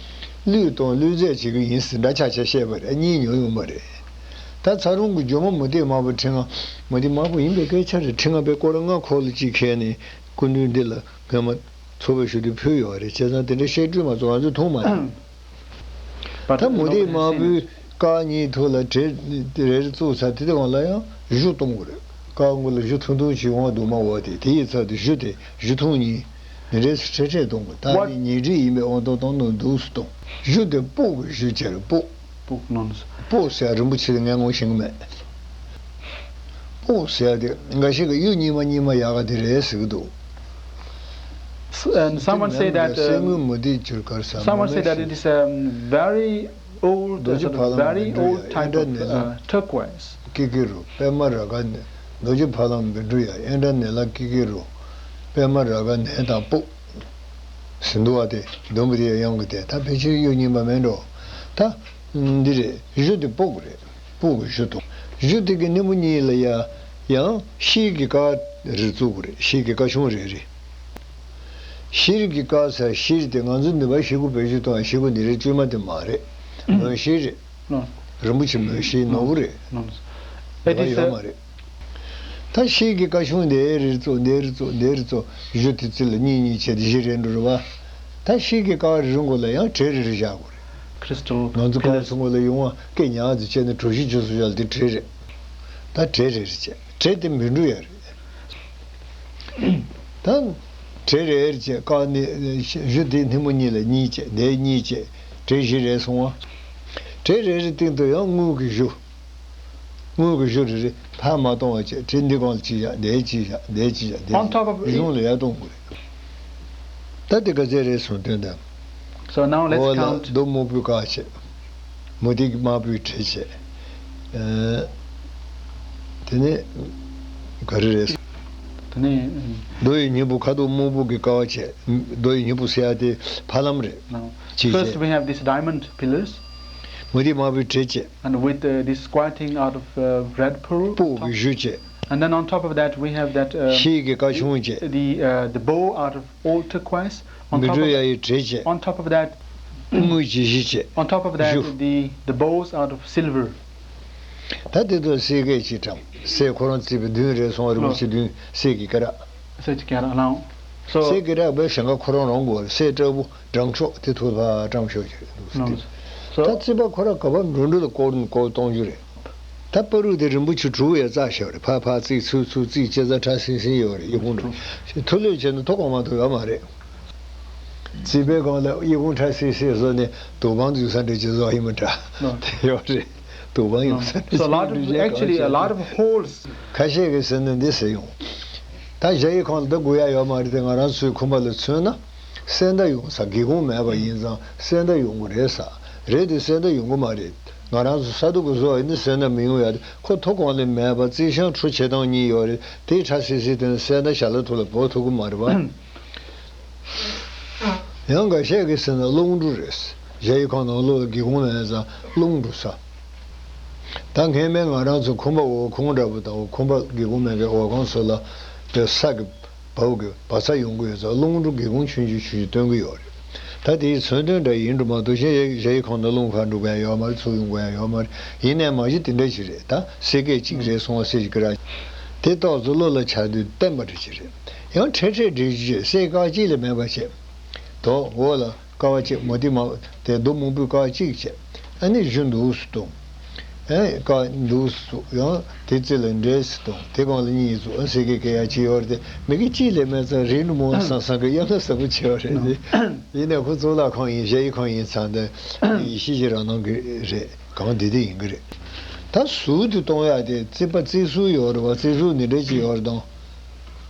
བླུད་གཏོང་བླུད་རྫས་བྱེད་ཀྱི་ཡིན་ཟེར་འདྲ་ཆགས་ཆགས་བཤད་པ་རེད། གཉིས་ཉོ་ཡོང་པ་རེད། ད་ཚ་རུང་གི་ཇོ་མོ་མུ་ཏིག་དམར་པོ་ཁྲི་ལྔ། མུ་ཏིག་དམར་པོ་ཡིན་པའི་སྐད་ཆ་རེད། ཁྲི་ལྔ་པའི་སྐོར་ལྔ་ཁོག་ལ་གཅིག་ཁྱེར་ནས་སྐུ་མདུན་འདི་ལ་སྔོན་མ་ཚོགས་པའི་ཞུ་དུས་ཕུལ་ཡོད་རེད། བྱས་ཙང་དེ་འདྲའི་བཤད་སྤྲོས་མ་ཚོགས་ང་ཚོས་མཐོང་མ་མྱོང་། But ད་མུ་ཏིག་དམར་པོའི་ཀ་གཉིས་ཐོག་ལ་བྲེ་རེ་རེ་བཙུགས་ཚར་དེ་དེ་གང་ལ་ཡང་གཞུ་གཏོང་དགོས་རེད། ཀ་མགོ་ལ་གཞུ་ཐུང་ཐུང་ཞིག་འོང་འདུག་མ་འོ་དེ་དེ་ཡི་ཚབ་ཏུ་གཞུ་དེ་གཞུ་ཐུང་གཉིས་ནི་རེ་ཧྲེ་ཧྲེ་གཏོང་དགོས། ད་ནི་ཉེ་འབྲེལ་ཡིན་པའི་དབང་དུ་གཏོང་ནོ་འདུག་སུ་གཏོང་། གཞུ་དེ་སྤོག་གི་གཞུ་བྱས་རེད་སྤོག་སྤོག་ནོ། སྤོག་ཟེར་རིན་པོ་ཆེ་ལ་ངས་ངོ་ཤེས་ཀྱི་མེད། སྤོག་ཟེར་དེ་འགའ་ཞིག་གིས་གཡུ་རྙིང་མ་རྙིང་མ་ཡག་ག་དེ་རེད་ཟེར་གི་འདུག And someone say that, um, someone say that it is a very old, uh, sort of very old type of, uh, turquoise. ཀི་ཀི་རུ་པད་མ་ར་ག་ནས་རྡོ་རྗེ་ཕ་ལམ་མི་འགྲོ་ཡ་ཨེ་འདྲ་ནས་ལ་ཀི་ཀི་རུ་པད་མ་ར་ག་ནས་དང་སྤོག་ཟིན་འདུག་བ་དེ་འདོན་པ་དེ་ཡང་གི་དེ་ད་ཕལ་ཆེར་གཡུ་རྙིང་པ་མེད་འགྲོ། ད་འདི་རེད། གཞུ་དེ་སྤོག་རེད། སྤོག་གི་གཞུ་དང་། གཞུ་དེ་གི་སྣེ་མོ་གཉིས་ལ་ཡ། ཡང་ཤེལ་གྱི་ཀ་རེ་བཙུགས་དགོས་རེད། ཤེལ་གྱི་ཀ་ཆུང་རེ་རེ། ཤེལ་གྱི་ཀ་ཟེར་ཤེལ་དེ་ང་ཚོ་འདི་པར་ཤེལ་སྒོ་བེད་སྤྱོད་གཏོང་བའི་ཤེལ་སྒོ་འདི་རེད་བཅོས་མ་དེ་མ་རེད། མོན་ཤེལ་རེད། རིན་པོ་ཆེ་མོན་ཤེལ་ནོར་བུ་རེད། འདི་པར་ཡོད་མ་རེད། ད་ཤེལ་གྱི་ཀ་ཆུང་འདི་རེ་བཙུགས་འདི་རེ་བཙུགས་འདི་རེ་བཙུགས་གཞུ་དེ་རྩི་ལ་གཉིས་གཉིས་བྱས་ཏེ་བཞི་རེ་འགྲོ་རེད་བ། ད་ཤེལ་གྱི་ཀ་རེ་རེ་མགོ་ལ་ཡང་བྲེ་རེ་རེ་བཞག་དགོས་རེད། Crystal pillars. ང་ཚོ་ཀ་བ་ཚོ་མགོ་ལ་ཡོང་བ་སྐད་ཉག་ཙམ་བྱས་ནས་གྲུ་བཞི་བཅུ་གསུམ་བཞག་ལ་དེ་བྲེ་རེད། ད་བྲེ་རེ་རེ་བྱས་བྲེ་དེ་མི་འགྲོ་ཡ་རེད། ད་བྲེ་རེ་རེ་བྱས་བཀག་ནས་གཞུ་དེའི་སྣེ་མོ་གཉིས་ལ་གཉིས་བྱས། འདིར་གཉིས་བྱས། བྲེ་བཞི་རེ་སོང་བ། བྲེ་རེ་རེའི་སྟེང་དུ་ཡང་དངུལ་གྱི་གཞུ། དངུལ་གྱི་གཞུ་རེ་རེ་ཕར་མ་གཏོང་བ་བྱས། བྲེ་འདི་སྒང་ལ་གཅིག་བཞག་འདིར་གཅིག་བཞག་འདིར་གཅིག་བཞག་འདིར་On top of གཞུང་ལ་ཡར་གཏོང་དགོས་རེད། ད་དེ་ག་ཚད་རེད་སོང་དོན་དང་། So now let's འོག་ལ་count. རྡོ་སྨུག་པོའི་ཀ་བྱས། མུ་ཏིག་དམར་པོའི་བྲེ་བྱས། ཨ། དེ་ནས་ག་རེ་རེད། དེ་ནས། རྡོ་ཡི་སྙིང་པོ་ཁ་དོག་སྨུག་པོ་གི་ཀ་བ་བྱས། རྡོ་ཡི་སྙིང་པོ་ཟེར་ཡ་དེ་ཕ་ལམ་རེད། Now, ཅིག་first བྱས། We have these diamond pillars. མུ་ཏིག་དམར་པོའི་བྲེ་བྱས། And with, uh, this squatting out of, uh, red pearl. སྤོས་ཀྱི་གཞུ་བྱས། And then on top of that, we have that, uh, ཤེལ་གྱི་ཀ་ཆུང་བྱས། The, uh, the bow out of old turquoise. On མི་top འགྲོ་of, ཡ་ཡི་བྲེ་བྱས། On top of that, དངུལ་གྱི་གཞུ་བྱས། On top of that, གཞུ། The, the bows out of silver. ད་དེ་ཚོ་གསེར་སྐེད་ཅིག་བཀྲམ། གསེར་ཁོ་རང་བརྩིགས་པའི་བདུན་རེ་སོང་བ་རིན་པོ་ཆེ་བདུན། གསེར་གྱི་སྐེ་རགས། གསེར་གྱི་སྐེ་རགས་ལའང་། So གསེར་སྐེ་རགས་བས་ཞེང་ཁ་ཁོ་རང་རང་དགོས་རེད། གསེར་སྤྲ་པོ་འགྲམ་ཤོག་དེ་ཐོག་ལ་བཀྲམ་ཤོག་ཅིག་རེད་འདུག་ཟེར་ཏེ། So ད་རྩིས་པ་ཁོ་རང་ག་པར་འགྲོ་འགྲོ་ལ་སྐོར་སྐོར་གཏོང་རྒྱུ་རེད། ད་པ་རུ་དེ་རིན་པོ་ཆེ་དྲུག་ཡ་རྩ་བཞག་རེད། ཕར་ཕར་བརྩིགས་ཚུར་ཚུར་བརྩིགས་བྱས་ཙང་ཁྲ་སིང་སིང་ཡོད་རེད། གཡས་གཡོན་དུ་མཐོ་ལོས་བྱས་ན་མཐོ་གང་མ་མཐོ་ཡོད་མ་རེད། རྩིས་པའི་སྒང་ལ་གཡས་གཡོན་ཁྲ་སིང་སིང་བཟོས་ནས་དུག་པང་འཛུལ་ས་འདྲ་ཅིག་བཟོ་ཡིན་མི་འདྲ། དེ་ཡོད་རེད། དུག་པང་ཡོད་ས་འདྲ་So a ཅིག་lot of, འདྲ་ཅིག་actually, a གང་lot བྱས། Of holes. ཁ་ཤས་ཀྱིས་ཟེར་ན་འདི་ཟེར་ཡོང་། ད་ཞ་ཡི་ཁང་ལ་ད་དགོས་ཡ་ཡོད་མ་རེད་དེ། ང་རང་ཚོའི་ཁང་པ་ལ་མཚོན་ན་སེ་འདྲ་ཡོང་ས། སྒེའུ་ཁུང་མེད་པ་ཡིན་ཙང་སེ་འདྲ་ཡོང་གི་རེད་ས། རེད་དེ་སེ་འདྲ་ཡོང་གི་མ་རེད། ང་རང་ཚོ་ས་དུག་གི་བཟོ་བ་ཡིན་ན་སེ་འདྲ་མི་ཡོང་ཡ་དེ། ཁོ་མཐོ་གང་ལས་མེད་པ་རྩིག་བྱང་ཁྲུ་ཕྱེད་དང་གཉིས་ཡོད་རེད། དེའི་ཁྲ་སིང་སིང་དེ་ནི་སེ་འདྲ་ཞལ་ལག་ཐོག་ལ་འབོག་ཐུབ་ཀྱི་མ་རེད་པ། ཡང་འགའ་ཤས་ཀྱིས་ཟེར་ན་རླུང་འབྲུ་རེད། ཞ་ཡི་ཁང་ནང་ལོགས་ལ་སྒེའུ་ཁུང་མེད་ཙང་རླུང་འབྲུ་ས། ད་སྔས་མའི་ང་རང་ཚོ་ཁང་པ་འོག་ཁང་འདྲ་པོ་དང་འོག་ཁང་པ་སྒེའུ་ཁུང་མེད་མཁན་འོག་ཁང་ཚོ་ལ་དེ་ས་གི་བབ་གི་བབ་ཚ་ཡོང་གི་ཡོད་ཙང་རླུང་འབྲུ་སྒེའུ་ཁུང་ཆུང་ཆུང་ཆུང་ཆུང་སྟོན་གི་ཡོད་རེད། ད་དེའི་མཚོན་དོན་འདྲ་ཡིན་འགྲོ་མ་གཏོགས་གཞན་ཞ་ཡི་ཁང་ནང་རླུང་ཕར་འགྲོ་མཁན་ཡོད་མ་རེད། ཚུར་ཡོང་མཁན་ཡོད་མ་རེད། ཡིན་ནའི་མ་གཞི་དེ་འདྲ་ཞིག་རེད། ད་གསེར་སྐེད་གཅིག་རེད་སོང་བ་གསེར་གྱི་སྐེ་རགས་དེ་ཏོག་ཙམ་བློ་ལ་འཆར་དུས་བརྟན་པ་འདྲ་ཞིག་རེད། ཡང་ཁྲེ་ཁྲེ་འདྲ་ཞིག་བྱས། གསེར་ཀ་གཅིག་ལས་མེད་པ་བྱས། དོ་འོག་ལ་ཀ་བ་གཅིག་མུ་ཏིག་དམར་དེ་རྡོ་སྨུག་པོའི་ཀ་བ་གཅིག་བྱས། ཨ་ནི་གཞུ་འདུག་སེ་གཏོང་། ཨེ་ཀ་འདུག་སེ་བཙུགས། ཡང་དེ་རྩེ་ལ་འདྲེས་སེ་གཏོང་། དེ་སྒང་ལ་གཉིས་བཙུགས། ཨ་གསེར་སྐེད་སྐེ་ཡ་གཅིག་ཡོད་རེད་དེ། མི་དགེ་གཅིག་ལས་མེད་ཙང་རིང་འགྲོ་མོ་བསམ་བསམ་གི་ཡ་ང་ཟབ་པོ་བྱས་པ་རེད་དེ། ཡིན་ནའི་ཁོ་གཙུག་ལག་ཁང་ཡིན། ཞ་ཡི་ཁང་ཡིན་ཙང་དེ་ཡེ་ཤེས་ཀྱི་རང་སྣང་གི་རེད། གང་བདེ་བདེ་ཡིན་གི་རེད། ད་ཟུར་དུ་གཏོང་ཡ་དེ་རྩིག་པ་རྩིག་ཟུར་ཡོད་རེད་པ། རྩིག་ཟུར་འདི་འདྲ་ཅིག་ཡོད་རེད་དང་།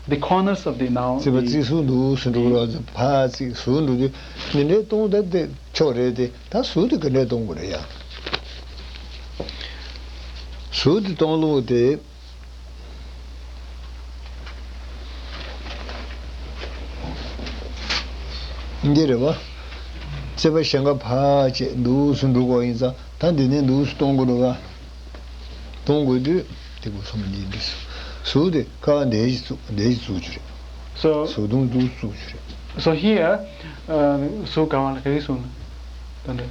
The corners of the now རྩིག་པ་རྩིག་ཟུར་འདུག་སེ་འགྲོ་གི་རེད་པ། ཕར་རྩིག་ཟུར་འགྲོ་དུས་འདི་འདྲའི་གཏོང་ད་དེ་ཆོག་རེད་དེ། ད་ཟུར་དེ་ག་འདྲས་གཏོང་དགོས་རེད་ཡ། ཟུར་དེ་གཏོང་ལུགས་དེ། འདི་རེད་པ། རྩིག་པ་ཞེང་ཁ་ཕར་བྱས་འདུག་སེ་འགྲོ་དགོས་ཡིན་ཙང་། ད་འདི་ནས་འདུག་སེ་གཏོང་དགོས་རེད་པ། གཏོང་དགོས་དུས་དེ་གོ་སོང་འདི་འདི་སུ་སུ་དེ་ཁ་འདས་ཀྱི་བཙུགས། འདས་ཀྱི་བཙུགས་རྒྱུ་རེད། So སུ་གདོང་འདུག་བཙུགས་རྒྱུ་རེད། So here, uh, སུ་ག་བ་ལ་ག་གི་སུ་ན། ད་འདི།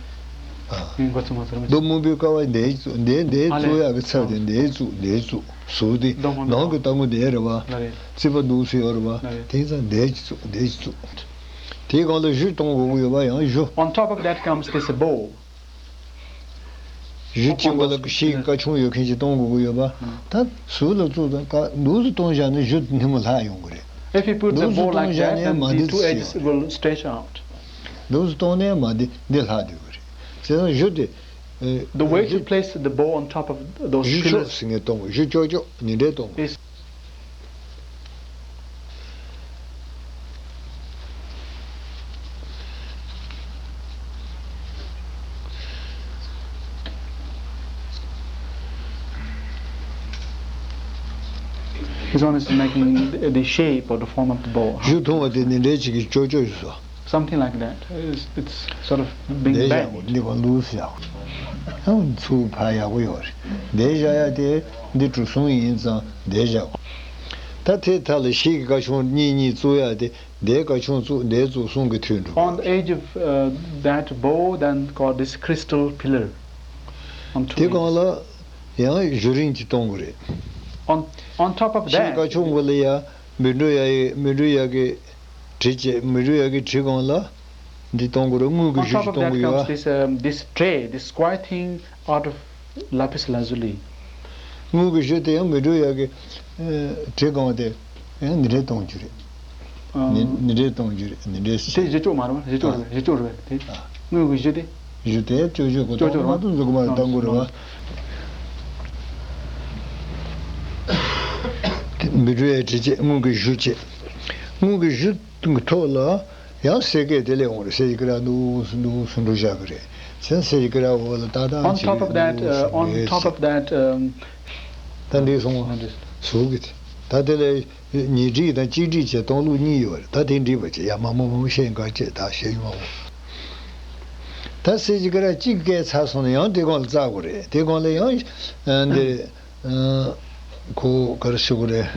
ཨ། ངས་འགོ་ཚུགས་མ་ཚར་མ། རྡོ་སྨུག་པོའི་ཀ་བ་འདས་ཀྱི་བཙུགས། འདས་འདས་ཨ་ལས། བཙུགས་ཡག་གི་ཚབ་དེ་འདས་བཙུགས། འདས་བཙུགས་སུ་དེ་རྡོ་སྨུག་ནང་གི་ལྟག་མོ་འདས་རེད་པ། ལ་རེད། རྩིག་པ་འདུག་སེ་ཡོད་རེད་པ། ལ་རེད། དེ་ཙང་འདས་ཀྱི་བཙུགས། འདས་ཀྱི་བཙུགས། དེའི་སྒང་ལ་གཞུ་གཏོང་དགོས་ཀྱི་ཡོད་པ། ཡང་གཞུ། On top of that comes this bow. གཞུ་གཅིག་པ་ལ་ཤེལ་གྱི་ཀ་ཆུང་ཡོད་མཁན་ཅིག་གཏོང་དགོས་ཀྱི་ཡོད་པ། ད་ཟུར་ལ་བཙུགས་དང་ཀ་འདུག་སེ་གཏོང་བཞག་ན་གཞུ་སྣེ་མོ་ལྷག་ཡོང་གི་རེད། If you put the འདུག་སེ་bow གཏོང་like བཞག་that, ནའི་then མ་འདི་the two ཚེ་edges ཡོད་རེད། Will stretch out. འདུག་སེ་གཏོང་ནའི་མ་འདི་འདི་ལྷག་སྡོད་ཀྱི་རེད། བྱས་ཙང་གཞུ་དེ། ཨེ། The way to གཞུ། Place the bow on top of those pillars. གཞུ་ཕྱོགས་ཟེར་མཁན་གཏོང་དགོས། གཞུ་ཅོག་ཅོག་འདི་འདྲས་གཏོང་དགོས། Is This one is making the, the shape or the form of the bow. གཞུ་ཐུང་བ་དེ་འདི་འདྲའི་ཅིག་གི་ཅོག་ཅོག་ཡོད་སོ། Something like that. It's, it's sort of being འདི་བཞག་bent. འདི་ག་ལུས་བཞག་ཚུར་ཕར་ཡག་པོ་ཡོད་རེད། འདི་བཞག་ཡ་དེ་འདི་གྲུ་གསུམ་ཡིན་ཙང་འདི་བཞག་ད་དེ་མཐའ་ལ་ཤེལ་གྱི་ཀ་ཆུང་གཉིས་གཉིས་བཙུགས་ཡ་དེ། འདིའི་ཀ་ཆུང་བཙུགས། འདིའི་བཙུགས་གསུམ་གྱི་མཐུད་འགྲོ། On the edge of, uh, that bow, then got this crystal pillar. On two edges. དེ་སྒང་ལ་ཡང་གཞུ་རིང་ཅིག་གཏོང་དགོས་རེད། On, on top of that, ཤེལ་ཀ་ཆུང་པོ་ལ་ཡ་མི་འགྲོ་ཡ་ཡི་མི་འགྲོ་ཡ་གི་གྲི་བྱས། མི་འགྲོ་ཡ་གི་གྲི་སྒང་ལ་འདི་གཏོང་དགོས་རེད། དངུལ་གྱི་གཞུ་ཅིག་གཏོང་དགོས་ཡ། On top of that comes this, um, this tray, this square thing out of lapis lazuli. དངུལ་གྱི་གཞུ་དེ་ཡང་མི་འགྲོ་ཡ་གི་གྲི་སྒང་དེ་ཡང་འདི་འདྲས་གཏོང་རྒྱུ་རེད། ནི་ནི་འདྲེ་གཏོང་རྒྱུ་རེད། ནི་འདྲེ་ཟེར། དེ་བཞི་ཅོག་མ་རེད་བ། བཞི་ཅོག་རེད། བཞི་ཅོག་རེད་དེ། དངུལ་གྱི་བཞི་དེ། བཞི་དེ་ཅོག་ཅོག་གོ། ཅོག་ཅོག་རེད་བ། མ་གཏོགས་འཛུགས་མ་རེད། གཏོང་དགོས་རེད་བ། འབུད་འགྲོ་ཡའི་དྲི་བཅས་དངུལ་གྱི་གཞུ་བཅས། དངུལ་གྱི་གཞུ་ཐོག་ལ་ཡང་སེར་སྐད་དེ་ལས་འོང་རེད། སེར་གྱི་ར་འདུག་འདུག་འགྲོ་བཞག་གི་རེད། བྱས་ཙང་སེར་གྱི་ར་འོག་ལ་ཏག་ཏག On top of that, uh, on top of that, um, ད་འདི་སོང་བ། ཟུག་གི་དེ་ད་དེ་ལས། ཉིས་སྒྲིག་དང་གཅིག་སྒྲིག་བྱས་གཏོང་ལུགས་གཉིས་ཡོད་རེད། ད་དེ་འགྲིག་པ་བྱས། ཡ་མ་མོ་མ་མོ་བཤད་འགའ་བྱས། ད་བཤད་ཡོང་བ། ད་སེར་གྱི་སྐེ་རགས་གཅིག་བཀལ་ཚར་སོང་ན་ཡང་དེ་སྒང་ལ་བཙག་དགོས་རེད། དེ་སྒང་ལ་ཡང་འདི་ཁོ་ག་རེ་ཞུ་དགོས་རེད།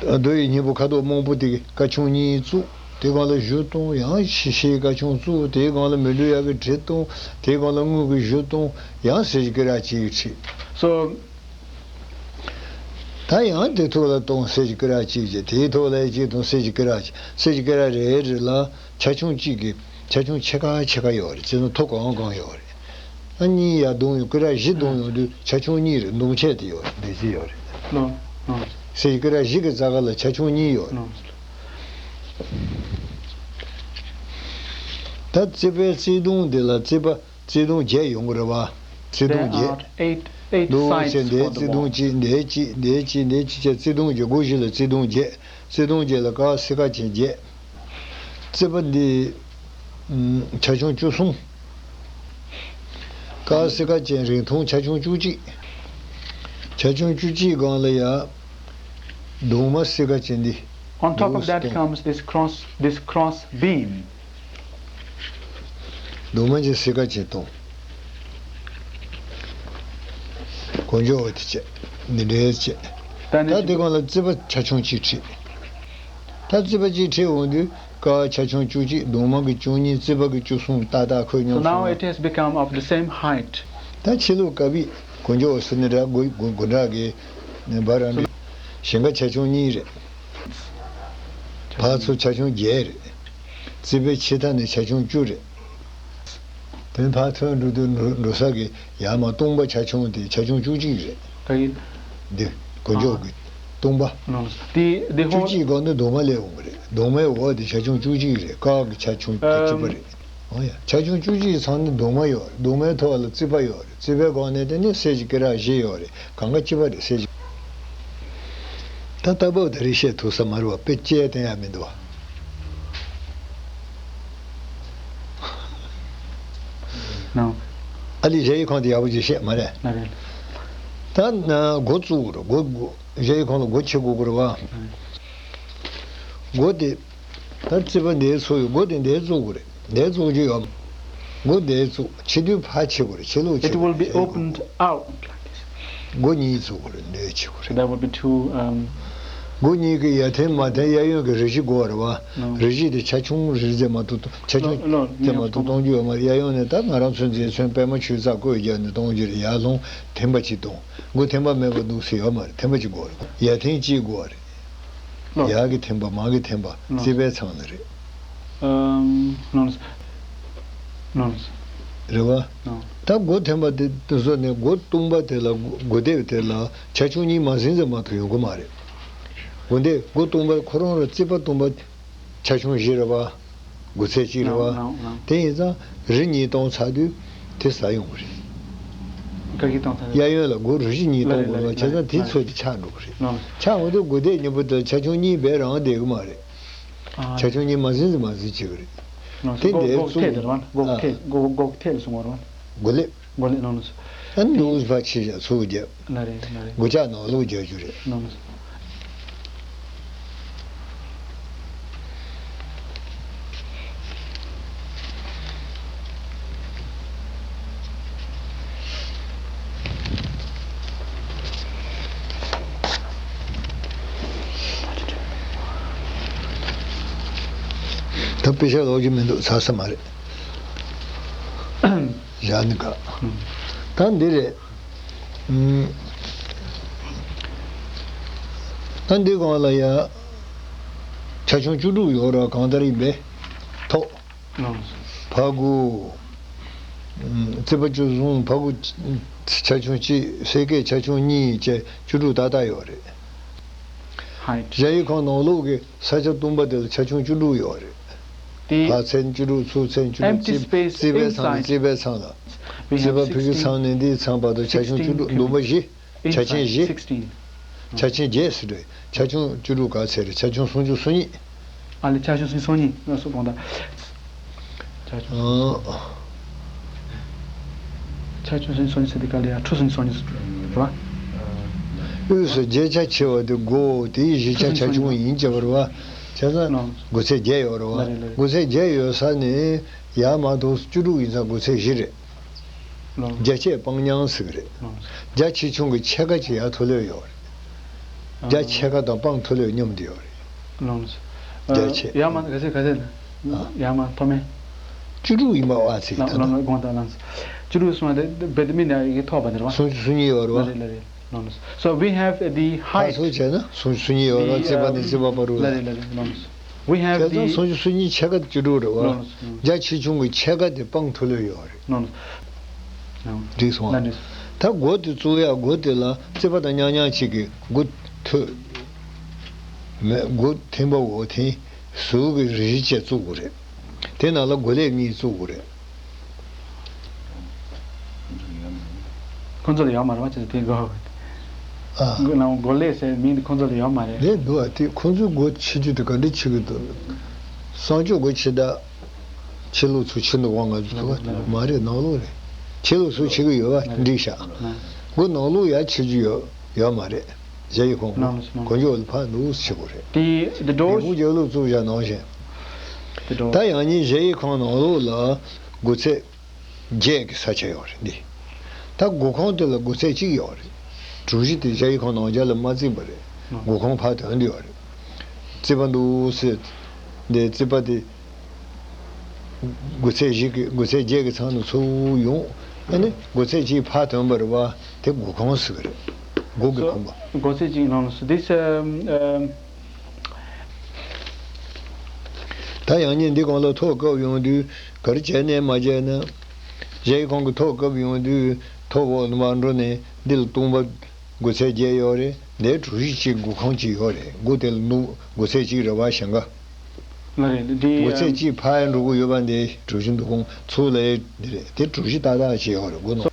རྡོ་ཡི་སྙིང་པོ་ཁ་དོག་སྨུག་པོ་དེ་ཀ་ཆུང་གཉིས་བཙུགས། དེ་སྒང་ལ་གཞུ་གཏོང་། ཡང་ཕྱི་ཕྱིའི་ཀ་ཆུང་བཙུགས། དེའི་སྒང་ལ་མི་འགྲོ་ཡག་གི་དྲི་གཏོང་། དེའི་སྒང་ལ་དངུལ་གྱི་གཞུ་གཏོང་། ཡང་སེར་གྱི་སྐེ་རགས་གཅིག་ཁྲིད། So ད་ཡང་དེ་ཐོག་ལ་གཏོང་། སེར་གྱི་སྐེ་རགས་གཅིག་བྱས། དེའི་ཐོག་ལ་གཅིག་གཏོང་། སེར་གྱི་སྐེ་རགས་གཅིག་སེར་གྱི་སྐེ་རགས་རེ་རེ་ལ་ཆ་ཆུང་གཅིག་གི་ཆ་ཆུང་ཕྱེད་ཀ་ཕྱེད་ཀ་ཡོད་རེད། བྱས་ཙང་ཐོ་གང་གང་ཡོད་རེད། ཨ་གཉིས་ཡར་བརྡུངས་ཡོང་། སྐེ་རགས་བཞི་བརྡུངས་ཡོང་དུས་ཆ་ཆུང་གཉིས་རེད། བརྡུངས་ཆས་དེ་ཡོད་རེད། འདི་བཞི་ཡོད་རེད། ལོ། ལོ། སེར་གྱི་སྐེ་རགས་བཞི་གི་རྩ་ཁ་ལ་ཆ་ཆུང་གཉིས་ཡོད་རེད། ལོ། ད་རྩིག་པའི་རྩིག་དུང་འདི་ལ་རྩིག་པ། བརྩེ་དུང་བརྒྱད་ཡོང་གི་རེད་བ། བརྩེ་དུང་བརྒྱད། There are eight, eight འདུག་སེ་sides འདིར་for the བརྩེ་དུང་wall. གཅིག་འདིར་གཅིག་འདིར་གཅིག་འདིར་གཅིག་བྱས་བརྩེ་དུང་བརྒྱད། སྒོ་བཞི་ལ་བརྩེ་དུང་བརྒྱད། བརྩེ་དུང་བརྒྱད་ལ་ཀ་སེར་ཀ་ཅན་བརྒྱད། རྩིག་པ་འདི་ཨམ་ཆ་ཆུང་བཅུ་གསུམ། ཀ་སེར་ཀ་ཅན་རིང་ཐུང་ཆ་ཆུང་བཅུ་གཅིག། ཆ་ཆུང་བཅུ་གཅིག་སྒང་ལ་ཡ་གདུང་མ་སེར་ཀ་ཅན་འདི། On top of འདུག་སེ་that གཏོང་། Comes this cross, this cross beam. གདུང་མ་ཅན་སེར་ཀ་ཅན་གཏོང་། གོ་འཇོག་འོ་དེ་བྱས། འདི་འདྲའི་བྱས། ད་ནི་ད་དེ་སྒང་ལ་རྩིག་པ་ཆ་ཆུང་གཅིག་ཁྲིད། ད་རྩིག་པ་གཅིག་ཁྲིད་འོང་དུས་ཀ་ཆ་ཆུང་བཅུ་གཅིག། གདུང་མ་གི་བཅུ་གཉིས། རྩིག་པ་གི་བཅུ་གསུམ། ཏག་ཏག་ཁོད་So སྙོམས་སོང་now ན། It has become of the same height. ད་ཕྱི་ལོགས་ཀ་བི་གོ་འཇོག་འོ་ཟེར་ནི་ར། སྒོ་སྒོ་སྒོ་འགྲམ་གི་བར་རང་གི་ཞེང་ཁ་ཆ་ཆུང་གཉིས་རེད། ཕར་ཚུར་ཆ་ཆུང་བརྒྱད་རེད། རྩིག་པའི་ཕྱི་མཐའ་ནས་ཆ་ཆུང་བཅུ་རེད། དེ་ཕར་ཐོན་འགྲོ་དུས་འགྲོ་འགྲོ་ས་གི་ཡར་མར་སྟོང་པ་ཆ་ཆུང་དེ་ཆ་ཆུང་བཅུ་གཅིག་རེད། ད་ཡིན། འདི་གོ་འཇོག་གི་སྟོང་པ། No, no, sir. The, the བཅུ་whole གཅིག་སྒང་དུ་གདུང་མ་སླེབས་འོང་གི་རེད། གདུང་མའི་འོག་དེ་ཆ་ཆུང་བཅུ་གཅིག་རེད། ཀ་གི་ཆ་ཆུང་དེ་གཅིག་པ་རེད། ཨམ། འོ་ཡ། ཆ་ཆུང་བཅུ་གཅིག་ཚང་ནི་གདུང་མ་ཡོད་རེད། གདུང་མའི་ཐོག་ལ་རྩིག་པ་ཡོད་རེད། རྩིག་པའི་སྒང་ནས་དེ་ནི་སེར་གྱི་སྐེ་རགས་བཞི་ཡོད་རེད། གང་ག་གཅིག་པ་རེད། སེར་གྱི། ད་ལྟ་བབ་དེ་རིགས་བཤད་ཐུབ་ས་མ་རེད་བ། དཔེ་བཅད་བསྟན་ཡ་མི་འདུག་བ། ནང་། ཨ་ལི་གཞས་ཡིག་ཁང་དེ་ཡག་པོ་ཅིག་བཤད་མ་རེད། ན་རེད། ད་ན་འགོ་བཙུགས་དགོས་རེད། འགོ་འགོ་གཞས་ཡིག་ཁང་ལ་སྒོ་ཕྱེ་དགོས་ཀྱི་རེད་བ། ཨ། སྒོ་དེ། ད་རྩིག་པ་འདིར་ཚུགས་ཡོད། སྒོ་དེ་འདིར་བཙུགས་དགོས་རེད། འདིར་བཙུགས་རྒྱུ་ཡོད། སྒོ་འདིར་བཙུགས། ཕྱི་དུས་ཕར་ཕྱེ་དགོས་རེད། ཕྱི་ལོགས་ཕྱེ། It will be opened out like this. སྒོ་གཉིས་བཙུགས་དགོས་རེད། འདིར་ཕྱེ་དགོས་རེད། That would be two, um, སྒོ་གཉིས་ཀྱི་ཡར་ཐེམ་མར་ཐེམ་གཡས་གཡོན་གྱི་རི་བཞི་དགོས་རེད་བ། No. རི་བཞི་དེ་ཆ་ཆུང་རེད་ཟེར་མ་གཏོགས། ཆ་ཆུང་No, no, ཟེར་མ་གཏོགས་གཏོང་རྒྱུ་ཡོད་མ་རེད། གཡས་གཡོན་ནས་ད་ང་རང་ཚོ་མཛེས་ཚོན་པད་མ་ཆུ་ཚགས་བཀོད་རྒྱག་ནས་གཏོང་རྒྱུ་རེད། ཡར་ལྷུང་ཐེམ་པ་གཅིག་གཏོང་། སྒོ་ཐེམ་པ་མེད་པ་འདུག་སེ་ཡོད་མ་རེད། ཐེམ་པ་གཅིག་དགོས་རེད། ཡར་ཐེམ་གཅིག་དགོས་རེད། ལོ། ཡར་གྱི་ཐེམ་པ། མར་གྱི་ཐེམ་པ། ལོ། རྩིག་པའི་ཚང་ལ་རེད། ཨམ། ལོ། ལོ། རེད་བ། ལོ། ད་སྒོ་ཐེམ་པ་དེ་དེ་ཚོ་ནས་སྒོ་སྟོང་པ་དེ་ལ། སྒོ་སྒོ་སྡེབ་དེ་ལ་ཆ་ཆུང་གཉིས་མ་ཟིན་ཙམ་མ་གཏོགས་ཡོང་གི་མ་རེད། སྒོ་སྡེབ། སྒོ་སྟོང་པ་ཁོ་རང་ལ་རྩིག་པ་སྟོང་པ་ཆ་ཆུང་བཞི་རེད་བ། སྒོ་ཚད་གཅིག་རེད་བ། ལོ། ལོ། ལོ། དེ་ཡིན་ཙང་རི་གཉིས་སྟོང་ཚར་དུས་དེ་ཟ་ཡོང་གི་རེད། ག་གི་སྟོང་ཚར། གཡས་གཡོན་ལ་སྒོ་རུ་བཞི་གཉིས་གཏོང་དགོས་རེད། བྱས་ཙང་དེ་ཚོ་དེ་ཆག་འགྲོ་གི་རེད། ལོ། ཆག་འོང་དུས་སྒོ་སྡེབ་གཉིས་པོ་དེ་ཆ་ཆུང་གཉིས་སྦས་རང་བསྡད་ཀྱི་མ་རེད། ཨ། ཆ་ཆུང་གཉིས་མ་ཟིན་ཙམ་མ་ཟིན་བྱེད་ཀྱི་རེད། ལོ། དེ་སྒོ་འདིར་སྒོ་བཙུགས། ཐད་དེ་རེད་བ། སྒོ། ཨ། ཐད། སྒོ། སྒོ་ཐད་ལ་སོང་བ་རེད་བ། སྒོ་ལེབ། སྒོ་ལེབ། ལོ། ལོ། ཨ་ནི་ནུས་པ་ཆེ་བཞག་ཚུགས་རྒྱབ། ལ་རེད། ལ་རེད། སྒོ་ལྕགས་ནང་ལོགས་རྒྱག་རྒྱུ་རེད། ལོ། ལོ། ད་དཔེ་ཆ་ཀློག་རྒྱུ་མི་འདུག་ཚར་ས་མ་རེད། བཞག་ནི་དགའ། ད་འདི་རེད། ཨུམ། ད་འདི་སྒང་ལ་ཡ་ཆ་ཆུང་བཅུ་དྲུག་ཡོད་ར། གང་ལྟར་ཡིན་པས་ཐོག་ཕར་དགུ། ཨུམ། རྩིག་པ་བཅུ་གསུམ། ཕར་དགུ་ཆ་ཆུང་གཅིག་སེར་སྐེ་ཆ་ཆུང་གཉིས་བཅས་བཅུ་དྲུག་ཏག་ཏག་ཡོད་རེད། height. གཞལ་ཡས་ཁང་ནང་ལོགས་ཀྱི་ས་ཆ་སྟོང་པ་དེ་ལ་ཆ་ཆུང་བཅུ་དྲུག་ཡོད་རེད། The བར་ཚད་བཅུ་དྲུག་ཚུར་ཚད་བཅུ་དྲུག empty རྩིག space རྩིག་པའི་ཚང་ནས inside རྩིག་པའི་ཚང་ལ། we རྩིག་have པ་ཕ་གི sixteen. ཚང་ནས་འདིའི་ཚང་བར་དུ་ཆ་ཆུང་བཅུ་དྲུག་སྟོང་པ་བཞི། ཆ་ཆེན་བཞི། Inside sixteen. ཆ་ཆེན་བརྒྱད་ཟེར་དུས་ཆ་ཆུང་བཅུ་དྲུག་ག་ཚད་རེད། ཆ་ཆུང་སུམ་ཅུ་སོ་གཉིས། ཨ་ལེ་ཆ་ཆུང་སུམ་ཅུ་སོ་གཉིས་ང་སུ་དགོངས་དག་ཆ་ཆུང་ཨང་། ཆ་ཆུང་སུམ་ཅུ་སོ་གཉིས་ཟེར་དུས་ག་ལེ་ཡ་ཁྲུ་སུམ་ཅུ་སོ་གཉིས་རེད་བ། དབུས་སུ་བརྒྱད་ཆ་ཆེ་བ་དེ་སྒོ་དེའི་བཞི་ཆ་ཆ་ཆུང་ཡིན་གྱི་བར་བ། བྱས་ཙང་ལོ། སྒོ་ཚད་བརྒྱད་ཡོད་རེད་བ། ལ་རེད་ལ་རེད། སྒོ་ཚད་བརྒྱད་ཡོད་ས་ནས་ཡར་མར་དུ་བཅུ་དྲུག་ཡིན་ཙང་སྒོ་ཚད་བཞི་རེད། ལོ། རྒྱ་ཆད་སྤང་ཉང་ཟེར་གི་རེད། ལོ། རྒྱ་ཆེ་ཆུང་གི་ཕྱེད་ཀ་ཅིག་ཡར་མཐོ་ལོས་ཡོད་རེད། རྒྱ་ཕྱེད་ཀ་དང་སྤང་མཐོ་ལོས་མཉམ་དུ་ཡོད་རེད། ལོ། རྒྱ་ཆད། ཡར་མར་ག་ཚད་ག་ཚད་ན། ཨ། ཡར་མར་མཐོ་དམན། བཅུ་དྲུག་ཡིན་པ་བ་ཚིག་ལ་ད་ལ་ལ་དགོངས་དག་ལ། བཅུ་དྲུག་སོང་བ་དེ་བེད་མི་ནས་ཡི་ཐོག་པ་ནི་རེད་བ། སུམ་ཅུ་སོ་གཉིས་ཡོད་རེད་བ། ལ་རེད་ལ་རེད། ལོ། So we have the ཕར height. ཚུར་བྱས་ན་སུམ་ཅུ་སོ་གཉིས་ཡོད་རེད་བ། རྩིག་པ་ནས་རྩིག་པ་བར་དུ་ལ། ལ་རེད་ལ་རེད། ལོ། We have བྱས་ཙང་the སུམ་ཅུ་སོ་གཉིས་ཕྱེད་ཀ་བཅུ་དྲུག་རེད་བ། ལོ། རྒྱ་ཆེ་ཆུང་གི་ཕྱེད་ཀ་དེ་སྤང་མཐོ་ལོས་ཡོད་རེད། ལོ། འགྲིག་སོང་ཨ། ད་སྒོ་དེ་བཙུགས་ཡ་སྒོ་དེ་ལ་རྩིག་པ་དང་མཉམ་མཉམ་གཅིག་གི་སྒོ་ཐོད་མེད་སྒོ་ཐེམ་པ་འོག་ཐེམ་ཟུར་གྱི་རི་བྱས་བཙུགས་དགོས་རེད། དེ་ནང་ལ་སྒོ་ལས་གཉིས་བཙུགས་དགོས་རེད། ཁོང་ཚོ་ལ་ཡོད་མ་རེད་བ་ཅེས་དེ་གོ་ཨ། སྒོ་ལས་ཟེར་མིང་དེ་ཁོང་ཚོ་ལ་ཡོད་མ་རེད། རེད་འདུག་ཨ། དེ་ཁོང་ཚོའི་སྒོ་ཕྱེ་རྒྱུ་དེ་ག་འདྲ་ཕྱེ་གི་འདུག་གསང་སྤྱོད་སྒོ་ཕྱེ་ད། ཕྱི་ལོགས་ཚུར་ཕྱེ་འདུག་ག་ང་ཚོ་ཚོ་མ་རེད་ནང་ལོགས་རེད། ཕྱི་ལོགས་ཚུར་ཕྱེ་གི་ཡོད་པ་འགྲིག་ཤག་སྒོ་ནང་ལོགས་ཡར་ཕྱེ་རྒྱུ་ཡོད་ཡོད་མ་རེད། གཞལ་ཡས་ཁང་གོ་འཇོག་ལ་ཕར་འདུག་ཕྱེ་དགོས་རེད། དེ་ཡིན་གོང་རྒྱབ་ལོགས་བཙུགས་བཞག་ནང་བཞིན། ད་ཡང་སྙིང་གཞལ་ཡས་ཁང་ནང་ལོགས་ལ་སྒོ་ཚད། བརྒྱད་ཀྱི་ས་ཆ་ཡོད་རེད་འདི། ད་སྒོ་ཁང་དེ་ལ་སྒོ་ཚད་གཅིག་ཡོད་རེད། གྲུ་བཞི་དེ་གཞལ་ཡས་ཁང་ནང་རྒྱ་ལ་མ་བརྩིགས་པ་རེད། སྒོ་ཁང་ཕར་དོན་དུ་ཡོད་རེད། རྩིག་པ་འདུག་ཟེར། འདི་རྩིག་པ་དེ། སྒོ་ཚད་བཞི་གི་སྒོ་ཚད་བརྒྱད་ཀྱི་ཚང་དུ་ཚུར་ཡོང་། ཨ་ནི་སྒོ་ཚད་གཅིག་ཕར་དོན་པ་རེད་བ། དེ་སྒོ་ཁང་ཟེར་གི་རེད། སྒོ་གི་ཁང་པ། སྒོ་ཚད་གཅིག་ནང་ལ་སུ་དེ་ས། ད་ཡང་སྙིང་འདི་གང་ལ་ཐོག་བཀབ་ཡོང་དུས་ག་རེ་བྱས་ནས་མ་བྱས་ན། གཞལ་ཡས་ཁང་གི་ཐོག་བཀབ་ཡོང་དུས་ཐོག་འོག་ནས་མར་འགྲོ་ནས་འདི་ལ་སྟོང་པ་སྒོ་ཚད་བརྒྱད་ཡོད་རེད། འདིར་གྲུ་བཞི་གཅིག་སྒོ་ཁང་གཅིག་ཡོད་རེད། སྒོ་དེ་ལ་ནུབ་སྒོ་ཚད་གཅིག་རེད་བ་ཞེང་ག་ལ་རེད་འདི། སྒོ་ཚད་གཅིག་ཕར་འགྲོ་གི་ཡོད་པ་འདི་གྲུ་བཞི་འདུག་ཁང་ཚུར་ལ་འདི་རེད། དེ་གྲུ་བཞི་ཏག་ཏག་ཅིག་ཡོད་རེད་སྒོ་ནང་།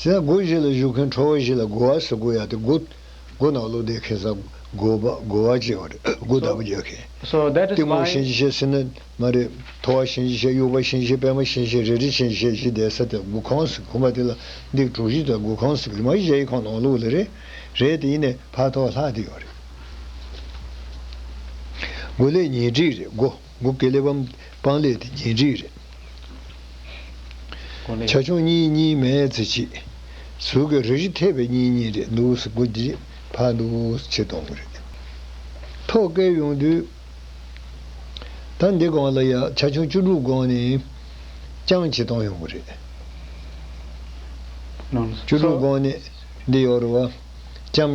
ཟེར་ན་སྒོ་བཞི་ལ་བཞུགས་མཁན་ཁྲོ་བོ་བཞི་ལ་སྒོ་བ་ཟེར་དགོས་ཡ་དེ་སྒོ། སྒོ་ནང་ལོགས་བསྡད་མཁན་ས་སྒོ་བ་སྒོ་བ་ཅེས་པ་རེད། སྒོ་བདག་པོ་རྒྱག་མཁན། So that is གཏི་མུག་why གཤིན་རྗེ་གཤེད་ཟེར་ན་མ་རེད། ཐོ་བ་གཤིན་རྗེ་གཤེད། དབྱུག་པ་གཤིན་རྗེ་གཤེད། པད་མ་གཤིན་རྗེ་གཤེད། རལ་གྲི་གཤིན་རྗེ་གཤེད་བཞི་བསྡད་ས་དེ་སྒོ་ཁང་ཟེར། ཁང་པ་དེ་ལ་འདི་གྲུ་བཞི་དང་སྒོ་ཁང་ཟེར་གི་མ་གཞལ་ཡས་ཁང་ནང་ལོགས་ལ་རེད། རེད་དེ་ཡིན་ནས་ཕར་ཐོག་ལྷག་དེ་ཡོད་རེད། སྒོ་ལས་ཉེ་འགྲིག་རེད་སྒོ། སྒོ་ཀེ་ལེ་བམ་སྤང་ལེབ་དེ་ཉེ་འགྲིག་རེད། ཆ་ཆུང་གཉིས་གཉིས་མེད་ཚེ་གཅིག་ཟུར་གྱི་རེ་རེ་ཐེབས་པའི་གཉིས་གཉིས་རེད་འདུག་སེ་སྒོ་འདི་ཕར་འདུག་སེ་ཕྱེ་གཏོང་གི་རེད། ཐོག་བཀལ་ཡོང་དུས། ད་འདི་གོང་ལ་ཡ་ཆ་ཆུང་བཅུ་དྲུག་སྒང་ནས་ལྕམ་གཅིག་གཏོང་ཡོང་གི་རེད། བཅུ་དྲུག་སྒང་ནས་འདི་ཡོད་རེད་བ། ལྕམ་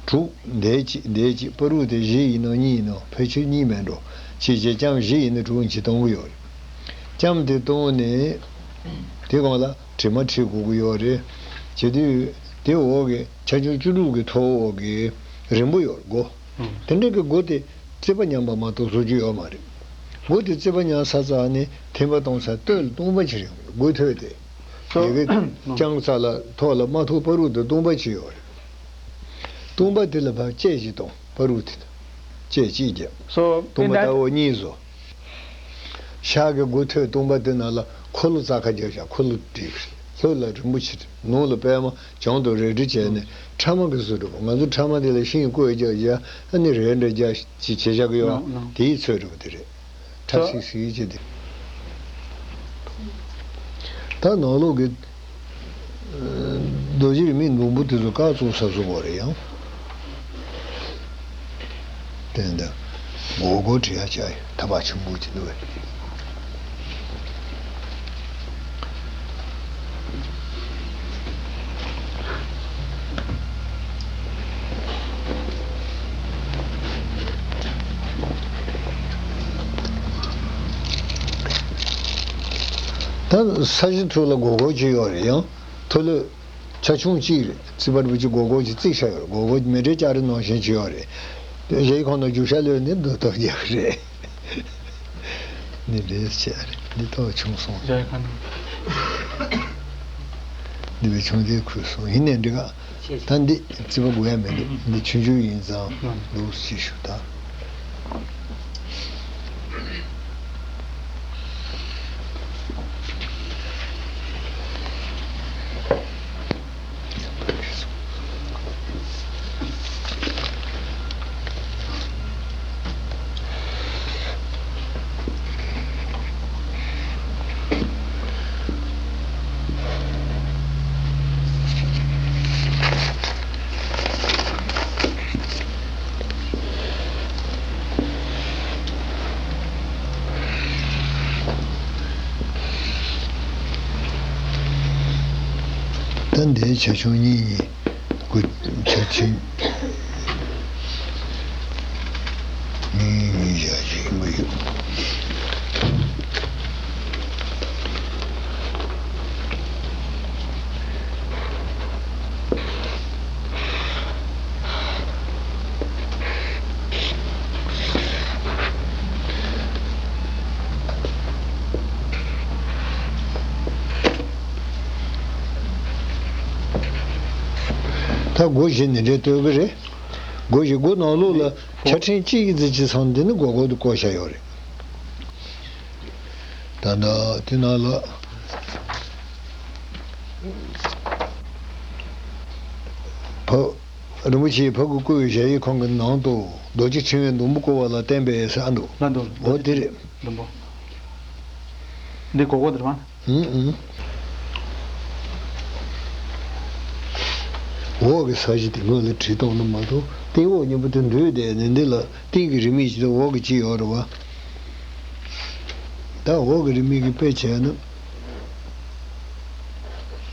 དྲུག་འདས་གཅིག་འདས་གཅིག་བར་དུ་དེ་བཞི་ཡིན་ནོ་གཉིས་ཡིན་ནོ་ཕལ་ཆེར་གཉིས་མེད་འགྲོ། ཅེས་བྱས་ལྕམ་བཞི་ཡིན་ན་དྲུག་གཅིག་གཏོང་གི་ཡོད་རེད། ལྕམ་དེ་གཏོང་ནས་དེ་གོང་ལ་དྲི་མ་བྲི་དགོས་ཀྱི་ཡོད་རེད། བྱེད་དུས་དེ་འོག་གི་ཆ་ཆུང་བཅུ་དྲུག་གི་ཐོག་འོག་གི་རིང་པོ་ཡོད་རེད་སྒོ། དེ་འདྲ་གི་སྒོ་དེ་རྩིག་པ་མཉམ་པ་མ་གཏོགས་བཟོ་རྒྱུ་ཡོད་མ་རེད། སྒོ་དེ་རྩིག་པ་མཉམ་ས་ཙང་ནས་ཐེམ་པ་གཏོང་ས་སྟོད་ལ་སྟོང་པ་ཅིག་རེད། སྒོ་ཐོད་དེ། དེ་གི་ལྕམ་ས་ལ་ཐོག་ལ་མ་ཐུག་བར་དུ་སྟོང་པ་ཅིག་ཡོད་རེད། སྟོང་པ་དེ་ལ་ཕར་ལྕེ་ཅིག་གཏོང་བར་དུ་དེ་ལ་ལྕེ་གཅིག་རྒྱབ། སྟོང་པ་ལྟ་བུ་གཉིས་བཟོ། ཤག་གི་སྒོ་ཐོད་སྟོང་པ་དེ་ནང་ལ་འཁོར་ལོ་རྩ་ཁ་རྒྱབ་བཞག་འཁོར་ལོ་བྲིས་ལྷོད་ལ་རིང་པོ་ཕྱིར་ནང་ལ་པད་མ་བྱང་དུ་རལ་གྲི་བྱས་ནས་ཕྲ་མ་གི་བཟོ་འདྲ་པོ། ང་ཚོ་ཕྲ་མ་དེ་ལ་ཤིང་བརྐོས་རྒྱག་རྒྱག་ཨ་ནི་རལ་འདྲ་རྒྱག་ཅིག་བྱེད་བཞག་གི་ཡོད། དེའི་ཚོད་འདྲ་པོ་དེ་རེད། ཁྲ་སིག་སིག་བྱས་ཏེ། ད་ནང་ལོགས་ཀྱི་རྡོ་རྗེ་རིས་མེད་སྡོང་པོ་དེ་ཚོ་ཀ་བཙུགས་ས་བཟོ་དགོས་རེད་ཡང་། དེ་འདྲ་སྒོར་སྒོར་བྲི་ཡ་བྱ་ཡི་ཐབ་པ་ཆེན་པོ་ཅིག་འདུག་བས། ད་ས་གཞི་ཐོག་ལ་སྒོར་སྒོར་ཅིག་ཡོད་རེད་ཡང་མཐོ་ལོས། ཆ་ཆུང་གཅིག་རེད། རྩིག་པ་རིན་པོ་ཆེ་སྒོར་སྒོར་གྱིས་རྩིག་བཞག་ཡོད་རེད། སྒོར་སྒོར་མཎྜལ་ལྕགས་རི་ནང་བཞིན་བྱས་ཡོད་རེད། གཞལ་ཡས་ཁང་ནང་རྒྱུག་ཤར་གློད་ནས་རྡོ་རྡོ་རྒྱག་གི་རེད། འདི་འདྲས་བྱས་རེད། འདི་ཏོག་ཆུང་སོང་། གཞལ་ཡས་ཁང་ནང་། འདི་བས་ཆུང་དེ་ཁུལ་སོང་། ཡིན་ནའི་འགྲིག་ག་ད་འདི་རྩིག་པ་དགོས་ཡ་མི་འདུག་འདི་ཆུང་ཆུང་ཡིན་ཙང་འདུག་ཅེས་ཞུ་ད། ད་འདིའི་ཆ་ཆུང་གཉིས་གཉིས། དགུ། ཆ་ཆེན། གཉིས་གཉིས་བཞག་ཅིག་མ་ཡོད། ད་སྒོ་བཞི་ནི་འདྲའི་སྟོན་གི་རེད། སྒོ་བཞི། སྒོ་ནང་ལོགས་ལ་ཆ་ཕྲན་གཅིག་གི་རྩིག་གཅིག་ཚང་འདི་ནི་སྒོར་སྒོར་དུ་བརྐོས་བཞག་ཡོད་རེད། ད་ལྟ་དེ་ནང་ལ་ཕ་རིན་པོ་ཆེའི་ཕ་གི་སྐུ་བའི་གཞལ་ཡས་ཁང་གི་ནང་དུ་རྡོ་རྗེ་ཕྲེང་བའི་སྡོང་པོ་བརྐོ་བ་ལ་བརྟེན་པའི་ས་འདུག་ལ་འདུག་འོ་དེ་རེད། སྡོང་པོ། འདི་སྒོར་སྒོར་དེ་རེད་མ། ཨུང་ཨུང་། འོག་གི་ས་གཞི་དེ་སྔོན་ལ་བྲིས་གཏོང་ནི་མ་གཏོགས་སྟེང་འོག་གཉིས་པོ་དེ་འདུས་བསྡད་ནས་འདི་ལ་སྟེང་གི་རི་མེད་ཅིག་དང་འོག་གི་ཅིག་ཡོད་རེད་བ། ད་འོག་གི་རི་མེད་ཀྱི་དཔེ་བྱས་ན།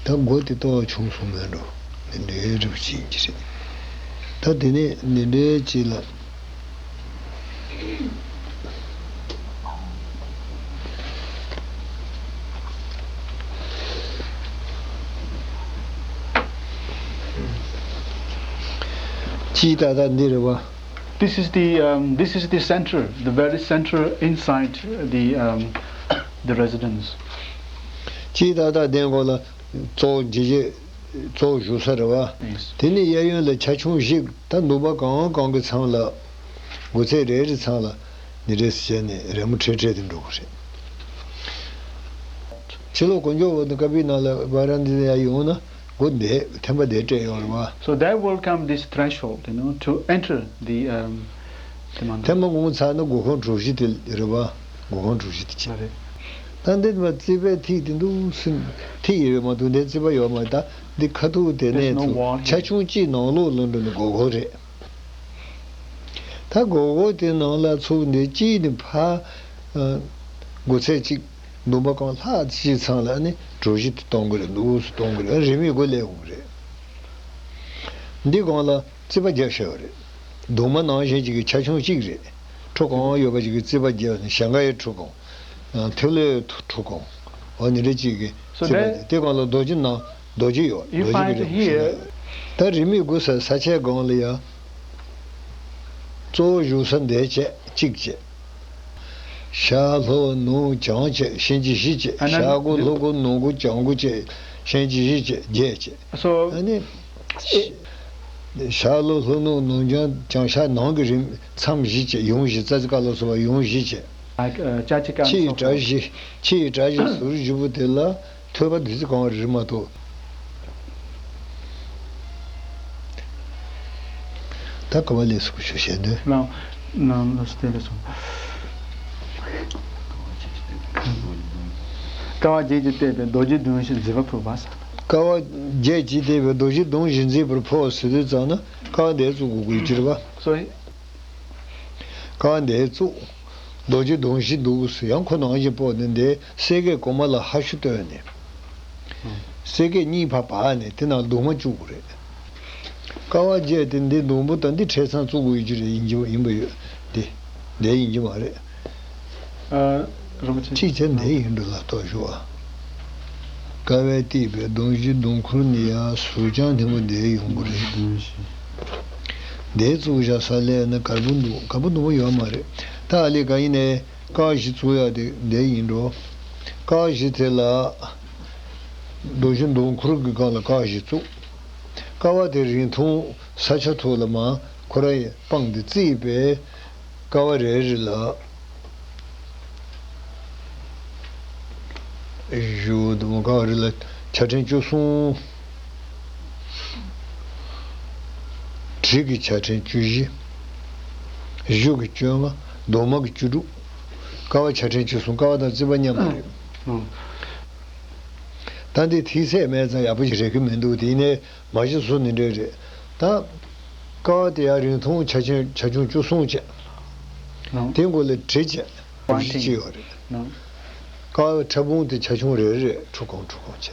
ད་སྒོ་དེ་ཏོག་ཆུང་སོང་མེད་འགྲོ། འདི་འདྲའི་རིབ་ཅིག་ཡིན་གྱི་རེད། ད་དེ་ནས་འདི་འདྲའི་ཅིག་ལ། སྤྱིའི་ཏག་ཏག་འདི་རེད་བ། This is the, um, this is the center, the very center inside the, um, the residence. སྤྱིའི་ཏག་ཏག་འདི་སྒོ་ལ་གཙོ་བོ་འཇིགས་བྱེད་གཙོ་བོ་བཞུགས་ས་རེད་བ། Yes. དེ་ནས་གཡས་གཡོན་ལ་ཆ་ཆུང་བཞི། ད་འདུན་པ་གང་གང་གི་མཚམས་ལ། སྒོ་ཚད་རེ་རེ་ཚང་ལ་འདི་འདྲས་བྱས་ནས་རི་མོ་འཕྲེད་འཕྲེད་དུ་འགྲོ་གི་རེད། ཕྱི་ལོགས་དཀོན་མཆོག་འོད་དང་ཀ་པའི་ནང་ལ་བ་ར་འདི་ཡ་ཡོང་ན་སྒོ་འདི་ཐེམ་པ་འདི་སྤྲད་ཡོང་རེད་བ། So they welcome this threshold, you know, to enter the, um, the mountain. ཐེམ་པ་སྒོ་ཚར་ན་སྒོ་ཁང་གྲུ་བཞི་དེ་རེད་བ། སྒོ་ཁང་གྲུ་བཞི་དེ་ཆེ། རེད། ད་འདི་མ་རྩིག་པའི་ཐིག་དེ་འདུག་སེ་ཐིག་ཡོད་མ་འདུག་འདི་རྩིག་པ་ཡོད་མ་རེད། ད་འདི་ཁ་ཐུག་དེ་ནས་ཚུར་ཆ་ཆུང་གཅིག་ནང་ལོགས་ལ་འགྲོ་ནས་སྒོ་ཁང་རེད། ད་སྒོར་སྒོར་དེ་ནང་ལ་ཚུར་འདི་གཅིག་ནི་ཕ། ཨ། སྒོ་ཚད་གཅིག་འདུན་པ་གང་ལྷག་གཅིག་ཚང་ལ་ནི་གྲུ་བཞི་དེ་གཏོང་གི་རེད། འདུག་སེ་གཏོང་གི་རེད། རི་མོའི་སྒོ་ལས་འོང་རེད། འདི་སྒང་ལ་རྩིག་པ་རྒྱབ་བཞག་ཡོད་རེད། གདུང་མ་ནང་བཞིན་ཅིག་གི་ཆ་ཆུང་གཅིག་རེད། ཁྲོ་གང་ཡོད་པ་ཅིག་གི་རྩིག་པ་རྒྱབ་ནས་ཞལ་སྔའི་ཁྲོ་གང་། ཐོད་ལོའི་ཁྲོ་གང་། འོ་འདི་འདྲ་ཅིག་གི། So རྩིག་པ་that དེ་སྒང་ལ་རྡོ་རྗེ་ནང་རྡོ་རྗེ་ཡོད། you རྡོ་རྗེ་find གི་རི་མོ་here ཞིག་ཡོད། ད་རི་མོའི་སྒོ་ས་ས་ཆའི་སྒང་ལ་ཡ། གཙོ་བོ་བཞུགས་ས་འདས་བྱས་གཅིག་བྱས། ཤར་ལྷོ་ནུབ་བྱང་བྱས་གཤིན་རྗེ་བཞི་བྱས། And then ཤར་སྒོ་the ལྷོ་སྒོ་ནུབ་སྒོ་བྱང་སྒོ་བྱས་གཤིན་རྗེ་བཞི་བྱས་བརྒྱད་བྱས། So ཨ་ནི། ཤར་ལྷོ་ལྷོ་ནུབ་ནུབ་བྱང་བྱང་ཤར་ནང་གི་རིམ་མཚམས་བཞི་བྱས། ཡུམ་བཞི། ཙ་ཙི་ཀ་ལ་སོགས་པ་ཡུམ་བཞི་བྱས། Like, uh, ཅ་ཅི་ཀ་and ཕྱི་ཡི་so སྒྲ་forth. བཞི། ཕྱི་ཡི་སྒྲ་བཞི་ཟུར་བཞི་པོ་དེ་ལ་ཐོད་པ་བདུད་རྩི་གང་བ་རེད་མ་གཏོགས། ད་ག་བ་ལས་སུ་ཞུ་བྱེད་འདོད། ལགས། ནང་ལ་སྟེ་ལས་སོ། དཀའ་བ་བརྒྱད་ཀྱིས་བཏེགས་པའི་རྡོ་རྗེ་གདོང་བཞིན་མཛེས་པ་ཕུར་པ་ཟེར། དཀའ་བ་བརྒྱད་ཀྱིས་བཏེགས་པའི་རྡོ་རྗེ་གདོང་བཞིན་མཛེས་པར་ཕུར་ཟེར་དུས་ཙམ་ན་དཀའ་བ་འདི་བཙུགས་དགོས་ཀྱི་རེད་པ། སོ། དཀའ་བ་འདི་བཙུགས། རྡོ་རྗེ་གདོང་བཞིན་འདུག་ཟེར། ཡང་ཁོ་ནང་བཞིན་སྤོས་ནས་འདི་སེ་གེ་གོང་མ་ལ་ཧ་ཤུ་བཏོན་ནས། སེ་གེ་གཉིས་ཕར་བབས་ནས་དེ་ནང་གདུང་མ་བཅུག་དགོས་རེད། དཀའ་བ་བརྒྱད་དེ་འདི་སྡོང་པོ་དང་འདི་འཕྲེད་ཚང་བཙུགས་དགོས་ཡོད་ཀྱི་རེད། ཡིན་གྱི་ཡིན་པ་ཡོད་དེ། འདི་ཡིན་གྱི་མ་རེད། ཨ། རིན་པོ་ཆེ། ཅིག་བྱས་འདི་ཡིན་འགྲོ་ལ་ལྟོས་ཞུ་བ། ཀ་བས་བཏེགས་པའི་གདུང་བཞི་གདུང་འཁོར་ནི་ཡ་ཟུར་བརྐྱང་ཐེངས་པོ་འདིར་ཡོང་གི་རེད། འདིར་བཙུགས་བཞག་ས་ལས་ན་གར་པོ་འདུག་གར་པོ་འདུག་པོ་ཡོད་མ་རེད། ད་ཨ་ལས་ག་ཡིན་ནའི་ཀ་བཞི་བཙུགས་ཡག་དེ་འདི་ཡིན་འགྲོ། ཀ་བཞི་དེ་ལ་གདུང་བཞི་གདུང་འཁོར་གྱི་སྒང་ལ་ཀ་བཞི་བཙུགས། ཀ་བ་དེ་རིང་ཐུང་ས་ཆ་ཐོག་ལ་མར་ཁོ་རང་ཡི་སྤང་དེ་བརྩིས་པས། ཀ་བ་རེ་རེ་ལ། བཞི་དང་ཀ་བ་རེ་ལ་ཆ་ཕྲན་བཅུ་གསུམ། གྲི་གི་ཆ་ཕྲན་བཅུ་བཞི། གཞུ་གི་བཅོ་ལྔ། གདུང་མ་གི་བཅུ་དྲུག་ཀ་བ་ཆ་ཕྲན་བཅུ་གསུམ། ཀ་བ་དང་རྩིས་པ་མཉམ་པ་རེད། ཨང་། ད་འདི་ཐིག་ཚད་མེད་ཙང་ཡག་པོ་ཞིག་རེག་གི་མི་འདུག་དེ་ནས་མ་གཞི་བཟོ་ནི་འདྲ་རེད། ད་ཀ་བ་དེ་ཡང་རིང་ཐུང་ཆ་ཆུང་ཆ་ཆུང་བཅུ་གསུམ་བྱས། ཨང་། དེ་མགོ་ལ་གྲི་བྱས། གྲུ་བཞི་གཅིག་ཡོད་རེད། ཨང་། ཀ་བའི་ཕྲ་ཕུང་དེ་ཆ་ཆུང་རེ་རེ་ཁྲུ་གང་ཁྲུ་གང་བྱས།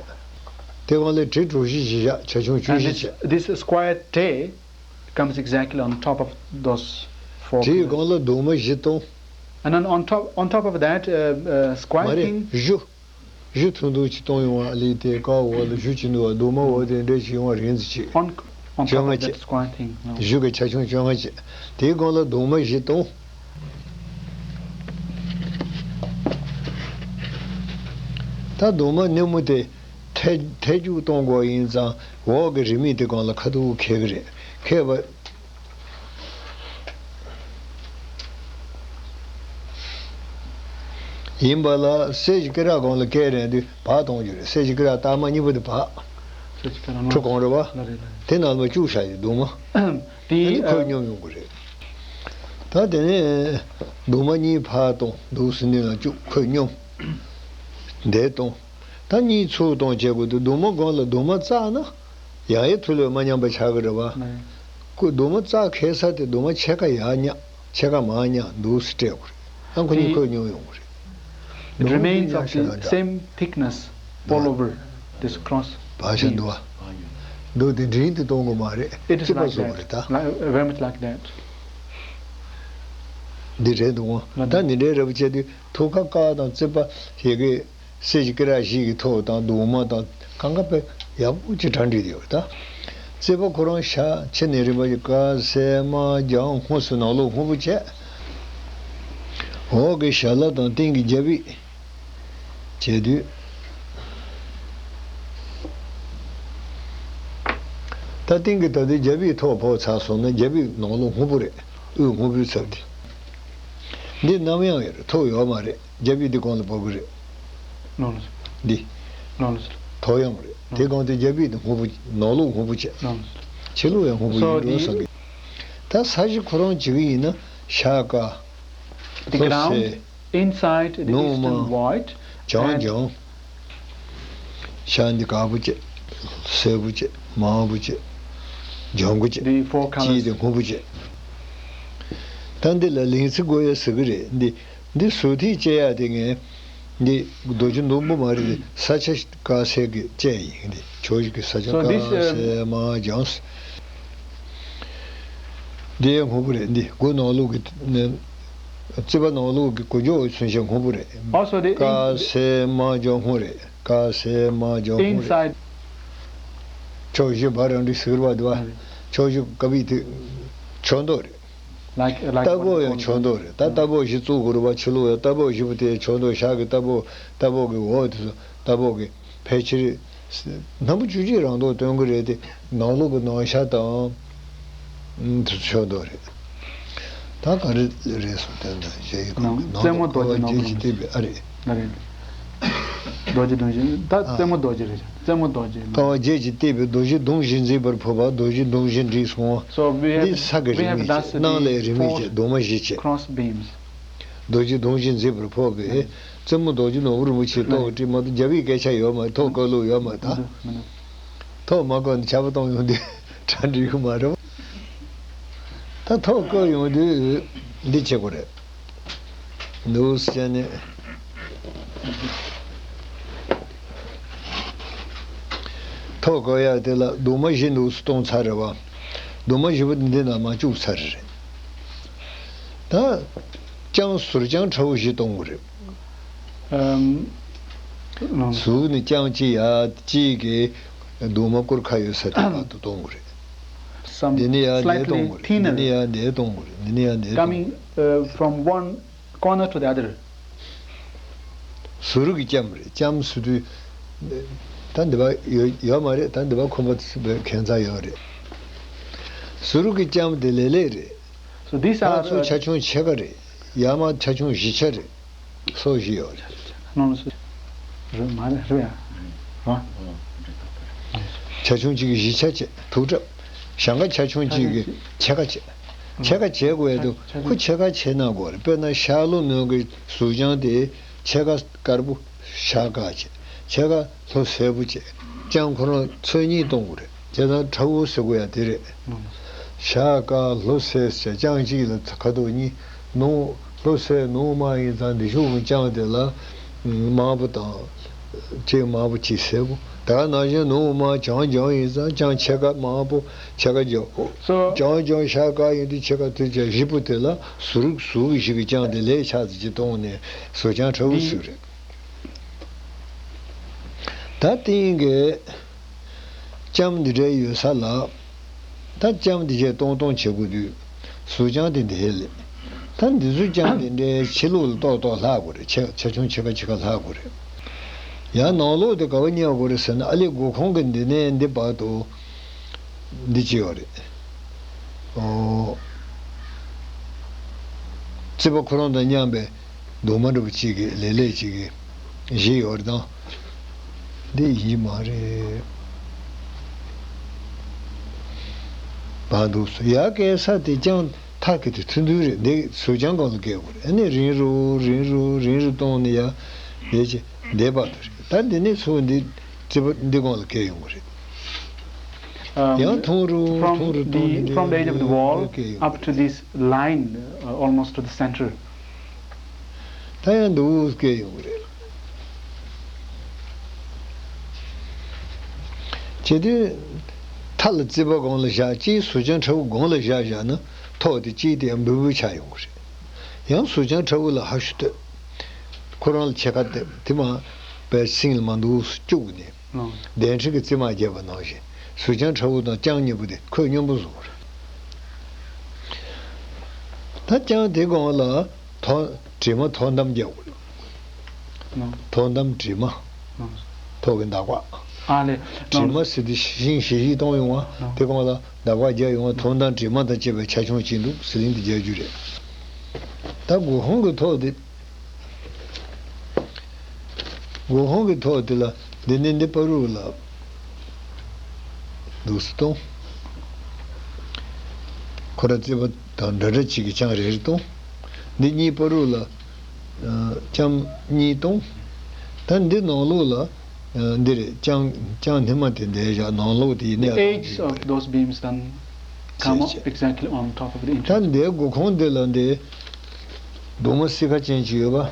དེ་སྒང་ལ་གྲི་གྲུ་བཞི་བཞི་བཞག་ཆ་ཆུང་བཅུ་And བཞི this, བྱས། This square tray comes exactly on top of those four དེའི pillars. སྒང་ལ་གདུང་མ་བཞི་སྟོང་། And then on top, on top of that, uh, uh, མ་square རེད་thing, བཞུ། བཞུ་ཐུང་ཐུང་ཅིག་སྟོང་ཡོང་བ་ལས་དེ་ཀ་འོག་ལ་བཞུ་ཅིག་འདུག་བ། གདུང་མ་འོག་དེ་འདྲ་ཞིག་ཡོང་བ་རིང་ཙམ་ཅིག on, on top བཅོ་ལྔ་of that བྱས། Square thing, no. བཞུ་གི་ཆ་ཆུང་བཅོ་ལྔ་བྱས། དེའི་སྒང་ལ་གདུང་མ་བཞི་སྟོང་། ད་གདུང་མ་སྣེ་མོ་དེ་ཐལ་ཐལ་རྒྱུག་གཏོང་དགོས་ཡིན་ཙང་འོག་གི་རི་མིག་དེ་སྒང་ལ་ཁ་ཐུག་འཁེལ་གི་རེད། འཁེལ་བ་ཡིན་པ་ལ་གསེར་གྱི་སྐེ་རགས་སྒང་ལ་བཀལ་རན་དུས་བག་གཏོང་རྒྱུ་རེད། གསེར་གྱི་སྐེ་རགས་སྟག་མ་གཉིས་པོ་དེ་བག་གསེར་གྱི་སྐེ་རགས་ཁྲུ་གང་རེད་བ། ལ་རེད་ལ་རེད། དེ་ནང་ལ་བཅུག་བཞག་ཡོད་གདུང་མ། དེ་དེ་ནི་ཁོད་ཨ་སྙོམས་ཡོང་གི་རེད། ད་དེ་ནས་གདུང་མ་གཉིས་ཕར་གཏོང་། གདུང་སྲིན་འདི་ལ་བཅུག་ཁོད་སྙོམས། འདས་གཏོང་། ད་གཉིས་ཚུར་གཏོང་བྱེད་དགོས་འདུག་གདུང་མ་སྒང་ལ་གདུང་མ་བཙགས་ན་ཡང་ཡང་ཐུ་ལོས་མ་མཉམ་པ་ཆགས་ཀྱི་རེད་བ། ནས། ཁོ་གདུང་མ་བཙགས་ཁེལ་ས་དེ་གདུང་མ་ཕྱེད་ཀ་ཡར་བརྙ། ཕྱེད་ཀ་མར་བརྙ་འདུག་སེ་སྤྲད་དགོས་རེད། ཨ་ཁོ་གཉིས་ཁོད་སྙོམས་ཡོང་གི་རེད། It གདུང་མ་remains འདི་of ཡར་ཤ་the ཡར་འདྲ། same thickness all over this cross བག་ཤ་འདུག་beam. བ། འདུག་དེ་འདྲིན་དེ་གཏོང་དགོས་མ་རེད། It is ཐིགས་པ་like བཟོ་དགོས་རེད་that, ད། Like, very much like that. འདི་རེད་འདུག་ད་འདི་འདྲའི་རེ་བ་བྱས་དུས་ཐུགས་ཀ་ཀ་དང་རྩིས་པ་ཞེ་གི་གསེར་གྱི་སྐེ་རགས་བཞི་གི་ཐོག་དང་གདུང་མ་དང་གང་ག་དཔེ་ཡག་པོ་ཅིག་གྲ་སྒྲིག་ཡོད་ད། རྩིས་པ་ཁོ་རང་ཤ་ཕྱི་ནས་རིམ་པ་ཞིག་ཀ་སེ་མ་ལྗང་སྔོ་སེ་ནང་ལོགས་སྔོན་པོ་བྱས། འོག་གི་ཞལ་ལག་དང་སྟེང་གི་རྒྱབ་ཡིག་བྱས་དུས། ད་སྟེང་གི་ད་དུང་རྒྱབ་ཡིག་ཐོག་ཕོག་ཚར་སོང་ན་རྒྱབ་ཡིག་ནང་ལོགས་སྔོན་པོ་རེད། དབུས་སྔོན་པོའི་ཚབ་དེ། འདི་གནམ་ཡང་ཡོད་རེད། ཐོག་ཡོད་མ་རེད། རྒྱབ་ཡིག་འདི་གོང་ལ་བབས་ཀྱི་རེད། ལོ་ལོ། འདི། ལོ་ལོ། ཐོག་ཡང་རེད། དེ་གོང་དུ་རྒྱབ་ཡིག་འདི་སྔོན་པོ། ནང་ལོགས་སྔོན་པོ་བྱས། ལོ་ལོ། ཕྱི་ལོགས་ཡང་སྔོན་པོ་ཡིན་འགྲོ་བསམ་གི། ད་ས་གཞི་ཁོ་རང་བྱེད་ཀྱི་ཡིན་ན་ཤ་ཀ། The ལྷོ་ground སེ། inside the ནུབ་དམར། eastern white ལྗང་and ལྗང་། ཤ་འདི་དཀར་པོ་བྱས། སེར་པོ་བྱས། དམར་པོ་བྱས། ལྗང་གུ་བྱས། The four colours. དཀྱིལ་དེ་སྔོན་པོ་བྱས། ད་འདི་ལ་ལིང་ཚི་དགོས་ཡ་ཟེར་གི་རེད། འདི་འདི་ཟུར་ཐིག་བཅད་ཡ་དེ་ངས་འདི་རྡོ་རྗེ་སྣུམ་པོ་མ་རེད། ས་ཆ་དཀར་སེར་གྱི་བཅད་ཡིན། འདི་ཕྱོགས་བཞི་གི་ས་ཆ། So this, དཀར་um, སེར་དམར་ལྗང་། འདི་ཡང་སྔོན་པོ་རེད། འདི་སྒོ་ནང་ལོགས་ཀྱི་ནི། རྩིས་པ་ནང་ལོགས་ཀྱི་སྒོ་ཕྱོགས་མཚོན་བྱེད་སྔོན་པོ་རེད། Also the དཀར་ins- སེར་དམར་ལྗང་སྔོན་རེད། དཀར་སེར་དམར་ལྗང་སྔོན་རེད། Inside. ཕྱོགས་བཞི་བ་རང་འགྲིག་ཟེར་བ་འདུག་བ། ཕྱོགས་བཞི་ཀ་བི་དེ་ཕྱོགས་མདོག་རེད། Like, like རྟ་ཕོགས་ཡང་ཕྱོགས་མདོག་རེད། ད་རྟ་ཕོགས་བཞི་བཙུགས་དགོས་རེད་བ། ཕྱི་ལོགས་ཡང་རྟ་ཕོགས་བཞི་པོ་དེ་ཕྱོགས་མདོག། ཤག་གི་རྟ་ཕོགས། རྟ་ཕོགས་ཀྱི་འོག་དེ་ཚོ་རྟ་ཕོགས་ཀྱི་ཕལ་ཆེར། སྣམ་བུ་བཅུ་གཅིག་རང་མདོག་སྟོན་གྱི་རེད་དེ། ནང་ལོགས་ཀྱི་ནང་ཤ་དང་། ཨུམ། དེ་ཚོ་ཕྱོགས་མདོག་རེད། ད་ག་རེ་རེད་སོང་དོན་དང་གཞལ་ཡས་ཁང་གི་ནང་ནང་རྩེ་མོ་རྡོ་རྗེ། ཀ་བ་ནང་བརྒྱད་ཀྱིས་བཏེགས་པའི་ཨ་རེད། ཨ་རེད། རྡོ་རྗེ་གདུང་བཞི། ད་ཨ། རྩེ་མོ་རྡོ་རྗེ་རེད། རྩེ་མོ་རྡོ་རྗེ། ཀ་བ་བརྒྱད་ཀྱིས་བཏེགས་པའི་རྡོ་རྗེ་གདུང་བཞི་མཛེས་པར་ཕོབ་པ། རྡོ་རྗེ་གདུང་བཞི་འགྲིག་སོང་བ། So we have, འདི་ས་གི་we རིས་have མེད་བྱས། thus the གནང་ལས་རིས་མེད་four བྱས། གདུང་མ་བཞི་བྱས། Cross beams. རྡོ་རྗེ་གདུང་བཞི་མཛེས་པར་ཕོབ་པའི་རྩེ་མོ་རྡོ་རྗེ་ནོར་བུ་རིན་པོ་ཆེའི་ཏོག་གི་སྤྲིན་མ་གཏོགས་རྒྱབ་ཡིག་སྐད་ཆ་ཡོད་མ་རེད། ཐོག་བཀོད་ལུགས་ཡོད་མ་རེད། ཐོག་ཐོག་མ་བཀོད་ནས་ཆར་པ་གཏོང་ཡོང་དུས་གྲ་འགྲིག་གི་མ་རེད། ད་ཐོག་བཀོད་ཡོང་དུས་འདི་བྱེད་དགོས་རེད། འདུག་སེ་བྱས་ནས། ཐོག་བཀོད་ཡག་དེ་ལ་གདུང་མ་བཞི་འདུག་སེ་གཏོང་ཚར་རེད་བ། གདུང་མ་བཞི་པོ་འདི་ནང་མར་བཅུག་ཚར་རེད། ད་རྐྱང་ཟུར་རྐྱང་ཁྲ་བོ་བཞི་གཏོང་དགོས་རེད། ཨམ། ཟུར་ནས་རྐྱང་གཅིག་ཡ་གཅིག་གི་གདུང་མ་སྐོར་ཁ་ཡོད་ས་དེ་བར་དུ་གཏོང་དགོས་རེད། འདི་ནས་ཡར་འདི་གཏོང་དགོས་རེད། འདི་ནས་ཡར་འདི་གཏོང་དགོས་རེད། འདི་ནས་ཡར་འདི་གཏོང་དགོས་རེད། Coming uh, from one corner to the other. ཟུར་གྱི་ལྕམ་རེད། ལྕམ་ཟེར་དུས་ད་འདི་པ་ཡོད་ཡོད་མ་རེད། ད་འདི་པ་ཁོམ་པ་ཁྱད་མཚར་ཡོད་རེད། ཟུར་གྱི་ལྕམ་དེ་ལེ་ལེ་རེད། So these are ཕར་ཚུར་uh, ཆ་ཆུང་ཕྱེད་ཀ་རེད། ཡར་མར་ཆ་ཆུང་བཞི་ཆ་རེད། སོ་བཞི་ཡོད་རེད། No, no, so- རེད་མ་རེད་རེད་ཡ། རེད། ཆ་ཆུང་གཅིག་གི་བཞི་ཆ་བྱས་དུག་སྲབ། ཞེང་ཁ་ཆ་ཆུང་གཅིག་གི་ཕྱེད་ཀ་བྱས། ཕྱེད་ཀ་བྱས་དགོས་ཡ་འདུག་ཕྱེད་ཀ་ཁོ་ཕྱེད་ཀ་བྱས་ན་དགོས་རེད། དཔེར་ན་ཤར་ལྷོ་ནང་གི་ཟུར་རྐྱང་དེ་ཕྱེད་ཀ་དཀར་པོ་ཤར་དཀར་བྱས། ཕྱེད་ཀ་ལྷོ་སེར་པོ་བྱས། རྐྱང་ཁོ་རང་ཚོས་གཉིས་གཏོང་དགོས་རེད། བྱས་ཙང་ཁྲ་བོ་ཟེར་དགོས་ཡ་དེ་རེད། ཤར་དཀར་ལྷོ་སེར་བྱས། རྐྱང་གཅིག་ལ་ཁ་དོག་གཉིས། ནང་ལྷོ་སེར་ནང་དམར་ཡིན་ཙང་འདི་ཕྱོགས་ཀྱི་རྐྱང་དེ་ལ་དམར་པོ་དང་། གཅིག་དམར་པོ་གཅིག་སེར་པོ། ད་ག་ནང་བཞིན་ནང་དམར་རྐྱང་རྐྱང་ཡིན་ཙང་རྐྱང་ཕྱེད་ཀ་དམར་པོ་ཕྱེད་ཀ་རྒྱ། So རྐྱང་རྐྱང་ཤར་དཀར་ཡིན་དུས་ཕྱེད་ཀ་དུས་ཆ་བཞི་པོ་དེ་ལ་ཟུར་ཟུར་བཞི་གི་རྐྱང་དེ་ལས་ཆགས་ཙམ་ཅིག་གཏོང་ནས་ཟུར་རྐྱང་ཁྲ་བོ་ཟེར་གྱི་རེད། ད་སྟེང་གི་ལྕམ་འདི་འདྲ་ཡོད་ས་ལ། ད་ལྕམ་འདི་བྱས་གཏོང་གཏོང་བྱེད་དགོས་དུས། ཟུར་རྐྱང་དེ་འདི་ལས། ད་འདི་ཚོ་རྐྱང་དེ་འདྲའི་ཕྱི་ལོགས་ལ་ཏོག་ཏོག་ལྷག་དགོས་རེད། ཆ་ཆ་ཆུང་ཕྱེད་ཀ་ཕྱེད་ཀ་ལྷག་དགོས་རེད། ཡང་ནང་ལོགས་དེ་ག་པར་ཉར་དགོས་རེད་ཟེར་ན། ཨ་ལས་སྒོ་ཁང་གི་འདི་ནས་འདི་བར་དུ་འདི་ཅི་ཡོད་རེད། ཨོ། རྩིག་པ་ཁོ་རང་དང་མཉམ་པའི་གདུང་མ་འདྲ་པོ་གཅིག་གི་ལེ་ལེ་གཅིག་གི་བཞི་ཡོད་རེད་དང་། འདི་ཡིན་གྱི་མ་རེད། བར་འདུག་སོ། ཡར་བཀལ་ས་དེ་རྐྱང་ཐག་གི་དེ་ཐུང་ཐུང་རེད། འདི་ཟུར་རྐྱང་སྒང་ལ་བཀལ་དགོས་རེད། ཨ་ནི་རིང་རུ་རིང་རུ་རིང་རུ་གཏོང་ནས་ཡར་འདི་ཅི་འདི་བར་དུ་རེད། ད་འདི་ནས་ཚུར་འདི་རྩིག་པ་འདི་སྒང་ལ་བཀལ་ཡོང་གི་རེད། Um, ཡང་ཐུང་རུ་ཐུང་རུ་གཏོང་ནས་འདི་ཡར་བཀལ་ཡོང་གི་རེད། From the, from the edge of the wall up to this line, uh, almost to the center. ད་ཡང་འདུག་སྐད་ཡོང་གི་རེད། བྱེད་དུས། མཐའ་ལ་རྩིག་པ་སྒང་ལ་བཞག་གཅིག་ཟུར་རྐྱང་ཁྲ་བོ་སྒང་ལ་བཞག་བཞག་ན། ཐོག་དེ་གཅིག་དེ་ཡང་འབུར་འབུར་ཆགས་ཡོང་གི་རེད། ཡང་ཟུར་རྐྱང་ཁྲ་བོ་ལ་ཧ་ཤུ་ལྟོས། ཁོ་རང་ལ་ཕྱེད་ཀ་དེ་དེ་མ་པའི་སིང་ལ་མ་འདུག་བཅུག་ནས། གདན་ཁྲི་གི་རྩིབ་མ་བརྒྱབ་པ་ནང་བཞིན། ཟུར་རྐྱང་ཁྲ་བོ་དང་རྐྱང་གཉིས་པོ་དེ་ཁོད་སྙོམས་པོ་བཟོ་དགོས་རེད། ད་རྐྱང་དེ་སྒང་ལ་ཐོག་དྲི་མ་ཐོག་འདམ་རྒྱག་དགོས་རེད། ཐོག་འདམ་དྲི་མ། ཐོག་གི་འདག་པ། ཨ་ལེ། དྲི་མ་ཟེར་དུས་ཤིང་ཞིག་ཞིག་གཏོང་ཡོང་བ། དེ་སྒང་ལ་འདག་པ་རྒྱག་ཡོང་བ། ཐོག་འདམ་དྲི་མ་དང་བཅས་པའི་ཆ་ཆུང་ཅིག་འདུག་ཟི་ལིང་དེ་རྒྱག་རྒྱུ་རེད། ད་སྒོ་ཁང་གི་ཐོག་དེ། སྒོ་ཁང་གི་ཐོག་དེ་ལ་འདི་ནས་འདི་བར་དུ་ལ་འདུག་སེ་གཏོང་། ཁོ་ར་རྩིག་པ་དང་འདྲ་འདྲ་གཅིག་གི་རྐྱང་རེ་རེ་གཏོང་། འདི་གཉིས་བར་དུ་ལ་ཨ་རྐྱང་གཉིས་གཏོང་། ད་འདི་ནང་ལོགས་ལ་ཨ་འདི་རེད། རྐྱང་རྐྱང་སྣེ་མ་དེ་འདྲ་བཞག་ནང་ལོགས་དེ་ཡིན་ནའི། The edges of those beams then come up exactly on top of the entrance. ད་འདིའི་སྒོ་ཁང་འདི་ལ་འདི་གདུང་མ་སི་ཁ་ཅན་ཅིག་ཡོད་པ།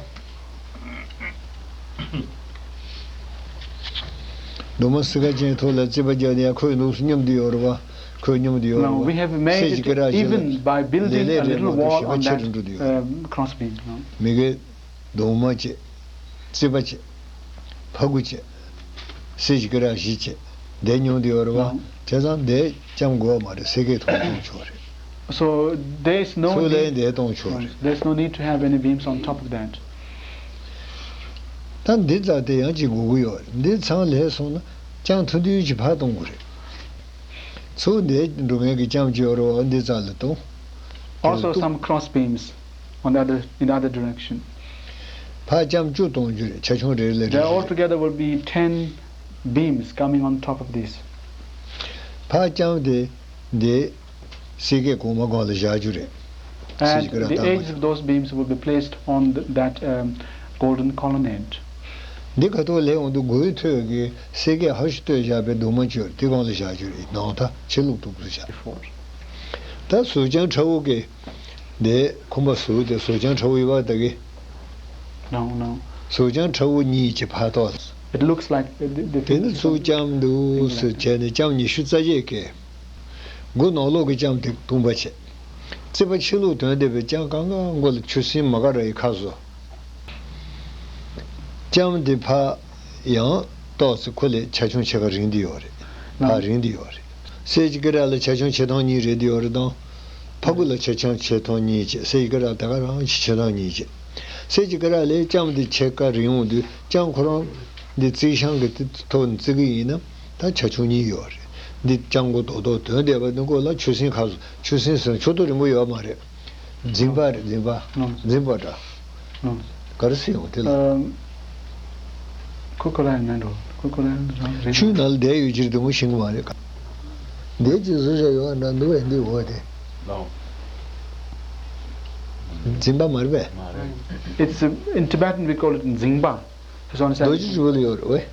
གདུང་མ་སི་ཁ་ཅན་ཐོག་ལ་རྩིག་པ་རྒྱག་ནས་ཡང་ཁོད་འདུག་སེ་སྙོམས་བསྡད་ཡོད་རེད་པ། ཁོད་སྙོམས་བསྡད་ཡོད་རེད་པ། Now we have made it even by building a little wall on that um, cross beam. མི་གི་གདུང་མ་བྱས། རྩིག་པ་བྱས། ཕ་གུ་བྱས། སེ་ཇི་ཀ་ར་བཞི་བྱས། འདི་སྙོམས་བསྡད་ཡོད་རེད་པ། བྱས་ཙང་འདི་རྐྱང་དགོས་མ་རེད། སེ་གེ་ཐོག་གཏོང་ཆོག་རེད། So there is no need, ཚུར་ལན་འདི་གཏོང་ཆོག་རེད། There is no need to have any beams on top of that. ད་འདི་རྩ་དེ་ཡང་གཅིག་དགོས་ཀྱི་ཡོད་རེད། འདི་ཚང་ལས་སོང་ན་རྐྱང་ཐུང་ཐུང་ཅིག་ཕར་གཏོང་དགོས་རེད། ཚུར་འདི་འགྲོ་མཁན་གྱི་རྐྱང་ཅིག་ཡོད་རེད་པ། འདི་རྩ་ལ་གཏོང་། Also some cross beams on the other, in the other direction. ཕར་རྐྱང་བཅུ་གཏོང་རྒྱུ་རེད། ཆ་ཆུང་རེ་རེ་ལ་རེ་རེ། There altogether will be ten beams coming on top of this. ཕར་རྐྱང་དེ་འདི་སེ་གེ་གོང་མ་སྒང་ལ་བཞག་རྒྱུ་རེད། And the edges of those beams will be placed on th- that um, golden colonnade. འདི་ཁ་ཐོག་ལས་འོང་དུས་སྒོའི་ཐོད་ཀྱི་སེ་གེ་ཧ་ཤུ་ལྟོས་བཞག་པའི་གདུང་མ་བཅོས་དེ་སྒང་ལ་བཞག་རྒྱུ་རེད། ནང་ད་ཕྱི་ལོགས་ཏོག་ཙམ་བཞག Before. ད་ཟུར་རྐྱང་ཁྲ་བོ་གི་འདི་ཁུམ་པ་ཟུར་དེ་ཟུར་རྐྱང་ཁྲ་བོ་ཡོད་པ་ད་གི No, no. ཟུར་རྐྱང་ཁྲ་བོ་གཉིས་ཀྱི་ཕར་ཐོག It looks like the, the དེ་ནི་ཚུར་རྐྱང་འདུག་སེ་བྱས་ནས་རྐྱང་ཉི་ཤུ་རྩ་བརྒྱད་བཀལ། མགོ་ནང་ལོགས་ཀྱི་རྐྱང་དེ་གདུང་པ་བྱས། རྩིག་པ་ཕྱི་ལོགས་དོན་བསྡད་པའི་རྐྱང་གང་ག་མགོ་ལ་ཆུ་སྲིན་མ་ག་ར་ཡི་ཁ་བཟོ། རྐྱང་དེ་ཕར་ ཡང་ཏོག་ཙམ་ཁོ་ལས་ཆ་ཆུང་ཕྱེད་ཀ་རིང་དུ་ཡོད་རེད། ཕར་རིང་དུ་ཡོད་རེད། གསེར་གྱི་སྐེ་རགས་ལ་ཆ་ཆུང་ཕྱེད་སྟོང་གཉིས་རེད་དུ་ཡོད་རེད་དང་། ཕ་གུ་ལ་ཆ་ཆུང་ཕྱེད་སྟོང་གཉིས་བྱས། གསེར་གྱི་སྐེ་རགས་དེ་ག་རང་ཆེ་ཆུང་གཉིས་བྱས། གསེར་གྱི་སྐེ་རགས་ལས་ལྕམ་དེ་ཕྱེད་ཀ་རིང་འོང་དུས་ལྕམ་ཁོ་རང་འདི་རྩིག་ཤིང་གི་དེ་ཐོག་ནས་བརྩི་གི་ཡིན་ན་ད་ཆ་ཆུང་གཉིས་ཡོད་རེད། འདི་ལྕམ་མགོ་རྡོག་རྡོག་དོན་བསྡད་པ་འདི་མགོ་ལ་ཆུ་སྲིན་ཁ་སོ། ཆུ་སྲིན་ཟེར་ན་ཆུ་ཏོ་རིང་པོ་ཡོད་མ་རེད། འཛིན་པ་རེད། འཛིན་པ། ལོངས། འཛིན་པ་འདྲ། ལོངས། ག་རེ་ཟེར་ཡོང་དེ་ལ། ཨ། ཁོ་ཁོ་རང་ཡང་འགྲོ། ཁོ་ཁོ་རང་རང་རེད། ཆུའི་ནང་ལ་བསྡད་ཡོད་ཀྱི་རེད་དེ་ངོ་ཤེས་ཀྱི་མ་རེད། འདས་ཀྱི་བཟོ་བྱ་ཡོད་འདྲ་འདུག་བས་འདི་འོ་དེ། ལོངས། འཛིན་པ་མ་རེད་པས། མ་རེད། It's, uh, in Tibetan we call it nzingba. རྡོ་རྗེ་དྲིལ་བུ་ལ་ཡོད་རེད་བས།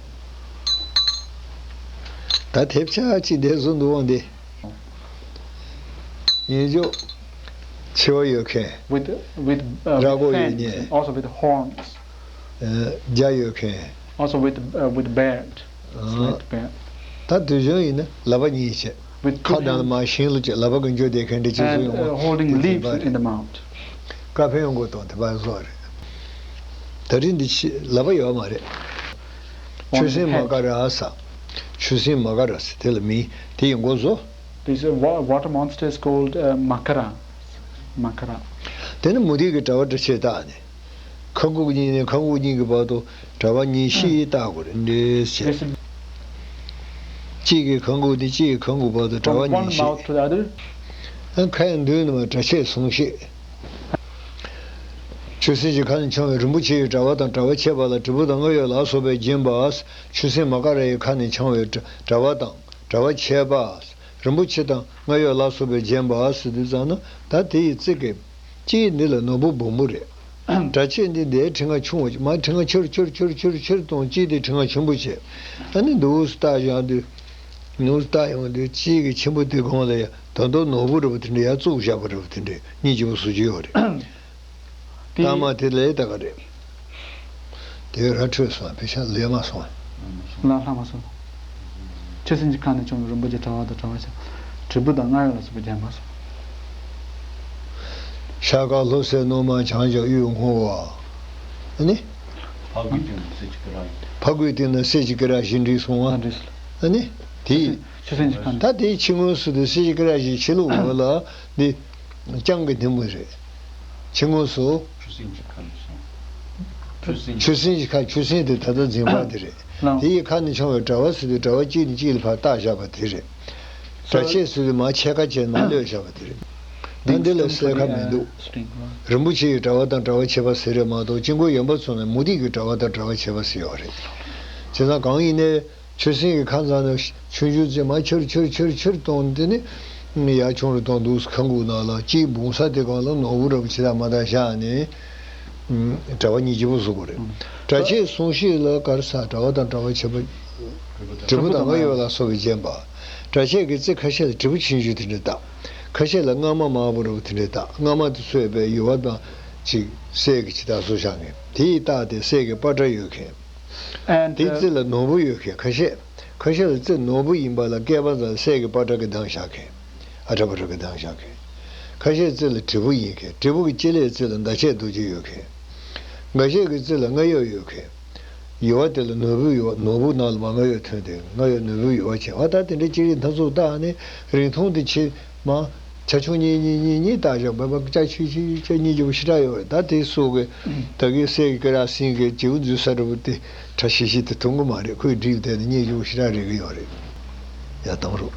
ད་དེབ་ཆག་ཅིག་འདས་བཟོ་འདུག་འོང་དེ། ཡིན་ཅོག་མཆེ་བ་ཡོད་མཁན། With, with, uh, ར་མགོ་ཡོད་མཁན། Also with horns. རྒྱ་ཡོད་མཁན། Also with, uh, with beard. Slight beard. ད་དུས་གཞུང་ཡིན་ན་ལག་པ་གཉིས་བྱས། With two hands. ཁ་དང་མ་ཤིང་ལ་བཅས་ལག་པ་གི་འཇོ་བསྡད་མཁན་འདྲ་ཅིག་བཟོ་ཡོང་བ། And, uh, holding leaves in the mouth. ཀ་ཕན་མགོ་དང་དེ་པར་བཟོ་རེད། ད་རིང་འདི་ཕྱི་ལག་པ་ཡོད་མ་རེད། ཆུ་སྲིན་མ་ཀ་ར་ས། ཆུ་སྲིན་མ་ཀ་ར་ས་དེ་ལ་མིང་དེ་ཡི་མགོ་བཟོ། This, uh, wa- water monster is called, uh, makara. Makara. དེ་ནི་མུ་ཏིག་གི་དྲ་བ་འདྲ་ཆེ་བཏགས་ནས། ཁ་ཁུག་གཉིས་ནས་ཁ་ཁུག་གཉིས་ཀྱི་བར་དུ་དྲ་བ་ཉིས་བཞི་བཏགས་དགོས་རེད་འདྲེས་བྱས། གཅིག་གི་ཁ་ཁུག་དེ་གཅིག་གི་ཁ་ཁུག་བར་དུ་དྲ་བ་ཉིས་བཞི། ཁ་ཡང་མདུན་ནས་མར་སྒྲ་ཆས་གསུང་བཤད། ཆུ་སྲིན་གྱི་ཁ་ནས་འཕྱང་བའི་རིན་པོ་ཆེའི་དྲ་བ་དང་དྲ་བ་ཆད་པ་ལ་དྲིལ་བུ་དང་རྔ་ཡབ་ལ་སོགས་པས་བརྒྱན་པ། ཆུ་སྲིན་མ་ཀ་ར་ཡི་ཁ་ནས་འཕྱང་བའི་དྲ་བ་དང་དྲ་བ་ཆད་པ། རིན་པོ་ཆེ་དང་རྔ་ཡབ་ལ་སོགས་པས་བརྒྱན་པ་ཟེར་དུས་ཙམ་ན་ད་དེ་ཡི་རྩེ་སྐད། གཅིག་འདི་ལ་ནོར་བུ་སྦོམ་པོ་རེད། སྒྲ་ཆས་འདི་འདིའི་ཕྲེང་བ་ཆུང་བ་ཅིག་མར་ཕྲེང་བ་ཆུར་ཆུར་ཆུར་ཆུར་ཆུར་གཏོང་། གཅིག་འདི་ཕྲེང་བ་ཆེན་པོ་བྱས། ཨ་ནི་འདུག་སེ་བཏགས་བཞག་དུས། འདུག་སེ་བཏགས་ཡོང་དུས་གཅིག་གི་ཆེན་པོ་དེ་གོང་ལ་ཡ་ད་དུང་ནོར་བུ་འདྲ་པོ་དེ་འདྲ་ཡར་བཙུགས་བཞག་པ་འདྲ་པོ་དེ་འདྲ་གཉིས་ཀྱི་བཟོ་བྱས་ཡོད་རེད། དེ་རྟགས་མ་དེ་ལས་ད་ག་རེད། དེ་ར་འཕྲོད་སོང་། ཕལ་ཆེར་ལས་མ་སོང་། ལ་ལྷག་མ་སོང་། ཆུ་སྲིན་གྱི་ཁ་ནས་འཕྱང་བའི་རིན་པོ་ཆེའི་དྲ་བ་དང་དྲ་བ་ཆད། དྲིལ་བུ་དང་རྔ་ཡབ་ལ་སོགས་པས་བརྒྱན་པ་སོགས། ཤར་ཁ་ལྷོ་སའི་ནུ་མ་བྱང་ཞིང་དབུས་སྔོ་བ། ཨ་ནི། ཕ་གུའི་སྟེང་ན་གསེར་གྱི་སྐེ་རགས་ཡོད། ཕ་གུའི་སྟེང་ན་གསེར་གྱི་སྐེ་རགས་བཞི་འདྲེས་སོང་བ། ཨ་འདྲེས་སོང་། ཨ་ནི། དེ་ཡིན། ཆུ་སྲིན་གྱི་ཁ་ནས། ད་དེའི་ཕྱི་ངོས་སུ་དེ་གསེར་གྱི་སྐེ་རགས་བཞི་ཕྱི་ལོགས་ངོས་ལ་འདི། རྐྱང་གི་སྣེ་མོ་རེད། ཕྱི་ངོས་སུ། ཆུ་སྲིན་གྱི་ཁ་ནས་སོང་། ཆུ་སྲིན་གྱི་ཁ། ཆུ་སྲིན་དེ་ད་ལྟ་འཛིན་པ་དེ་རེད། ལགས། དེ་ཡི་ཁ་ནས་འཕྱང་བའི་དྲ་བ་ཟེར་དུས་དྲ་བ་གཅིག་ནས་གཅིག་ལ་ཕར་བཏགས་བཞག་པ་དེ་རེད། སྒྲ་ཆས་ཟེར་དུས་མར་ཕྱེད་ཀ་བྱས་མར་གློད་བཞག་པ་དེ་རེད། ད་འདི་ལ་གསལ་ཁ་མི་འདུག་རིན་པོ་ཆེ་ཡི་དྲ་བ་དང་དྲ་བ་ཆད་པ་ཟེར་རེད་མ་གཏོགས་དཀྱིལ་འཁོར་ཡོན་པ་ཚོ་ན་མུ་ཏིག་གི་དྲ་བ་དང་དྲ་བ་ཆད་པ་ཟེར་ཡོད་རེད། བྱས་ཙང་གང་ཡིན་ནའི། ཆུ་སྲིན་གྱི་ཁ་ཚང་ནས་ཆུང་ཆུང་ཙམ་མར་ཆུར་ཆུར་ཆུར་ཆུར་གཏོང་། དེ་ནི་ཡར་ཆུང་རུ་གཏོང་འདུག་ཁ་ཁུག་ནང་ལ་གཅིག་སྦུངས་ས་དེ་སྒང་ལ་ནོར་བུ་འདྲ་པོ་ཅིག་ད་མར་བཞག་ནས་དྲ་བ་གཉིས་ཀྱི་བུ་བཟོ་དགོས་རེད། སྒྲ་ཆས་གསུང་བཤད་ལ་ག་རེ་ཟེར། དྲ་བ་དང་དྲ་བ་ཆད་པ། དྲིལ་བུ་དང་རྔ་ཡབ་ལ་སོགས་པས་བརྒྱན་པ། སྒྲ་ཆས་ཀྱི་རྩེ་ཁ་ཤས་ལ་དྲིལ་བུ་ཆུང་ཆུང་དེ་འདྲ་བཏགས། ཁ་ཤས་ལ་རྔ་མ་དམར་པོ་འདྲ་པོ་དེ་འདྲ་བཏགས། རྔ་མ་དེ་ཚོས་པའི་ཡུ་བ་དང་ཅིག་གསེར་གྱི་ཅིག་ད་བཟོ་བཞག་མཁན་དེ་ཡི་རྟགས་དེ་གསེར་གྱི་པ་ཏྲ་ཡོད་མཁན། And, དེའི་རྩེ་ལ་ནོར་བུ་ཡོད་མཁན་ཁ་ཤས། ཁ་ཤས་ལ་རྩེ་ནོར་བུ་ཡིན་པ་ལ་སྐེད་པ་ཙམ་གསེར་གྱི་པ་ཏྲ་གིས་བསྡམས་བཞག་མཁན། ཨ་ཏྲ་པ་ཏྲ་གིས་བསྡམས་བཞག་མཁན། ཁ་ཤས་རྩེ་ལ་དྲིལ་བུ་ཡིན་མཁན། དྲིལ་བུ་གི་ལྕེ་ལའི་རྩེ་ལ་མདའ་ཆས་རྡོ་རྗེ་ཡོད་མཁན། འགའ་ཤས་ཀྱི་རྩེ་ལ་རྔ་ཡབ་ཡོད་མཁན། ཡུ་བ་དེ་ལ་ནོར་བུ་ཡུ་བ། ནོར་བུ་ནང་ལ་མར་རྔ་ཡབ་ཐོན་ཏེ་རྔ་ཡབ་ནོར་བུའི་ཡུ་བ་བྱས། ཨ་ད་དེ་འདྲའི་ཅི་རིགས་སྣ་ཚོགས་བཏགས་ནས་རིང་ཐུང་དེ་ཕྱེད་མ། ཆ་ཆུང་གཉིས་གཉིས་གཉིས་གཉིས་བཏགས་བཞག་པ་བ་ཀ་ཅ་ཆུ་ཆུ་ཆ་གཉིས་ཀྱི་བུ་ཞེ་དྲག་ཡོད་རེད། ད་དེ་སོགས་ཀྱི་ད་གིན་གསེར་གྱི་སྐེ་རགས་སྲིན་གྱི་བྱིའུ་འཛུལ་ས་འདྲ་པོ་དེ་ཁྲ་ཤིག་ཤིག་དེ་མཐོང་གི་མ་རེད། ཁོས་བསྒྲིགས་བསྡད་ནས་གཉིས་ཀྱི་བུ་ཞེ་དྲག་རེག་གི་ཡོད་རེད། ཡ་དམ་རུ།